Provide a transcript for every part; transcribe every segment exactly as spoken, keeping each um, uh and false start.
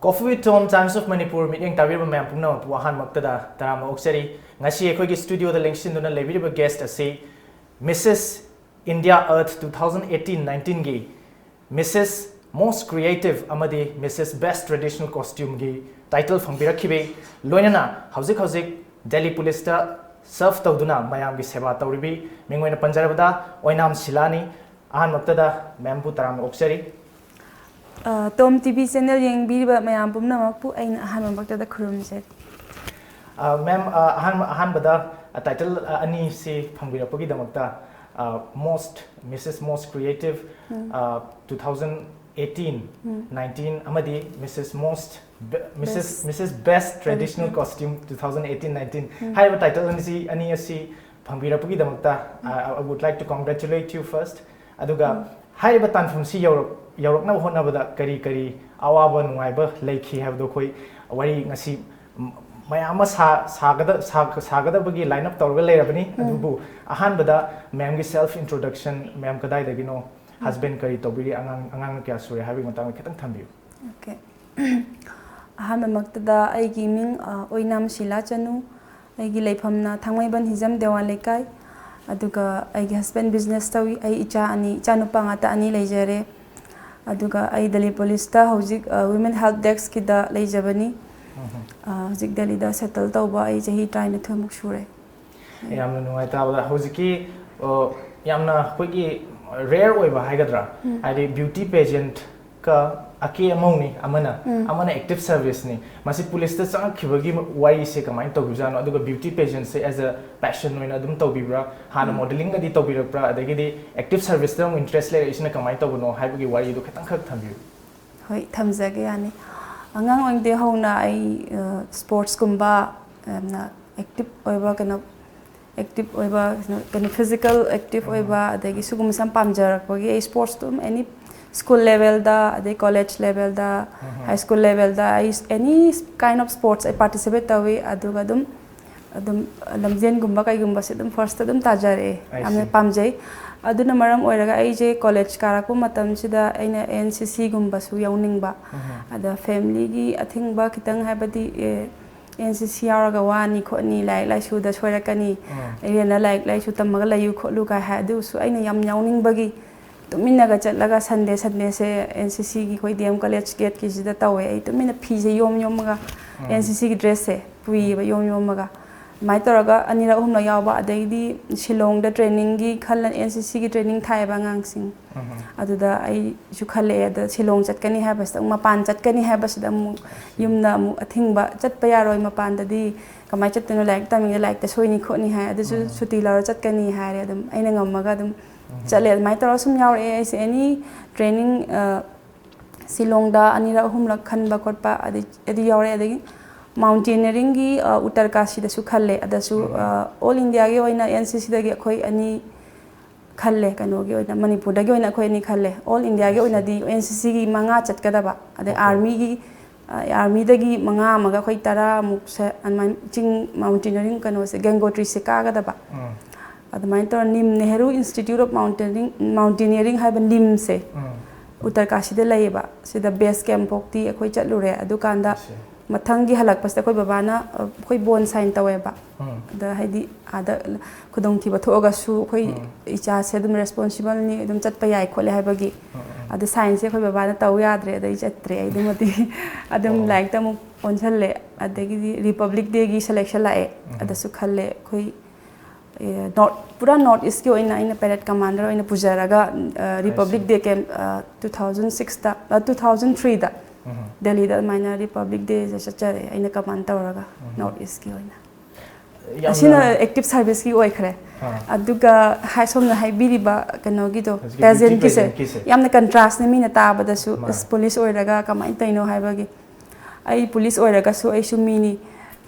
Coffee with Tom, Times of Manipur ꯃꯤꯠꯌꯦꯡ ꯇꯥꯕꯤꯔꯤꯕ ꯃꯌꯥꯝ ꯄꯨꯝꯅꯃꯛꯄꯨ ꯑꯍꯥꯟꯕꯃꯛꯇꯗ ꯇꯔꯥꯝꯅ ꯑꯣꯛꯆꯔꯤ꯫ ꯉꯁꯤ ꯑꯩꯈꯣꯏꯒꯤ ꯁ꯭ꯇꯨꯗꯤꯑꯣꯗ ꯂꯦꯡꯁꯤꯟꯗꯨꯅ ꯂꯩꯕꯤꯔꯤꯕ ꯒꯦꯁ꯭ꯠ ꯑꯁꯤ Missus India Earth two thousand eighteen nineteenꯒꯤ Missus Most Creative ꯑꯃꯗꯤ Missus Best Traditional Costumeꯒꯤ title ꯐꯪꯕꯤꯔꯛꯈꯤꯕꯤ, ꯂꯣꯏꯅꯅ ꯍꯧꯖꯤꯛ ꯍꯧꯖꯤꯛ ꯗꯦꯜꯂꯤ ꯄꯨꯂꯤꯁꯇ serve ꯇꯧꯗꯨꯅ ꯃꯌꯥꯝꯒꯤ ꯁꯦꯕꯥ ꯇꯧꯔꯤꯕꯤ, ꯃꯤꯡ ꯑꯣꯏꯅ ꯄꯟꯖꯔꯕꯗ ꯑꯣꯏꯅꯥꯝ ꯁꯤꯂꯥꯅꯤ꯫ ꯑꯍꯥꯟꯕꯃꯛꯇꯗ ꯃꯦꯝꯕꯨ ꯇꯔꯥꯝꯅ ꯑꯣꯛꯆꯔꯤ꯫ ꯑ, ꯇꯣꯝ ꯇꯤꯚꯤ ꯆꯦꯅꯦꯜ ꯌꯦꯡꯕꯤꯔꯤꯕ ꯃꯌꯥꯝ ꯄꯨꯝꯅꯃꯛꯄꯨ ꯑꯩꯅ ꯑꯍꯥꯟꯕꯃꯛꯇꯗ ꯈꯨꯔꯨꯝꯖꯔꯤ꯫ ꯑ, ꯃꯦꯝ, ꯑ, ꯑꯍꯥꯟꯕ, ꯑꯍꯥꯟꯕꯗ, ꯑ, title, ꯑ, ꯑꯅꯤꯁꯤ ꯐꯪꯕꯤꯔꯛꯄꯒꯤꯗꯃꯛꯇ, ꯑ, Most, Missus Most Creative, ꯑ, two thousand eighteen nineteen ꯑꯃꯗꯤ Missus Most Be-, Missus, Best. Missus Best Traditional Traditional. Costume two thousand eighteen nineteen ꯍꯥꯏꯔꯤꯕ title ꯑꯅꯤꯁꯤ, ꯑꯅꯤ ꯑꯁꯤ ꯐꯪꯕꯤꯔꯛꯄꯒꯤꯗꯃꯛꯇ, I, I would like to congratulate you first. ꯑꯗꯨꯒ ꯍꯥꯏꯔꯤꯕ ꯇꯥꯟꯐꯝꯁꯤ ꯌꯧꯔꯛ-, ꯌꯧꯔꯛꯅꯕ ꯍꯣꯠꯅꯕꯗ ꯀꯔꯤ ꯀꯔꯤ ꯑꯋꯥꯕ ꯅꯨꯡꯉꯥꯏꯕ ꯂꯩꯈꯤ ꯍꯥꯏꯕꯗꯣ ꯑꯩꯈꯣꯏ ꯋꯥꯔꯤ ꯉꯁꯤ ꯃꯌꯥꯝ ꯑꯃ ꯁꯥ-, ꯁꯥꯒꯗ-, ꯁꯥ-, ꯁꯥꯒꯗꯕꯒꯤ line up ꯇꯧꯔꯒ ꯂꯩꯔꯕꯅꯤ꯫ ꯑꯗꯨꯕꯨ ꯑꯍꯥꯟꯕꯗ ꯃꯦꯝꯒꯤ self introduction, ꯃꯦꯝ ꯀꯗꯥꯏꯗꯒꯤꯅꯣ, husband ꯀꯔꯤ ꯇꯧꯕꯤꯔꯤ, ꯑꯉꯥꯡ, ꯑꯉꯥꯡꯅ ꯀꯌꯥ ꯁꯨꯔꯦ ꯍꯥꯏꯕꯒꯤ ꯃꯇꯥꯡꯗ ꯈꯤꯇꯪ ꯊꯝꯕꯤꯌꯨ꯫ Okay. ꯑꯍꯥꯟꯕꯃꯛꯇꯗ ꯑꯩꯒꯤ ꯃꯤꯡ, ꯑ, ꯑꯣꯏꯅꯥꯝ ꯁꯤꯂꯥ ꯆꯅꯨ꯫ ꯑꯩꯒꯤ ꯂꯩꯐꯝꯅ ꯊꯥꯡꯃꯩꯕꯟ ꯍꯤꯖꯝ ꯗꯦꯋꯥꯟ ꯂꯩꯀꯥꯏ꯫ ꯑꯗꯨꯒ ꯑꯩꯒꯤ husband business ꯇꯧꯏ꯫ ꯑꯩ ꯏꯆꯥ ꯑꯅꯤ, ꯏꯆꯥ ꯅꯨꯄꯥ ꯉꯥꯛꯇ ꯑꯅꯤ ꯂꯩꯖꯔꯦ꯫ ꯑꯗꯨꯒ ꯑꯩ ꯗꯦꯜꯂꯤ ꯄꯨꯂꯤꯁꯇ ꯍꯧꯖꯤꯛ, ꯑ, Women Help Deskꯀꯤꯗ ꯂꯩꯖꯕꯅꯤ꯫ ꯑ, ꯍꯧꯖꯤꯛ ꯗꯦꯜꯂꯤꯗ settle ꯇꯧꯕ ꯑꯩ ꯆꯍꯤ ꯇꯔꯥꯅꯤꯊꯣꯏꯃꯨꯛ ꯁꯨꯔꯦ꯫ ꯌꯥꯝꯅ ꯅꯨꯡꯉꯥꯏ ꯇꯥꯕꯗ꯫ ꯍꯧꯖꯤꯛꯀꯤ, ꯑ, ꯌꯥꯝꯅ ꯑꯩꯈꯣꯏꯒꯤ rare ꯑꯣꯏꯕ ꯍꯥꯏꯒꯗ꯭ꯔꯥ, ꯍꯥꯏꯗꯤ beauty pageant ꯀ ꯑꯀꯦ ꯑꯃꯧꯅꯤ ꯑꯃꯅ, ꯑꯃꯅ active service ꯅꯤ꯫ ꯃꯁꯤ ꯄꯨꯂꯤꯁꯇ ꯆꯪꯉꯛꯈꯤꯕꯒꯤ ꯋꯥꯔꯤꯁꯦ ꯀꯃꯥꯏꯅ ꯇꯧꯈꯤꯕꯖꯥꯠꯅꯣ? ꯑꯗꯨꯒ beauty pageant say as a passion ꯑꯣꯏꯅ ꯑꯗꯨꯝ ꯇꯧꯕꯤꯕ꯭ꯔꯥ? ꯍꯥꯟꯅ modeling ꯒꯗꯤ ꯇꯧꯕꯤꯔꯛꯄ꯭ꯔꯥ? ꯑꯗꯒꯤꯗꯤ active service ꯇ ꯑꯃꯨꯛ interest ꯂꯩꯔꯛꯏꯁꯤꯅ ꯀꯃꯥꯏꯅ ꯇꯧꯕꯅꯣ ꯍꯥꯏꯕꯒꯤ ꯋꯥꯔꯤꯗꯨ ꯈꯤꯇꯪꯈꯛ ꯊꯝꯕꯤꯌꯨ꯫ ꯍꯣꯏ, ꯊꯝꯖꯒꯦ, ꯌꯥꯅꯤ꯫ ꯑꯉꯥꯡ ꯑꯣꯏꯔꯤꯉꯩꯗꯒꯤ ꯍꯧꯅ ꯑꯩ, ꯑ, sports ꯀꯨꯝꯕ ꯌꯥꯝꯅ active ꯑꯣꯏꯕ, ꯀꯩꯅꯣ, active ꯑꯣꯏꯕ, ꯀꯩꯅꯣ, ꯀꯩꯅꯣ, physical active ꯑꯣꯏꯕ, ꯑꯗꯒꯤ ꯁꯤꯒꯨꯝꯕꯁꯦ ꯌꯥꯝ ꯄꯥꯝꯖꯔꯛꯄꯒꯤ ꯑꯩ sports ꯑꯗꯨꯝ any school level ꯗ, ꯑꯗꯩ college level ꯗ, high school level ꯗ ꯑꯩ any kind of sports ꯑꯩ participate ꯇꯧꯏ꯫ ꯑꯗꯨꯒ ꯑꯗꯨꯝ ꯑꯗꯨꯝ ꯂꯝꯖꯦꯟꯒꯨꯝꯕ ꯀꯩꯒꯨꯝꯕꯁꯦ ꯑꯗꯨꯝ ꯐꯥꯔꯁꯇ ꯑꯗꯨꯝ ꯇꯥꯖꯔꯛꯑꯦ꯫ I ꯌꯥꯝꯅ see. ꯄꯥꯝꯖꯩ꯫ ꯑꯗꯨꯅ ꯃꯔꯝ ꯑꯣꯏꯔꯒ ꯑꯩꯁꯦ ꯀꯣꯂꯦꯖ ꯀꯥꯔꯛꯄ ꯃꯇꯝꯁꯤꯗ ꯑꯩꯅ ꯑꯦꯟ ꯁꯤ ꯁꯤꯒꯨꯝꯕꯁꯨ ꯌꯥꯎꯅꯤꯡꯕ꯫ ꯎꯝ. ꯑꯗ ꯐꯦꯃꯤꯂꯤꯒꯤ ꯑꯊꯤꯡꯕ ꯈꯤꯇꯪ, ꯍꯥꯏꯕꯗꯤ ꯑꯦꯟ ꯁꯤ ꯁꯤ ꯌꯥꯎꯔꯒ ꯋꯥꯅꯤ ꯈꯣꯠꯅꯤ, ꯂꯥꯏꯔꯤꯛ ꯂꯥꯏꯁꯨꯗ ꯁꯣꯏꯔꯛꯀꯅꯤ, ꯎꯝ. ꯑꯦꯔꯤꯌꯥꯅ ꯂꯥꯏꯔꯤꯛ ꯂꯥꯏꯁꯨ ꯇꯝꯃꯒ ꯂꯩꯌꯨ ꯈꯣꯠꯂꯨ ꯀꯥꯏ ꯍꯥꯏ꯫ ꯑꯗꯨꯁꯨ ꯑꯩꯅ ꯌꯥꯝ ꯌꯥꯎꯅꯤꯡꯕꯒꯤ ꯇꯨꯃꯤꯟꯅꯒ ꯆꯠꯂꯒ ꯁꯟꯗꯦ ꯁꯟꯗꯦꯁꯦ ꯑꯦꯟ ꯁꯤ ꯁꯤꯒꯤ ꯑꯩꯈꯣꯏ ꯗꯤ ꯑꯦꯝ ꯀꯣꯂꯦꯖ ꯒꯦꯠꯀꯤꯁꯤꯗ ꯇꯧꯋꯦ꯫ ꯑꯩ ꯇꯨꯃꯤꯟꯅ ꯐꯤꯁꯦ ꯌꯣꯝ ꯌꯣꯝꯃꯒ ꯎꯝ. ꯑꯦꯟ ꯁꯤ ꯁꯤꯒꯤ ꯗ꯭ꯔꯦꯁꯁꯦ ꯄꯨꯏꯌꯦꯕ ꯌꯣꯝ ꯌꯣꯝꯃꯒ꯫ ꯑꯗꯨꯃꯥꯏꯅ ꯇꯧꯔꯒ ꯑꯅꯤꯔꯛ ꯑꯍꯨꯝꯂꯛ ꯌꯥꯎꯕ꯫ ꯑꯗꯩꯗꯤ ꯁꯤꯂꯣꯡꯗ ꯇ꯭ꯔꯦꯅꯤꯡꯒꯤ ꯈꯜꯂ, ꯑꯦꯟ ꯁꯤ ꯁꯤꯒꯤ ꯇ꯭ꯔꯦꯅꯤꯡ ꯊꯥꯏꯌꯦꯕ ꯑꯉꯥꯡꯁꯤꯡ꯫ ꯎꯝ. ꯑꯗꯨꯗ ꯑꯩꯁꯨ ꯈꯜꯂꯛꯑꯦ, ꯑꯗ ꯁꯤꯂꯣꯡ ꯆꯠꯀꯅꯤ ꯍꯥꯏꯕꯁꯤꯗ ꯑꯃꯨꯛ ꯃꯄꯥꯟ ꯆꯠꯀꯅꯤ ꯍꯥꯏꯕꯁꯤꯗ ꯑꯃꯨꯛ ꯌꯨꯝꯗ ꯑꯃꯨꯛ ꯑꯊꯤꯡꯕ, "ꯆꯠꯄ ꯌꯥꯔꯣꯏ ꯃꯄꯥꯟꯗꯗꯤ, ꯀꯃꯥꯏꯅ ꯆꯠꯇꯣꯏꯅꯣ, ꯂꯥꯏꯔꯤꯛ ꯇꯝꯃꯤꯉꯩꯗ ꯂꯥꯏꯔꯤꯛꯇ ꯁꯣꯏꯅꯤ ꯈꯣꯠꯅꯤ" ꯍꯥꯏ꯫ ꯑꯗꯨꯁꯨ ꯎꯝ. ꯁꯨꯇꯤ ꯂꯧꯔ ꯆꯠꯀꯅꯤ ꯍꯥꯏꯔꯦ꯫ ꯑꯗꯨꯝ ꯑꯩꯅ ꯉꯝꯃꯒ ꯑꯗꯨꯝ ꯎꯝ. ꯆꯠꯂꯦ꯫ ꯑꯗꯨꯃꯥꯏꯅ ꯇꯧꯔꯒ ꯁꯨꯝ ꯌꯥꯎꯔꯛꯑꯦ ꯑꯩꯁꯦ꯫ ꯑꯦꯅꯤ ꯇ꯭ꯔꯦꯅꯤꯡ ꯁꯤꯂꯣꯡꯗ ꯑꯅꯤꯔꯛ ꯑꯍꯨꯝꯂꯛ ꯈꯟꯕ ꯈꯣꯠꯄ ꯑꯗꯩ ꯑꯗꯨ ꯌꯥꯎꯔꯦ꯫ ꯑꯗꯒꯤ ꯃꯥꯎꯟꯇꯦꯅꯤꯌꯔꯤꯡꯒꯤ ꯎꯇꯔ ꯀꯥꯁꯤꯗꯁꯨ ꯈꯜꯂꯦ꯫ ꯑꯗꯁꯨ ꯎꯝ. ꯑꯣꯜ ꯏꯟꯗꯤꯌꯥꯒꯤ ꯑꯣꯏꯅ ꯑꯦꯟ ꯁꯤ ꯁꯤꯗꯒꯤ ꯑꯩꯈꯣꯏ ꯑꯅꯤ ꯈꯜꯂꯦ꯫ ꯀꯩꯅꯣꯒꯤ ꯑꯣꯏꯅ, ꯃꯅꯤꯄꯨꯔꯗꯒꯤ ꯑꯣꯏꯅ ꯑꯩꯈꯣꯏ ꯑꯅꯤ ꯈꯜꯂꯦ꯫ ꯑꯣꯜ ꯏꯟꯗꯤꯌꯥꯒꯤ I see. ꯑꯣꯏꯅꯗꯤ ꯑꯦꯟ ꯁꯤ ꯁꯤꯒꯤ ꯃꯉꯥ ꯆꯠꯀꯗꯕ, ꯑꯗꯩ Okay. ꯑꯥꯔꯃꯤꯒꯤ, ꯑꯥꯔꯃꯤꯗꯒꯤ ꯃꯉꯥ ꯑꯃꯒ ꯑꯩꯈꯣꯏ ꯇꯔꯥꯃꯨꯛꯁꯦ ꯑꯗꯨꯃꯥꯏꯅ ꯆꯤꯡ ꯃꯥꯎꯟꯇꯦꯅꯤꯌꯔꯤꯡ ꯀꯩꯅꯣꯁꯦ, ꯒꯦꯡꯒꯣꯇ꯭ꯔꯤꯁꯦ ꯀꯥꯒꯗꯕ꯫ ꯎꯝ. ꯑꯗꯨꯃꯥꯏꯅ ꯇꯧꯔ ꯅꯤꯝ ꯅꯦꯍꯔꯨ ꯏꯟꯁꯇꯤꯇ꯭ꯌꯨꯠ ꯑꯣꯐ ꯃꯥꯎꯟꯇꯦꯅꯤꯡ, ꯃꯥꯎꯟꯇꯦꯅꯤꯌꯔꯤꯡ ꯍꯥꯏꯕ ꯅꯤꯝꯁꯦ ꯎꯝ. ꯎꯇꯔꯀꯥꯁꯤꯗ ꯂꯩꯌꯦꯕ꯫ ꯁꯤꯗ ꯕꯦꯁ ꯀꯦꯝ ꯐꯥꯎꯇꯤ ꯑꯩꯈꯣꯏ ꯆꯠꯂꯨꯔꯦ꯫ ꯑꯗꯨꯀꯥꯟꯗ I see. ꯃꯊꯪꯒꯤ ꯍꯜꯂꯛꯄꯁꯤꯗ ꯑꯩꯈꯣꯏ ꯕꯕꯥꯅ, ꯑ, ꯑꯩꯈꯣꯏ ꯕꯣꯟ ꯁꯥꯏꯟ ꯇꯧꯋꯦꯕ꯫ ꯎꯝ. ꯑꯗ ꯍꯥꯏꯗꯤ ꯑꯥꯗ ꯈꯨꯗꯣꯡꯊꯤꯕ ꯊꯣꯛꯑꯒꯁꯨ ꯑꯩꯈꯣꯏ ꯎꯝ. ꯏꯆꯥꯁꯦ ꯑꯗꯨꯝ ꯔꯦꯁꯄꯣꯟꯁꯤꯕꯜꯅꯤ, ꯑꯗꯨꯝ ꯆꯠꯄ ꯌꯥꯏ ꯈꯣꯠꯂꯦ ꯍꯥꯏꯕꯒꯤ꯫ ꯎꯝ, ꯎꯝ. ꯑꯗ ꯁꯥꯏꯟꯁꯁꯦ ꯑꯩꯈꯣꯏ ꯕꯕꯥꯅ ꯇꯧ ꯌꯥꯗ꯭ꯔꯦ, ꯑꯗꯩ ꯆꯠꯇ꯭ꯔꯦ ꯑꯩ ꯑꯗꯨꯃꯗꯤ꯫ ꯑꯗꯨꯝ ꯑꯣ. ꯂꯥꯏꯔꯤꯛꯇ ꯑꯃꯨꯛ ꯑꯣꯟꯁꯜꯂꯦ꯫ ꯑꯗꯒꯤꯗꯤ ꯔꯤꯄꯕ꯭ꯂꯤꯛ ꯗꯦꯒꯤ ꯁꯦꯂꯦꯛꯁꯟ ꯂꯥꯛꯑꯦ꯫ ꯎꯝ. ꯑꯗꯁꯨ ꯈꯜꯂꯦ ꯑꯩꯈꯣꯏ, ꯑꯦ, ꯅꯣꯔꯠ, ꯄꯨꯔꯥ ꯅꯣꯔꯠ ꯏꯁꯀꯤ ꯑꯣꯏꯅ ꯑꯩꯅ ꯄꯦꯔꯦꯠ ꯀꯃꯥꯟꯗꯔ ꯑꯣꯏꯅ ꯄꯨꯖꯔꯒ, ꯑ, ꯔꯤꯄꯕ꯭ꯂꯤꯛ see. ꯗꯦ ꯀꯦꯝ, ꯑ, ꯇꯨ ꯊꯥꯎꯖꯟ ꯁꯤꯛꯁꯇ, ꯑ, ꯇꯨ ꯊꯥꯎꯖꯟ ꯊ꯭ꯔꯤꯗ ꯎꯝ. ꯗꯦꯜꯂꯤꯗ ꯑꯗꯨꯃꯥꯏꯅ ꯔꯤꯄꯕ꯭ꯂꯤꯛ ꯗꯦꯁꯦ ꯆꯠꯆꯔꯦ ꯑꯩꯅ ꯀꯃꯥꯟ ꯇꯧꯔꯒ ꯎꯝ. ꯅꯣꯔꯠ ꯏꯁꯀꯤ ꯑꯣꯏꯅ꯫ ꯌꯥꯝꯅ ꯑꯁꯤꯅ ꯑꯦꯛꯇꯤꯚ ꯁꯥꯔꯚꯤꯁꯀꯤ ꯑꯣꯏꯈ꯭ꯔꯦ꯫ ꯑꯥ. ꯑꯗꯨꯒ ꯍꯥꯏ, ꯁꯣꯝꯅ ꯍꯥꯏꯕꯤꯔꯤꯕ ꯀꯩꯅꯣꯒꯤꯗꯣ, ꯍꯧꯖꯤꯛꯀꯤ ꯄꯦꯖꯦꯟꯒꯤꯁꯦ ꯕ꯭ꯌꯨꯇꯤ ꯄꯦꯖꯦꯟꯒꯤꯁꯦ꯫ ꯌꯥꯝꯅ ꯀꯟꯇ꯭ꯔꯥꯁꯅꯦ ꯃꯤꯅ ꯇꯥꯕꯗꯁꯨ꯫ ꯃꯥꯅꯦ꯫ ꯑꯁ, ꯄꯨꯂꯤꯁ ꯑꯣꯏꯔꯒ ꯀꯃꯥꯏꯅ ꯇꯧꯔꯤꯅꯣ ꯍꯥꯏꯕꯒꯤ꯫ ꯑꯩ ꯄꯨꯂꯤꯁ ꯑꯣꯏꯔꯒꯁꯨ ꯑꯩꯁꯨ ꯃꯤꯅꯤ꯫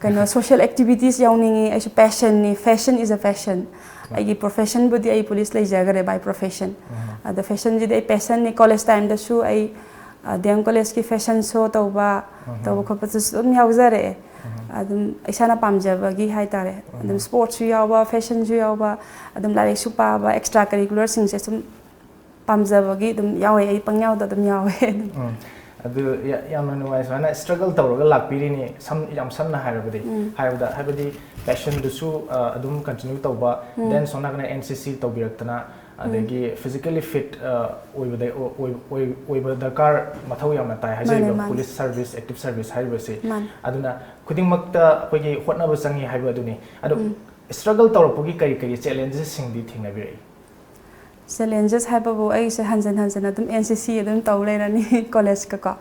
ꯀꯩꯅꯣ, ꯁꯣꯁꯤꯌꯦꯜ ꯑꯦꯛꯇꯤꯚꯤꯇꯤꯁ ꯌꯥꯎꯅꯤꯡꯉꯤ꯫ ꯑꯩꯁꯨ ꯄꯦꯁꯟꯅꯤ, ꯐꯦꯁꯟ ꯏꯁ ꯑ ꯄꯦꯁꯟ꯫ ꯃꯥꯅꯦ꯫ ꯑꯩꯒꯤ ꯄ꯭ꯔꯣꯐꯦꯁꯟꯕꯨꯗꯤ ꯑꯩ ꯄꯨꯂꯤꯁ ꯂꯩꯖꯈꯔꯦ, ꯕꯥꯏ ꯄ꯭ꯔꯣꯐꯦꯁꯟ꯫ ꯎꯝ. ꯑꯗꯣ ꯐꯦꯁꯟꯁꯤꯗꯤ ꯑꯩ ꯄꯦꯁꯟꯅꯤ꯫ ꯀꯣꯂꯦꯖ ꯇꯥꯏꯝꯗꯁꯨ ꯑꯩ, ꯑ, ꯗꯤ ꯑꯦꯝ ꯀꯣꯂꯦꯖꯀꯤ ꯐꯦꯁꯟ ꯁꯣ ꯇꯧꯕ, ꯎꯝ. ꯇꯧꯕ ꯈꯣꯠꯄꯗꯁꯨ ꯑꯗꯨꯝ ꯌꯥꯎꯖꯔꯛꯑꯦ꯫ ꯎꯝ. ꯑꯗꯨꯝ ꯏꯁꯥꯅ ꯄꯥꯝꯖꯕꯒꯤ ꯍꯥꯏꯇꯥꯔꯦ, ꯑꯗꯨꯝ ꯁ꯭ꯄꯣꯔꯠꯁꯨ ꯌꯥꯎꯕ, ꯐꯦꯁꯟꯁꯨ ꯌꯥꯎꯕ, ꯑꯗꯨꯝ ꯂꯥꯏꯔꯤꯛꯁꯨ ꯄꯥꯕ, ꯑꯦꯛꯁꯇ꯭ꯔꯥ ꯀꯔꯤꯀꯨꯂꯔꯁꯤꯡꯁꯦ ꯁꯨꯝ ꯄꯥꯝꯖꯕꯒꯤ ꯑꯗꯨꯝ ꯌꯥꯎꯋꯦ꯫ ꯑꯩ ꯄꯪꯌꯥꯎꯗ ꯑꯗꯨꯝ ꯌꯥꯎꯋꯦ꯫ ꯑꯗꯨꯝ ꯎꯝ꯫ ꯑꯗꯨ ꯌꯥ- ꯌꯥꯝꯅ ꯅꯨꯡꯉꯥꯏ ꯁꯨꯃꯥꯏꯅ ꯏꯁꯇ꯭ꯔꯒꯜ ꯇꯧꯔꯒ ꯂꯥꯛꯄꯤꯔꯤꯅꯤ꯫ ꯁꯝ ꯌꯥꯝ ꯁꯝꯅ ꯍꯥꯏꯔꯕꯗꯤ ꯎꯝ꯫ ꯍꯥꯏꯔꯕꯗ ꯍꯥꯏꯕꯗꯤ ꯄꯦꯁꯟꯗꯨꯁꯨ ꯑꯗꯨꯝ ꯀꯟꯇꯤꯅ꯭ꯌꯨ ꯇꯧꯕ, ꯎꯝ꯫ ꯗꯦꯟ ꯁꯣꯝ ꯅꯥꯀꯟꯗ ꯑꯦꯟ ꯁꯤ ꯁꯤ ꯇꯧꯕꯤꯔꯛꯇꯅ, ꯑꯗꯒꯤ ꯐꯤꯖꯤꯀꯦꯂꯤ ꯐꯤꯠ ꯑꯣꯏꯕꯗ ꯑꯣꯏ- ꯑꯣꯏ- ꯑꯣꯏꯕ ꯗꯔꯀꯥꯔ ꯃꯊꯧ ꯌꯥꯝꯅ ꯇꯥꯏ ꯍꯥꯏꯖꯔꯤꯕ꯫ ꯃꯥꯅꯦ, ꯃꯥꯅꯦ꯫ ꯄꯨꯂꯤꯁ ꯁꯥꯔꯚꯤꯁ, ꯑꯦꯛꯇꯤꯚ ꯁꯥꯔꯚꯤꯁ ꯍꯥꯏꯔꯤꯕꯁꯤ꯫ ꯃꯥꯅꯦ꯫ ꯑꯗꯨꯅ ꯈꯨꯗꯤꯡꯃꯛꯇ ꯑꯩꯈꯣꯏꯒꯤ ꯍꯣꯠꯅꯕ ꯆꯪꯉꯤ ꯍꯥꯏꯕ ꯑꯗꯨꯅꯤ꯫ ꯑꯗꯣ ꯏꯁꯇ꯭ꯔꯒꯜ ꯇꯧꯔꯛꯄꯒꯤ ꯀꯔꯤ ꯀꯔꯤ ꯆꯦꯂꯦꯟꯖꯦꯁꯁꯤꯡꯗꯤ ꯊꯦꯡꯅꯕꯤꯔꯛꯏ? ꯆꯦꯂꯦꯟꯖꯦꯁ ꯍꯥꯏꯕꯕꯨ ꯑꯩꯁꯦ ꯍꯟꯖꯟ ꯍꯟꯖꯟ ꯑꯗꯨꯝ ꯑꯦꯟ ꯁꯤ ꯁꯤ ꯑꯗꯨꯝ ꯇꯧ ꯂꯩꯔꯅꯤ ꯀꯣꯂꯦꯖꯀꯀꯣ꯫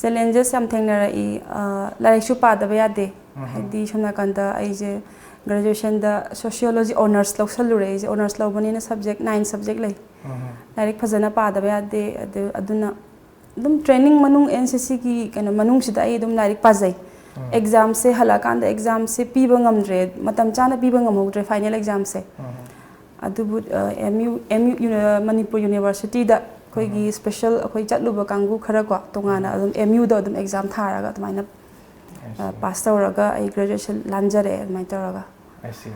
ꯆꯦꯂꯦꯟꯖꯦꯁ ꯌꯥꯝ ꯊꯦꯡꯅꯔꯛꯏ꯫ ꯑ, ꯂꯥꯏꯔꯤꯛꯁꯨ ꯄꯥꯗꯕ ꯌꯥꯗꯦ꯫ ꯍꯥꯏꯗꯤ ꯁꯣꯝ ꯅꯥꯀꯟꯗ ꯑꯩꯁꯦ ꯒ꯭ꯔꯦꯖꯨꯑꯦꯁꯟꯗ ꯁꯣꯁꯤꯌꯣꯂꯣꯖꯤ ꯑꯣꯅꯔꯁ ꯂꯧꯁꯜꯂꯨꯔꯦ꯫ ꯑꯩꯁꯦ ꯑꯣꯅꯔꯁ ꯂꯧꯕꯅꯤꯅ ꯁꯕꯖꯦꯛ ꯅꯥꯏꯟ ꯁꯕꯖꯦꯛ ꯂꯩ꯫ ꯂꯥꯏꯔꯤꯛ ꯐꯖꯅ ꯄꯥꯗꯕ ꯌꯥꯗꯦ꯫ ꯑꯗꯨ ꯑꯗꯨꯅ ꯑꯗꯨꯝ ꯇ꯭ꯔꯦꯅꯤꯡ ꯃꯅꯨꯡ, ꯑꯦꯟ ꯁꯤ ꯁꯤꯒꯤ ꯀꯩꯅꯣ ꯃꯅꯨꯡꯁꯤꯗ ꯑꯩ ꯑꯗꯨꯝ ꯂꯥꯏꯔꯤꯛ ꯄꯥꯖꯩ꯫ ꯑꯦꯛꯖꯥꯝꯁꯦ ꯍꯜꯂꯛꯑꯀꯥꯟꯗ ꯑꯦꯛꯖꯥꯝꯁꯦ ꯄꯤꯕ ꯉꯝꯗ꯭ꯔꯦ, ꯃꯇꯝ ꯆꯥꯅ ꯄꯤꯕ ꯉꯝꯍꯧꯗ꯭ꯔꯦ ꯐꯥꯏꯅꯦꯜ ꯑꯦꯛꯖꯥꯝꯁꯦ꯫ ꯑꯗꯨꯕꯨ M U M U Manipur ꯌꯨꯅꯤꯚꯔꯁꯤꯇꯤꯗ ꯑꯩꯈꯣꯏꯒꯤ ꯁ꯭ꯄꯦꯁꯦꯜ ꯑꯩꯈꯣꯏ ꯆꯠꯂꯨꯕ ꯀꯥꯡꯕꯨ ꯈꯔ ꯀꯣ, ꯇꯣꯉꯥꯟꯅ ꯑꯗꯨꯝ ꯑꯦꯝ ꯌꯨꯗ ꯑꯗꯨꯝ ꯑꯦꯛꯖꯥꯝ ꯊꯥꯔꯒ ꯑꯗꯨꯃꯥꯏꯅ ꯄꯥꯁ ꯇꯧꯔꯒ ꯑꯩ ꯒ꯭ꯔꯦꯖꯨꯑꯦꯁꯟ ꯂꯥꯟꯖꯔꯛꯑꯦ ꯑꯗꯨꯃꯥꯏꯅ ꯇꯧꯔꯒ꯫ ꯑꯁꯤ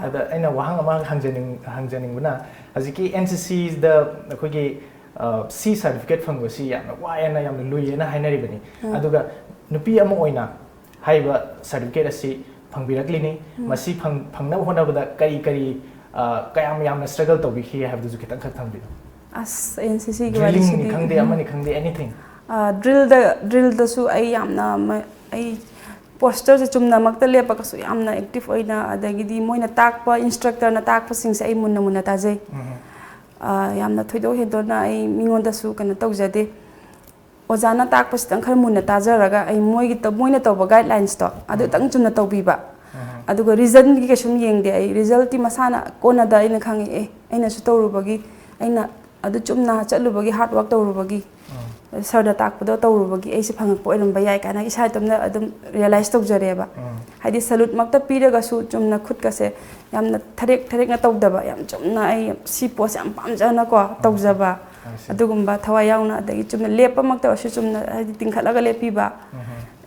ꯑꯗ ꯑꯩꯅ ꯋꯥꯍꯪ ꯑꯃ ꯍꯪꯖꯅꯤꯡ ꯍꯪꯖꯅꯤꯡꯕꯅ, ꯍꯧꯖꯤꯛꯀꯤ ꯑꯦꯟ ꯁꯤ ꯁꯤꯗ ꯑꯩꯈꯣꯏꯒꯤ ꯁꯤ ꯁꯥꯔꯇꯤꯐꯤꯀꯦꯠ ꯐꯪꯕꯁꯤ ꯌꯥꯝꯅ ꯋꯥꯏꯑꯅ, ꯌꯥꯝꯅ ꯂꯨꯏꯌꯦꯅ ꯍꯥꯏꯅꯔꯤꯕꯅꯤ꯫ ꯑꯗꯨꯒ ꯅꯨꯄꯤ ꯑꯃ ꯑꯣꯏꯅ ꯍꯥꯏꯔꯤꯕ ꯁꯥꯔꯇꯤꯐꯤꯀꯦꯠ ꯑꯁꯤ ꯐꯪꯕꯤꯔꯛꯂꯤꯅꯤ꯫ ꯃꯁꯤ ꯐꯪ- ꯐꯪꯅꯕ ꯍꯣꯠꯅꯕꯗ ꯀꯔꯤ ꯀꯔꯤ, ꯑ, ꯀꯌꯥꯝ ꯌꯥꯝꯅ ꯁ꯭ꯇ꯭ꯔꯒꯜ ꯇꯧꯕꯤꯈꯤ ꯍꯥꯏꯕꯗꯨꯁꯨ ꯈꯤꯇꯪꯈꯛ ꯊꯝꯕꯤꯌꯨ꯫ ꯑꯁ, ꯑꯦꯟ ꯁꯤ ꯁꯤꯒꯤ ꯗ꯭ꯔꯤꯂꯤꯡꯅꯤ ꯋꯥꯔꯤꯁꯤꯗꯤ ꯈꯪꯗꯦ, ꯑꯃꯅꯤ ꯈꯪꯗꯦ, ꯑꯦꯅꯤꯊꯤꯡ꯫ ꯗ꯭ꯔꯤꯜꯗ ꯗ꯭ꯔꯤꯜꯗꯁꯨ ꯑꯩ ꯌꯥꯝꯅ ꯃ- ꯑꯩ ꯄꯣꯁꯇꯔꯁꯦ ꯆꯨꯝꯅꯃꯛꯇ ꯂꯦꯞꯄꯒꯁꯨ ꯌꯥꯝꯅ ꯑꯦꯛꯇꯤꯚ ꯑꯣꯏꯅ, ꯑꯗꯒꯤꯗꯤ ꯃꯣꯏꯅ ꯇꯥꯛꯄ ꯏꯟꯁꯇ꯭ꯔꯛꯇꯔꯅ ꯇꯥꯛꯄꯁꯤꯡꯁꯦ ꯑꯩ ꯃꯨꯟꯅ ꯃꯨꯟꯅ ꯇꯥꯖꯩ꯫ ꯑ, ꯌꯥꯝꯅ ꯊꯣꯏꯗꯣꯛ ꯍꯦꯟꯗꯣꯛꯅ ꯑꯩ ꯃꯤꯉꯣꯟꯗꯁꯨ ꯀꯩꯅꯣ ꯇꯧꯖꯗꯦ꯫ ꯑꯣꯖꯥꯅ ꯇꯥꯛꯄꯁꯤꯗꯪ ꯈꯔ ꯃꯨꯟꯅ ꯇꯥꯖꯔꯒ ꯑꯩ ꯃꯣꯏꯒꯤ ꯇ- ꯃꯣꯏꯅ ꯇꯧꯕ ꯒꯥꯏꯗꯂꯥꯏꯟꯁꯇꯣ ꯑꯗꯨꯇꯪ ꯆꯨꯝꯅ ꯇꯧꯕꯤꯕ꯫ ꯑꯗꯨꯒ ꯔꯤꯖꯟꯒꯤ ꯀꯩꯁꯨꯝ ꯌꯦꯡꯗꯦ꯫ ꯑꯩ ꯔꯤꯖꯜꯇꯤ ꯃꯁꯥꯅ ꯀꯣꯟꯅꯗ ꯑꯩꯅ ꯈꯪꯉꯛꯑꯦ, ꯑꯩꯅꯁꯨ ꯇꯧꯔꯨꯕꯒꯤ, ꯑꯩꯅ ꯑꯗꯨ ꯆꯨꯝꯅ ꯆꯠꯂꯨꯕꯒꯤ, ꯍꯥꯔꯗ ꯋꯥꯔꯛ ꯇꯧꯔꯨꯕꯒꯤ, ꯁꯔꯅ ꯇꯥꯛꯄꯗꯣ ꯇꯧꯔꯨꯕꯒꯤ ꯑꯩꯁꯦ ꯐꯪꯉꯛꯄ ꯑꯣꯏꯔꯝꯕ ꯌꯥꯏ ꯀꯥꯏꯅ ꯏꯁꯥ ꯏꯇꯣꯝꯇ ꯑꯗꯨꯝ ꯔꯤꯌꯦꯂꯥꯏꯁ ꯇꯧꯖꯔꯦꯕ꯫ ꯍꯥꯏꯗꯤ ꯁꯂꯨꯠꯃꯛꯇ ꯄꯤꯔꯒꯁꯨ ꯆꯨꯝꯅ ꯈꯨꯠꯀꯁꯦ ꯌꯥꯝꯅ ꯊꯔꯦꯛ ꯊꯔꯦꯛꯅ ꯇꯧꯗꯕ, ꯌꯥꯝ ꯆꯨꯝꯅ ꯑꯩ ꯁꯤ ꯄꯣꯠꯁꯦ ꯌꯥꯝ ꯄꯥꯝꯖꯅꯀꯣ ꯇꯧꯖꯕ꯫ ꯑꯗꯨꯒꯨꯝꯕ ꯊꯋꯥꯏ ꯌꯥꯎꯅ, ꯑꯗꯒꯤ ꯆꯨꯝꯅ ꯂꯦꯞꯄꯃꯛꯇ ꯑꯣꯏꯔꯁꯨ ꯆꯨꯝꯅ ꯍꯥꯏꯗꯤ ꯇꯤꯡꯈꯠꯂꯒ ꯂꯦꯞꯄꯤꯕ꯫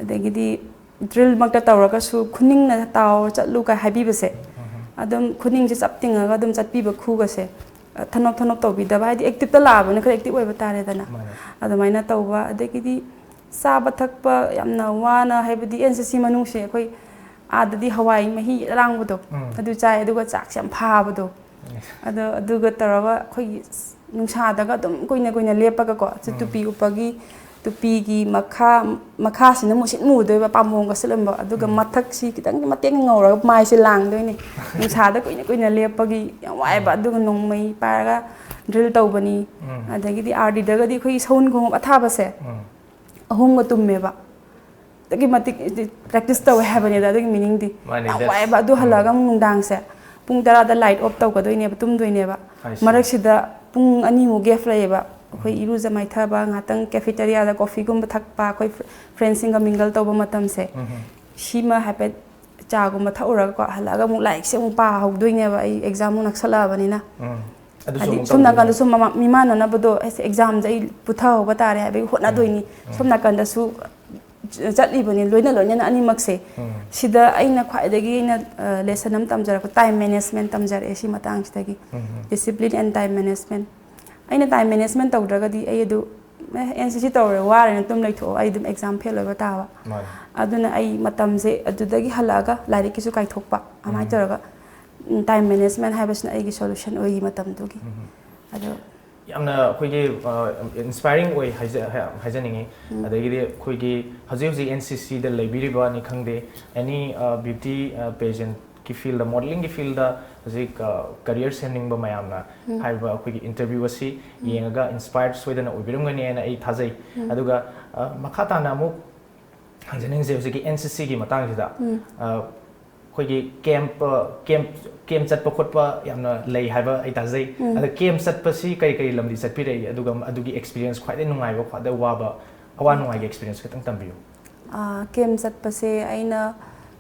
ꯑꯗꯒꯤꯗꯤ ꯗ꯭ꯔꯤꯜꯃꯛꯇ ꯇꯧꯔꯒꯁꯨ ꯈꯨꯅꯤꯡꯅ ꯇꯥꯎ ꯆꯠꯂꯨ ꯀꯥꯏ ꯍꯥꯏꯕꯤꯕꯁꯦ, ꯑꯗꯨꯝ ꯈꯨꯅꯤꯡꯁꯦ ꯆꯞ ꯇꯤꯡꯉꯒ ꯑꯗꯨꯝ ꯆꯠꯄꯤꯕ ꯈꯨꯒꯁꯦ, ꯊꯅꯣꯞ ꯊꯅꯣꯞ ꯇꯧꯕꯤꯗꯕ, ꯍꯥꯏꯗꯤ ꯑꯦꯛꯇꯤꯞꯇ ꯂꯥꯛꯑꯕꯅꯤꯅ ꯈꯔ ꯑꯦꯛꯇꯤꯞ ꯑꯣꯏꯕ ꯇꯥꯔꯦꯗꯅ꯫ ꯑꯗꯨꯃꯥꯏꯅ ꯇꯧꯕ꯫ ꯑꯗꯒꯤꯗꯤ ꯆꯥꯕ ꯊꯛꯄ ꯌꯥꯝꯅ ꯋꯥꯅ, ꯍꯥꯏꯕꯗꯤ ꯑꯦꯟ ꯁꯤ ꯁꯤ ꯃꯅꯨꯡꯁꯦ ꯑꯩꯈꯣꯏ ꯑꯥꯗꯗꯤ ꯍꯋꯥꯏ ꯃꯍꯤ ꯑꯔꯥꯡꯕꯗꯣ ꯑꯗꯨ ꯆꯥꯏ, ꯑꯗꯨꯒ ꯆꯥꯛꯁꯦ ꯌꯥꯝ ꯐꯥꯕꯗꯣ꯫ ꯑꯗꯣ ꯑꯗꯨꯒ ꯇꯧꯔꯒ ꯑꯩꯈꯣꯏꯒꯤ ꯅꯨꯡꯁꯥꯗꯒ ꯑꯗꯨꯝ ꯀꯨꯏꯅ ꯀꯨꯏꯅ ꯂꯦꯞꯄꯒꯀꯣ, ꯁꯤ ꯇꯨꯄꯤ ꯎꯞꯄꯒꯤ, ꯇꯨꯄꯤꯒꯤ ꯃꯈꯥ, ꯃꯈꯥꯁꯤꯅ ꯃꯨꯁꯤꯠ ꯃꯨꯗꯣꯏꯕ, ꯄꯥꯝꯕꯣꯝꯒ ꯁꯤꯠꯂꯝꯕ, ꯑꯗꯨꯒ ꯃꯊꯛꯁꯤ ꯈꯤꯇꯪ ꯃꯇꯦꯛ ꯉꯧꯔꯒ ꯃꯥꯏꯁꯦ ꯂꯥꯡꯗꯣꯏꯅꯦ꯫ ꯅꯨꯡꯁꯥꯗ ꯀꯨꯏꯅ ꯀꯨꯏꯅ ꯂꯦꯞꯄꯒꯤ ꯌꯥꯝ ꯋꯥꯏꯑꯦꯕ꯫ ꯑꯗꯨꯒ ꯅꯣꯡꯃꯩ ꯄꯥꯏꯔꯒ ꯗ꯭ꯔꯤꯜ ꯇꯧꯕꯅꯤ꯫ ꯑꯗꯒꯤꯗꯤ ꯑꯥꯔ ꯗꯤꯗꯒꯗꯤ ꯑꯩꯈꯣꯏꯒꯤ ꯁꯎꯟ ꯈꯣꯡꯎꯞ ꯑꯊꯥꯕꯁꯦ ꯑꯍꯨꯝꯒ ꯇꯨꯝꯃꯦꯕ꯫ ꯑꯗꯨꯛꯀꯤ ꯃꯇꯤꯛ ꯄ꯭ꯔꯦꯛꯇꯤꯁ ꯇꯧꯋꯦ ꯍꯥꯏꯕꯅꯤꯗ, ꯑꯗꯨꯒꯤ ꯃꯤꯅꯤꯡꯗꯤ꯫ ꯃꯥꯅꯤ, ꯌꯥꯝ that's ꯋꯥꯏꯑꯦꯕ꯫ ꯑꯗꯨ ꯍꯜꯂꯛꯑꯒ ꯑꯃꯨꯛ ꯅꯨꯡꯗꯥꯡꯁꯦ ꯄꯨꯡ ꯇꯔꯥꯗ ꯂꯥꯏꯠ ꯑꯣꯐ ꯇꯧꯒꯗꯣꯏꯅꯦꯕ, ꯇꯨꯝꯗꯣꯏꯅꯦꯕ꯫ I see. ꯃꯔꯛꯁꯤꯗ ꯄꯨꯡ ꯑꯅꯤꯃꯨꯛ ꯒꯦꯞ ꯂꯩꯌꯦꯕ꯫ ꯑꯩꯈꯣꯏ ꯏꯔꯨꯖ ꯃꯥꯏꯊꯕ, ꯉꯥꯛꯇꯪ ꯀꯦꯐꯦꯇꯦꯔꯤꯌꯥꯗ ꯀꯣꯐꯤꯒꯨꯝꯕ ꯊꯛꯄ, ꯑꯩꯈꯣꯏ ꯐ꯭ꯔꯦꯟꯁꯤꯡꯒ ꯃꯤꯡꯒꯜ ꯇꯧꯕ ꯃꯇꯝꯁꯦ, ꯁꯤꯃ ꯍꯥꯏꯐꯦꯠ ꯆꯥꯒꯨꯝꯕ ꯊꯛꯎꯔꯒꯀꯣ, ꯍꯜꯂꯛꯑꯒ ꯑꯃꯨꯛ ꯂꯥꯏꯔꯤꯛꯁꯦ ꯑꯃꯨꯛ ꯄꯥꯍꯧꯗꯣꯏꯅꯦꯕ, ꯑꯩ ꯑꯦꯛꯖꯥꯝ ꯑꯃꯨꯛ ꯅꯛꯁꯜꯂꯛꯑꯕꯅꯤꯅ꯫ ꯎꯝ꯫ ꯑꯗꯨꯁꯨ ꯍꯥꯏꯗꯤ ꯑꯃꯨꯛ ꯁꯣꯝ ꯇꯧꯗꯣꯏꯅꯦ꯫ ꯅꯥꯀꯟꯗꯁꯨ ꯃꯃꯥ-, ꯃꯤꯃꯥꯟꯅꯅꯕꯗꯣ, ꯑꯩꯁꯦ ꯑꯦꯛꯖꯥꯝꯁꯦ ꯑꯩ ꯄꯨꯊꯍꯧꯕ ꯇꯥꯔꯦ ꯍꯥꯏꯕꯒꯤ ꯍꯣꯠꯅꯗꯣꯏꯅꯤ꯫ ꯎꯝ꯫ ꯁꯣꯝ ꯅꯥꯀꯟꯗꯁꯨ ꯆꯠꯂꯤꯕꯅꯤ, ꯂꯣꯏꯅ ꯂꯣꯏꯅꯅ ꯑꯅꯤꯃꯛꯁꯦ꯫ ꯎꯝ꯫ ꯁꯤꯗ ꯑꯩꯅ ꯈ꯭ꯋꯥꯏꯗꯒꯤ ꯑꯩꯅ, ꯑ, ꯂꯦꯁꯟ ꯑꯃ ꯇꯝꯖꯔꯛꯄ, ꯇꯥꯏꯝ ꯃꯦꯅꯦꯖꯃꯦꯟꯠ ꯇꯝꯖꯔꯛꯑꯦ ꯁꯤ ꯃꯇꯥꯡꯁꯤꯗꯒꯤ꯫ ꯎꯝ, ꯎꯝ꯫ Discipline and time management꯫ ꯑꯩꯅ ꯇꯥꯏꯝ ꯃꯦꯅꯦꯖꯃꯦꯟꯠ ꯇꯧꯗ꯭ꯔꯒꯗꯤ ꯑꯩ ꯑꯗꯨ, "ꯑꯦ, ꯑꯦꯟ ꯁꯤ ꯁꯤ ꯇꯧꯔꯦ, ꯋꯥꯔꯦꯅ ꯑꯗꯨꯝ ꯂꯩꯊꯣꯛꯑꯣ, ꯑꯩ ꯑꯗꯨꯝ ꯑꯦꯛꯖꯥꯝ ꯐꯦꯜ ꯑꯣꯏꯕ ꯇꯥꯕ"꯫ ꯃꯥꯅꯤ꯫ ꯑꯗꯨꯅ ꯑꯩ ꯃꯇꯝꯁꯦ ꯑꯗꯨꯗꯒꯤ ꯍꯜꯂꯛꯑꯒ ꯂꯥꯏꯔꯤꯛꯀꯤꯁꯨ ꯀꯥꯏꯊꯣꯛꯄ, ꯑꯗꯨꯃꯥꯏꯅ ꯎꯝ꯫ ꯇꯧꯔꯒ, ꯎꯝ, ꯇꯥꯏꯝ ꯃꯦꯅꯦꯖꯃꯦꯟꯠ ꯍꯥꯏꯕꯁꯤꯅ ꯑꯩꯒꯤ ꯁꯣꯂꯨꯁꯟ ꯑꯣꯏꯈꯤ ꯃꯇꯝꯗꯨꯒꯤ꯫ ꯎꯝ꯫ ꯑꯗꯣ ꯌꯥꯝꯅ ꯑꯩꯈꯣꯏꯒꯤ, ꯑ, ꯏꯟꯁꯄꯥꯏꯔꯤꯡ ꯑꯣꯏ ꯍꯥꯏꯖ-, ꯍꯥꯏ-, ꯍꯥꯏꯖꯅꯤꯡꯉꯤ꯫ ꯎꯝ꯫ ꯑꯗꯒꯤꯗꯤ ꯑꯩꯈꯣꯏꯒꯤ ꯍꯧꯖꯤꯛ ꯍꯧꯖꯤꯛ ꯑꯦꯟ ꯁꯤ ꯁꯤꯗ ꯂꯩꯕꯤꯔꯤꯕꯅꯤ ꯈꯪꯗꯦ, ꯑꯦꯅꯤ, ꯑ, ꯕ꯭ꯌꯨꯇꯤ, ꯑ, ꯄꯦꯖꯦꯟꯠꯀꯤ ꯐꯤꯜꯗ, ꯃꯣꯗꯦꯂꯤꯡꯒꯤ ꯐꯤꯜꯗ ꯍꯧꯖꯤꯛ, ꯑ, ꯀꯔꯤꯌꯔ ꯁꯦꯝꯅꯤꯡꯕ ꯃꯌꯥꯝꯅ ꯎꯝ꯫ ꯍꯥꯏꯔꯤꯕ ꯑꯩꯈꯣꯏꯒꯤ ꯏꯟꯇꯔꯚ꯭ꯌꯨ ꯑꯁꯤ ꯎꯝ꯫ ꯌꯦꯡꯉꯒ ꯏꯟꯁꯄꯥꯌꯔ ꯁꯣꯏꯗꯅ ꯑꯣꯏꯕꯤꯔꯝꯒꯅꯤ ꯍꯥꯏꯅ ꯑꯩ ꯊꯥꯖꯩ꯫ ꯎꯝ꯫ ꯑꯗꯨꯒ, ꯑ, ꯃꯈꯥ ꯇꯥꯅ ꯑꯃꯨꯛ ꯍꯪꯖꯅꯤꯡꯉꯤꯁꯦ, ꯍꯧꯖꯤꯛꯀꯤ ꯑꯦꯟ ꯁꯤ ꯁꯤꯒꯤ ꯃꯇꯥꯡꯁꯤꯗ, ꯎꯝ꯫ ꯑ, ꯑꯩꯈꯣꯏꯒꯤ ꯀꯦꯝꯞ, ꯀꯦꯝꯞ, ꯀꯦꯝꯞ ꯆꯠꯄ ꯈꯣꯠꯄ ꯌꯥꯝꯅ ꯂꯩ ꯍꯥꯏꯕ ꯑꯩ ꯇꯥꯖꯩ꯫ ꯎꯝ꯫ ꯑꯗ ꯀꯦꯝꯞ ꯆꯠꯄꯁꯤ ꯀꯔꯤ ꯀꯔꯤ ꯂꯝꯗꯤ ꯆꯠꯄꯤꯔꯛꯏ? ꯑꯗꯨꯒ ꯑꯗꯨꯒꯤ ꯑꯦꯛꯁꯄꯤꯔꯤꯌꯦꯟꯁ, ꯈ꯭ꯋꯥꯏꯗꯩ ꯅꯨꯡꯉꯥꯏꯕ, ꯈ꯭ꯋꯥꯏꯗꯩ ꯋꯥꯕ, ꯑꯋꯥ ꯅꯨꯡꯉꯥꯏꯒꯤ ꯑꯦꯛꯁꯄꯤꯔꯤꯌꯦꯟꯁ ꯈꯤꯇꯪ ꯇꯝꯕꯤꯌꯨ꯫ ꯑ, ꯀꯦꯝꯞ ꯆꯠꯄꯁꯦ ꯑꯩꯅ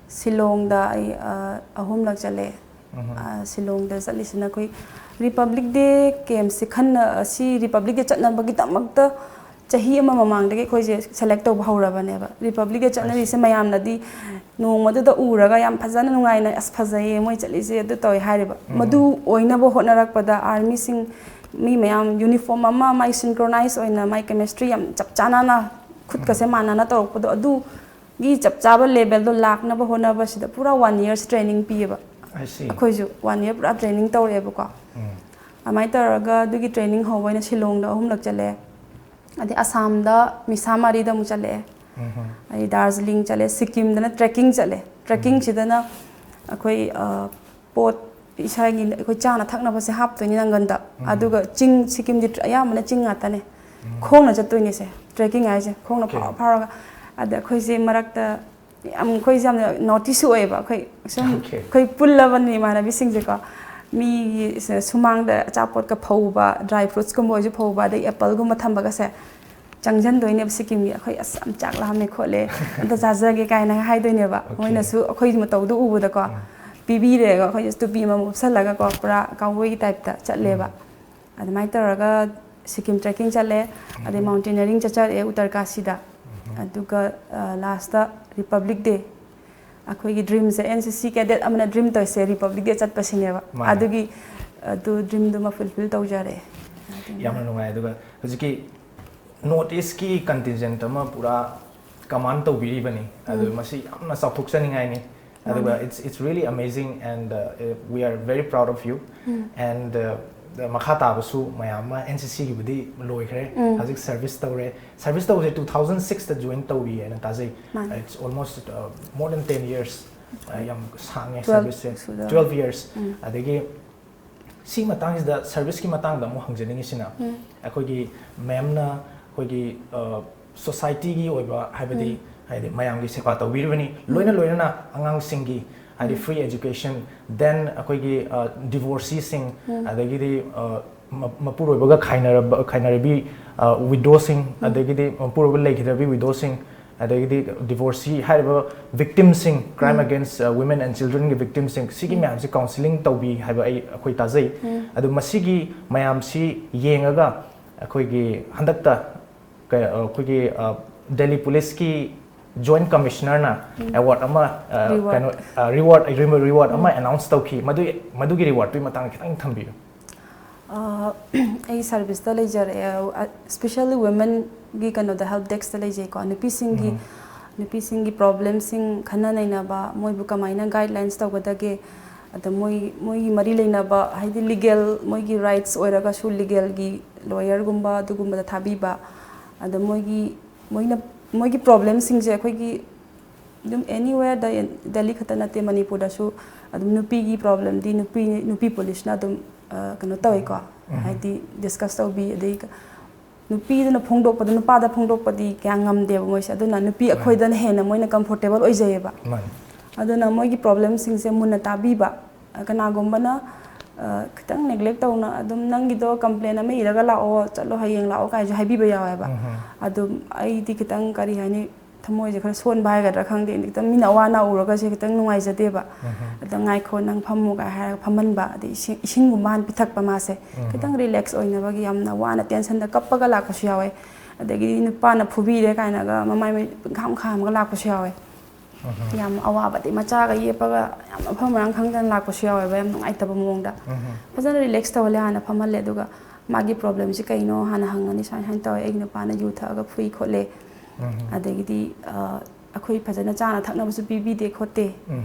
ꯁꯤꯂꯣꯡꯗ ꯑꯩ, ꯑ, ꯑꯍꯨꯝꯂꯛ ꯆꯠꯂꯦ꯫ ꯎꯝ꯫ ꯑ, ꯁꯤꯂꯣꯡꯗ ꯆꯠꯂꯤꯁꯤꯅ ꯑꯩꯈꯣꯏ ꯔꯤꯄꯕ꯭ꯂꯤꯛ ꯗꯦ ꯀꯦꯝꯞꯁꯦ ꯈꯟꯅ-, ꯑꯁꯤ ꯔꯤꯄꯕ꯭ꯂꯤꯛ ꯗꯦ ꯆꯠꯅꯕꯒꯤꯗꯃꯛꯇ ꯆꯍꯤ ꯑꯃ ꯃꯃꯥꯡꯗꯒꯤ ꯑꯩꯈꯣꯏꯁꯦ ꯁꯦꯂꯦꯛ ꯇꯧꯕ ꯍꯧꯔꯕꯅꯦꯕ꯫ ꯔꯤꯄꯕ꯭ꯂꯤꯛ ꯗꯦ ꯆꯠꯅꯔꯤꯁꯦ ꯃꯌꯥꯝꯅꯗꯤ ꯅꯣꯡꯃꯗꯨꯗ ꯎꯔꯒ ꯌꯥꯝ ꯐꯖꯅ ꯅꯨꯡꯉꯥꯏꯅ, "ꯑꯁ, ꯐꯖꯩꯌꯦ ꯃꯣꯏ ꯆꯠꯂꯤꯁꯦ", ꯑꯗꯨ ꯇꯧꯋꯦ ꯍꯥꯏꯔꯤꯕ꯫ ꯃꯗꯨ ꯑꯣꯏꯅꯕ ꯍꯣꯠꯅꯔꯛꯄꯗ ꯑꯥꯔꯃꯤꯁꯤꯡ, ꯃꯤ ꯃꯌꯥꯝ ꯌꯨꯅꯤꯐꯣꯔꯝ ꯑꯃ, ꯃꯥꯏ ꯁꯤꯟꯀ꯭ꯔꯣꯅꯥꯏꯁ ꯑꯣꯏꯅ, ꯃꯥꯏ ꯀꯦꯃꯤꯁꯇ꯭ꯔꯤ ꯌꯥꯝ ꯆꯞ ꯆꯥꯟꯅꯅ, ꯈꯨꯠꯀꯁꯦ ꯃꯥꯟꯅꯅ ꯇꯧꯔꯛꯄꯗꯣ, ꯑꯗꯨꯒꯤ ꯆꯞ ꯆꯥꯕ ꯂꯦꯕꯦꯜꯗꯣ ꯂꯥꯛꯅꯕ ꯍꯣꯠꯅꯕꯁꯤꯗ ꯄꯨꯔꯥ ꯋꯥꯟ ꯌꯔꯁ ꯇ꯭ꯔꯦꯅꯤꯡ ꯄꯤꯌꯦꯕ꯫ I see. ꯑꯩꯈꯣꯏꯁꯨ ꯋꯥꯟ ꯌꯔ ꯄꯨꯔꯥ ꯇ꯭ꯔꯦꯅꯤꯡ ꯇꯧꯔꯛꯑꯦꯕꯀꯣ꯫ ꯑꯗꯨꯃꯥꯏꯅ ꯇꯧꯔꯒ ꯑꯗꯨꯒꯤ ꯇ꯭ꯔꯦꯅꯤꯡ ꯍꯧꯕ ꯑꯣꯏꯅ ꯁꯤꯂꯣꯡꯗ ꯑꯍꯨꯝꯂꯛ ꯆꯠꯂꯦ꯫ ꯑꯗꯩ ꯑꯁꯥꯝꯗ ꯃꯤꯁꯥꯃꯥꯔꯤꯗ ꯑꯃꯨꯛ ꯆꯠꯂꯛꯑꯦ꯫ ꯑꯩ ꯗꯥꯔꯖꯤꯂꯤꯡ ꯆꯠꯂꯦ, ꯁꯤꯛꯀꯤꯝꯗꯅ ꯇ꯭ꯔꯦꯛꯀꯤꯡ ꯆꯠꯂꯦ꯫ ꯇ꯭ꯔꯦꯛꯀꯤꯡꯁꯤꯗꯅ ꯑꯩꯈꯣꯏ, ꯑ, ꯄꯣꯠ, ꯏꯁꯥꯒꯤ ꯑꯩꯈꯣꯏ ꯆꯥꯅ ꯊꯛꯅꯕꯁꯦ ꯍꯥꯞꯇꯣꯏꯅꯤ ꯅꯪꯒꯟꯗ꯫ ꯑꯗꯨꯒ ꯆꯤꯡ, ꯁꯤꯛꯀꯤꯝꯗꯤ ꯑꯌꯥꯝꯕꯅ ꯆꯤꯡ ꯉꯥꯛꯇꯅꯦ꯫ ꯈꯣꯡꯅ ꯆꯠꯇꯣꯏꯅꯦꯁꯦ, ꯇ꯭ꯔꯦꯛꯀꯤꯡ ꯍꯥꯏꯁꯦ, ꯈꯣꯡꯅ Okay. ꯐꯥꯎꯔ ꯐꯥꯎꯔꯒ꯫ ꯑꯗ ꯑꯩꯈꯣꯏꯁꯦ ꯃꯔꯛꯇ ꯌꯥꯝ, ꯑꯩꯈꯣꯏꯁꯦ ꯌꯥꯝꯅ ꯅꯣꯇꯤꯁꯨ ꯑꯣꯏꯌꯦꯕ꯫ ꯑꯩꯈꯣꯏ ꯁꯨꯝ Okay. ꯑꯩꯈꯣꯏ ꯄꯨꯜꯂꯕꯅꯤ ꯏꯃꯥꯟꯅꯕꯤꯁꯤꯡꯁꯦꯀꯣ꯫ ꯃꯤꯒꯤ ꯁ-, ꯁꯨꯃꯥꯡꯗ ꯑꯆꯥꯄꯣꯠꯀ ꯐꯧꯕ, ꯗ꯭ꯔꯥꯏ ꯐ꯭ꯔꯨꯠꯁꯀꯨꯝꯕ ꯑꯣꯏꯁꯨ ꯐꯧꯕ, ꯑꯗꯩ ꯑꯦꯄꯜꯒꯨꯝꯕ ꯊꯝꯕꯒꯁꯦ ꯆꯪꯁꯤꯟꯗꯣꯏꯅꯦꯕ ꯁꯤꯛꯀꯤꯝꯒꯤ꯫ ꯑꯩꯈꯣꯏ, "ꯑꯁ, ꯌꯥꯝ ꯆꯥꯛ ꯂꯥꯝꯃꯦ ꯈꯣꯠꯂꯦ, ꯑꯝꯇ ꯆꯥꯖꯒꯦ" ꯀꯥꯏꯅ ꯍꯥꯏꯗꯣꯏꯅꯦꯕ꯫ Okay. ꯃꯣꯏꯅꯁꯨ ꯑꯩꯈꯣꯏ ꯃꯇꯧꯗꯣ ꯎꯕꯗꯀꯣ ꯄꯤꯕꯤꯔꯦꯒ, ꯑꯩꯈꯣꯏꯁꯨ ꯇꯨꯄꯤ ꯑꯃꯃꯝ ꯎꯞꯁꯜꯂꯒꯀꯣ, ꯄꯨꯔꯥ ꯀꯥꯎꯕꯣꯏꯒꯤ ꯇꯥꯏꯞꯇ ꯆꯠꯂꯦꯕ꯫ ꯑꯗꯨꯃꯥꯏꯅ ꯇꯧꯔꯒ ꯁꯤꯛꯀꯤꯝ ꯇ꯭ꯔꯦꯛꯀꯤꯡ ꯆꯠꯂꯦ, ꯑꯗꯩ ꯃꯥꯎꯟꯇꯦꯅꯔꯤꯡ ꯆꯠꯆꯔꯛꯑꯦ ꯎꯇꯔꯀꯥꯁꯤꯗ꯫ ꯑꯗꯨꯒ, ꯑ, ꯂꯥꯁꯇ ꯔꯤꯄꯕ꯭ꯂꯤꯛ ꯗꯦ, ꯑꯩꯈꯣꯏꯒꯤ ꯗ꯭ꯔꯤꯝꯁꯦ, ꯑꯦꯟ ꯁꯤ ꯁꯤ ꯀꯦꯗꯦꯠ ꯑꯃꯅ ꯗ꯭ꯔꯤꯝ ꯇꯧꯔꯤꯁꯦ ꯔꯤꯄꯕ꯭ꯂꯤꯛ ꯗꯦ ꯆꯠꯄꯁꯤꯅꯦꯕ꯫ ꯃꯥꯅꯦ꯫ ꯑꯗꯨꯒꯤ, ꯑꯗꯨ ꯗ꯭ꯔꯤꯝꯗꯨꯃ ꯐꯨꯜꯐꯤꯜ ꯇꯧꯖꯔꯦ꯫ ꯌꯥꯝꯅ ꯅꯨꯡꯉꯥꯏ꯫ ꯑꯗꯨꯒ ꯍꯧꯖꯤꯛꯀꯤ ꯅꯣꯔꯠ ꯏꯁꯀꯤ ꯀꯟꯇꯤꯟꯖꯦꯟꯠ ꯑꯃ ꯄꯨꯔꯥ ꯀꯃꯥꯟ ꯇꯧꯕꯤꯔꯤꯕꯅꯤ꯫ ꯑꯗꯨ ꯃꯁꯤ ꯌꯥꯝꯅ ꯆꯥꯎꯊꯣꯛꯆꯅꯤꯡꯉꯥꯏꯅꯤ꯫ ꯑꯗꯨꯒ ꯃꯥꯅꯦ꯫ It's, it's really amazing and, uh, we are very proud of you. And, uh, ꯃꯈꯥ ꯇꯥꯕꯁꯨ ꯃꯌꯥꯝ ꯑꯃ, ꯑꯦꯟ ꯁꯤ ꯁꯤꯒꯤꯕꯨꯗꯤ ꯂꯣꯏꯈ꯭ꯔꯦ, ꯍꯧꯖꯤꯛ ꯁꯔꯚꯤꯁ ꯇꯧꯔꯦ꯫ ꯁꯔꯚꯤꯁ ꯇꯧꯕꯁꯦ two thousand sixꯇ ꯖꯣꯏꯟ ꯇꯧꯕꯤ ꯍꯥꯏꯅ ꯇꯥꯖꯩ꯫ ꯃꯥꯅꯦ꯫ It's almost, uh, more than ten years. Uh, ꯌꯥꯝ ꯁꯥꯡꯉꯦ Twelve ꯁꯔꯚꯤꯁꯁꯦ꯫ ꯁꯨꯗꯧꯔꯦ꯫ Twelve years. ꯑꯗꯒꯤ ꯁꯤ ꯃꯇꯥꯡꯁꯤꯗ, ꯁꯔꯚꯤꯁꯀꯤ ꯃꯇꯥꯡꯗ ꯑꯃꯨꯛ ꯍꯪꯖꯅꯤꯡꯉꯤꯁꯤꯅ, ꯑꯩꯈꯣꯏꯒꯤ ꯃꯦꯝꯅ ꯑꯩꯈꯣꯏꯒꯤ, ꯑ, ꯁꯣꯁꯥꯏꯇꯤꯒꯤ ꯑꯣꯏꯕ, ꯍꯥꯏꯕꯗꯤ, ꯍꯥꯏꯗꯤ ꯃꯌꯥꯝꯒꯤ ꯁꯦꯕꯥ ꯇꯧꯕꯤꯔꯤꯕꯅꯤ, ꯂꯣꯏꯅ ꯂꯣꯏꯅꯅ ꯑꯉꯥꯡꯁꯤꯡꯒꯤ, ꯍꯥꯏꯗꯤ, free education, then ꯑꯩꯈꯣꯏꯒꯤ, ꯑ, ꯗꯤꯚꯣꯔꯁꯤꯁꯤꯡ, ꯑꯗꯒꯤꯗꯤ, ꯑ, ꯃ-, ꯃꯄꯨꯔꯣꯏꯕꯒ ꯈꯥꯏꯅꯔꯕ, ꯈꯥꯏꯅꯔꯕꯤ, ꯑ, ꯋꯤꯗꯣꯁꯤꯡ, ꯑꯗꯒꯤꯗꯤ ꯃꯄꯨꯔꯣꯏꯕ ꯂꯩꯈꯤꯗ꯭ꯔꯕꯤ ꯋꯤꯗꯣꯁꯤꯡ, ꯑꯗꯒꯤꯗꯤ ꯗꯤꯚꯣꯔꯁꯤ ꯍꯥꯏꯔꯤꯕ ꯚꯤꯛꯇꯤꯝꯁꯤꯡ, crime against, uh, women and childrenꯒꯤ ꯚꯤꯛꯇꯤꯝꯁꯤꯡ, ꯁꯤꯒꯤ ꯃꯌꯥꯝꯁꯤ ꯀꯥꯎꯟꯁꯤꯂꯤꯡ ꯇꯧꯕꯤ ꯍꯥꯏꯕ ꯑꯩ, ꯑꯩꯈꯣꯏ ꯇꯥꯖꯩ꯫ ꯑꯗꯨ ꯃꯁꯤꯒꯤ ꯃꯌꯥꯝꯁꯤ ꯌꯦꯡꯉꯒ ꯑꯩꯈꯣꯏꯒꯤ ꯍꯟꯗꯛꯇ ꯀ- ꯑ, ꯑꯩꯈꯣꯏꯒꯤ ꯗꯦꯜꯂꯤ ꯄꯨꯂꯤꯁꯀꯤ ꯖꯣꯏꯟ ꯀꯃꯤꯁꯅꯔꯅ ꯑꯦꯋꯥꯔꯗ ꯑꯃ, ꯑ, Reward. ꯀꯩꯅꯣ, ꯔꯤꯋꯥꯔꯗ ꯔꯤꯋꯥꯔꯗ ꯑꯃ ꯑꯦꯅꯥꯎꯟꯁ ꯇꯧꯈꯤ꯫ ꯃꯗꯨꯒꯤ ꯃꯗꯨꯒꯤ ꯔꯤꯋꯥꯔꯗꯇꯨꯒꯤ ꯃꯇꯥꯡꯗ ꯈꯤꯇꯪ ꯊꯝꯕꯤꯌꯨ꯫ ꯑꯩ ꯁꯥꯔꯚꯤꯁꯇ ꯂꯩꯖꯔꯛꯑꯦ, ꯁ꯭ꯄꯦꯁꯦꯜꯂꯤ ꯋꯨꯃꯦꯟꯒꯤ ꯀꯩꯅꯣꯗ, ꯍꯦꯜꯞ ꯗꯦꯛꯁꯇ ꯂꯩꯖꯩꯀꯣ꯫ ꯅꯨꯄꯤꯁꯤꯡꯒꯤ ꯅꯨꯄꯤꯁꯤꯡꯒꯤ ꯄ꯭ꯔꯣꯕ꯭ꯂꯦꯝꯁꯤꯡ, ꯈꯟꯅ ꯅꯩꯅꯕ, ꯃꯣꯏꯕꯨ ꯀꯃꯥꯏꯅ ꯒꯥꯏꯗꯂꯥꯏꯟꯁ ꯇꯧꯒꯗꯒꯦ, ꯑꯗ ꯃꯣꯏ ꯃꯣꯏꯒꯤ ꯃꯔꯤ ꯂꯩꯅꯕ, ꯍꯥꯏꯗꯤ ꯂꯤꯒꯦꯜ, ꯃꯣꯏꯒꯤ ꯔꯥꯏꯠꯁ ꯑꯣꯏꯔꯒꯁꯨ ꯂꯤꯒꯦꯜꯒꯤ ꯂꯣꯌꯔꯒꯨꯝꯕ ꯑꯗꯨꯒꯨꯝꯕꯗ ꯊꯥꯕꯤꯕ, ꯑꯗ ꯃꯣꯏꯒꯤ ꯃꯣꯏꯅ ꯃꯣꯏꯒꯤ ꯄ꯭ꯔꯣꯕ꯭ꯂꯦꯝꯁꯤꯡꯁꯦ ꯑꯩꯈꯣꯏꯒꯤ ꯑꯗꯨꯝ ꯑꯦꯅꯤꯋꯦꯔꯗ, ꯗꯦꯜꯂꯤ ꯈꯛꯇ ꯅꯠꯇꯦ, ꯃꯅꯤꯄꯨꯔꯗꯁꯨ ꯑꯗꯨꯝ ꯅꯨꯄꯤꯒꯤ ꯄ꯭ꯔꯣꯕ꯭ꯂꯦꯝꯗꯤ ꯅꯨꯄꯤ ꯅꯨꯄꯤ ꯄꯨꯂꯤꯁꯅ ꯑꯗꯨꯝ ꯑ, ꯀꯩꯅꯣ ꯇꯧꯋꯦꯀꯣ, ꯍꯥꯏꯗꯤ ꯗꯤꯁꯀꯁ ꯇꯧꯕꯤ, ꯑꯗꯩ ꯅꯨꯄꯤꯗꯨꯅ ꯐꯣꯡꯗꯣꯛꯄꯗꯣ ꯅꯨꯄꯥꯗ ꯐꯣꯡꯗꯣꯛꯄꯗꯤ ꯀꯌꯥ ꯉꯝꯗꯦꯕ ꯃꯣꯏꯁꯦ, ꯑꯗꯨꯅ ꯅꯨꯄꯤ ꯑꯩꯈꯣꯏꯗꯅ ꯍꯦꯟꯅ ꯃꯣꯏꯅ ꯀꯝꯐꯣꯔꯇꯦꯕꯜ ꯑꯣꯏꯖꯩꯌꯦꯕ꯫ ꯃꯥꯅꯤ꯫ ꯑꯗꯨꯅ ꯃꯣꯏꯒꯤ ꯄ꯭ꯔꯣꯕ꯭ꯂꯦꯝꯁꯤꯡꯁꯦ ꯃꯨꯟꯅ ꯇꯥꯕꯤꯕ, ꯀꯅꯥꯒꯨꯝꯕꯅ ꯑ, ꯈꯤꯇꯪ ꯅꯦꯒ꯭ꯂꯦꯛ ꯇꯧꯅ ꯑꯗꯨꯝ "ꯅꯪꯒꯤꯗꯣ ꯀꯝꯄ꯭ꯂꯦꯟ ꯑꯃ ꯏꯔꯒ ꯂꯥꯛꯑꯣ, ꯆꯠꯂꯣ, ꯍꯌꯦꯡ ꯂꯥꯛꯑꯣ" ꯀꯥꯏꯁꯨ ꯍꯥꯏꯕꯤꯕ ꯌꯥꯎꯋꯦꯕ꯫ ꯑꯗꯨꯝ ꯑꯩꯗꯤ ꯈꯤꯇꯪ, ꯀꯔꯤ ꯍꯥꯏꯅꯤ, ꯊꯃꯣꯏꯁꯦ ꯈꯔ ꯁꯣꯟꯕ ꯍꯥꯏꯒꯗ꯭ꯔꯥ ꯈꯪꯗꯦ, ꯈꯤꯇꯪ ꯃꯤꯅ ꯑꯋꯥ ꯑꯅꯥ ꯎꯔꯒꯁꯦ ꯈꯤꯇꯪ ꯅꯨꯡꯉꯥꯏꯖꯗꯦꯕ꯫ ꯑꯗ "ꯉꯥꯏꯈꯣ, ꯅꯪ ꯐꯝꯃꯨ" ꯀꯥꯏ ꯍꯥꯏꯔꯒ ꯐꯝꯍꯟꯕ, ꯑꯗꯩ ꯏꯁꯤꯡ, ꯏꯁꯤꯡꯒꯨꯝꯕ ꯍꯥꯟꯅ ꯄꯤꯊꯛꯄ ꯃꯥꯁꯦ, ꯈꯤꯇꯪ ꯔꯤꯂꯦꯛꯁ ꯑꯣꯏꯅꯕꯒꯤ꯫ ꯌꯥꯝꯅ ꯋꯥꯅ ꯇꯦꯟꯁꯟꯗ ꯀꯞꯄꯒ ꯂꯥꯛꯄꯁꯨ ꯌꯥꯎꯋꯦ, ꯑꯗꯒꯤꯗꯤ ꯅꯨꯄꯥꯅ ꯐꯨꯕꯤꯔꯦ ꯀꯥꯏꯅꯒ ꯃꯃꯥꯏ ꯃꯃꯤꯠ ꯄꯨꯡꯈꯥꯝ ꯈꯥꯝꯃꯒ ꯂꯥꯛꯄꯁꯨ ꯌꯥꯎꯋꯦ꯫ ꯌꯥꯝ ꯑꯋꯥꯕꯗꯤ ꯃꯆꯥꯒ ꯌꯦꯞꯄꯒ ꯌꯥꯝ ꯃꯐꯝ ꯃꯔꯥꯡ ꯈꯪꯗꯅ ꯂꯥꯛꯄꯁꯨ ꯌꯥꯎꯋꯦꯕ, ꯌꯥꯝ ꯅꯨꯡꯉꯥꯏꯇꯕ ꯃꯑꯣꯡꯗ꯫ ꯐꯖꯅ ꯔꯤꯂꯦꯛꯁ ꯇꯧꯍꯜꯂꯦ, ꯍꯥꯟꯅ ꯐꯝꯍꯜꯂꯦ, ꯑꯗꯨꯒ "ꯃꯥꯒꯤ ꯄ꯭ꯔꯣꯕ꯭ꯂꯦꯝꯁꯤ ꯀꯩꯅꯣ?" ꯍꯥꯟꯅ ꯍꯪꯉꯅꯤ꯫ "ꯁꯨꯃꯥꯏꯅ ꯁꯨꯃꯥꯏꯅ ꯇꯧꯋꯦ, ꯑꯩꯒꯤ ꯅꯨꯄꯥꯅ ꯌꯨ ꯊꯛꯑꯒ ꯐꯨꯏ ꯈꯣꯠꯂꯦ, ꯑꯗꯒꯤꯗꯤ ꯑ, ꯑꯩꯈꯣꯏ ꯐꯖꯅ ꯆꯥꯅ ꯊꯛꯅꯕꯁꯨ ꯄꯤꯕꯤꯗꯦ ꯈꯣꯠꯇꯦ,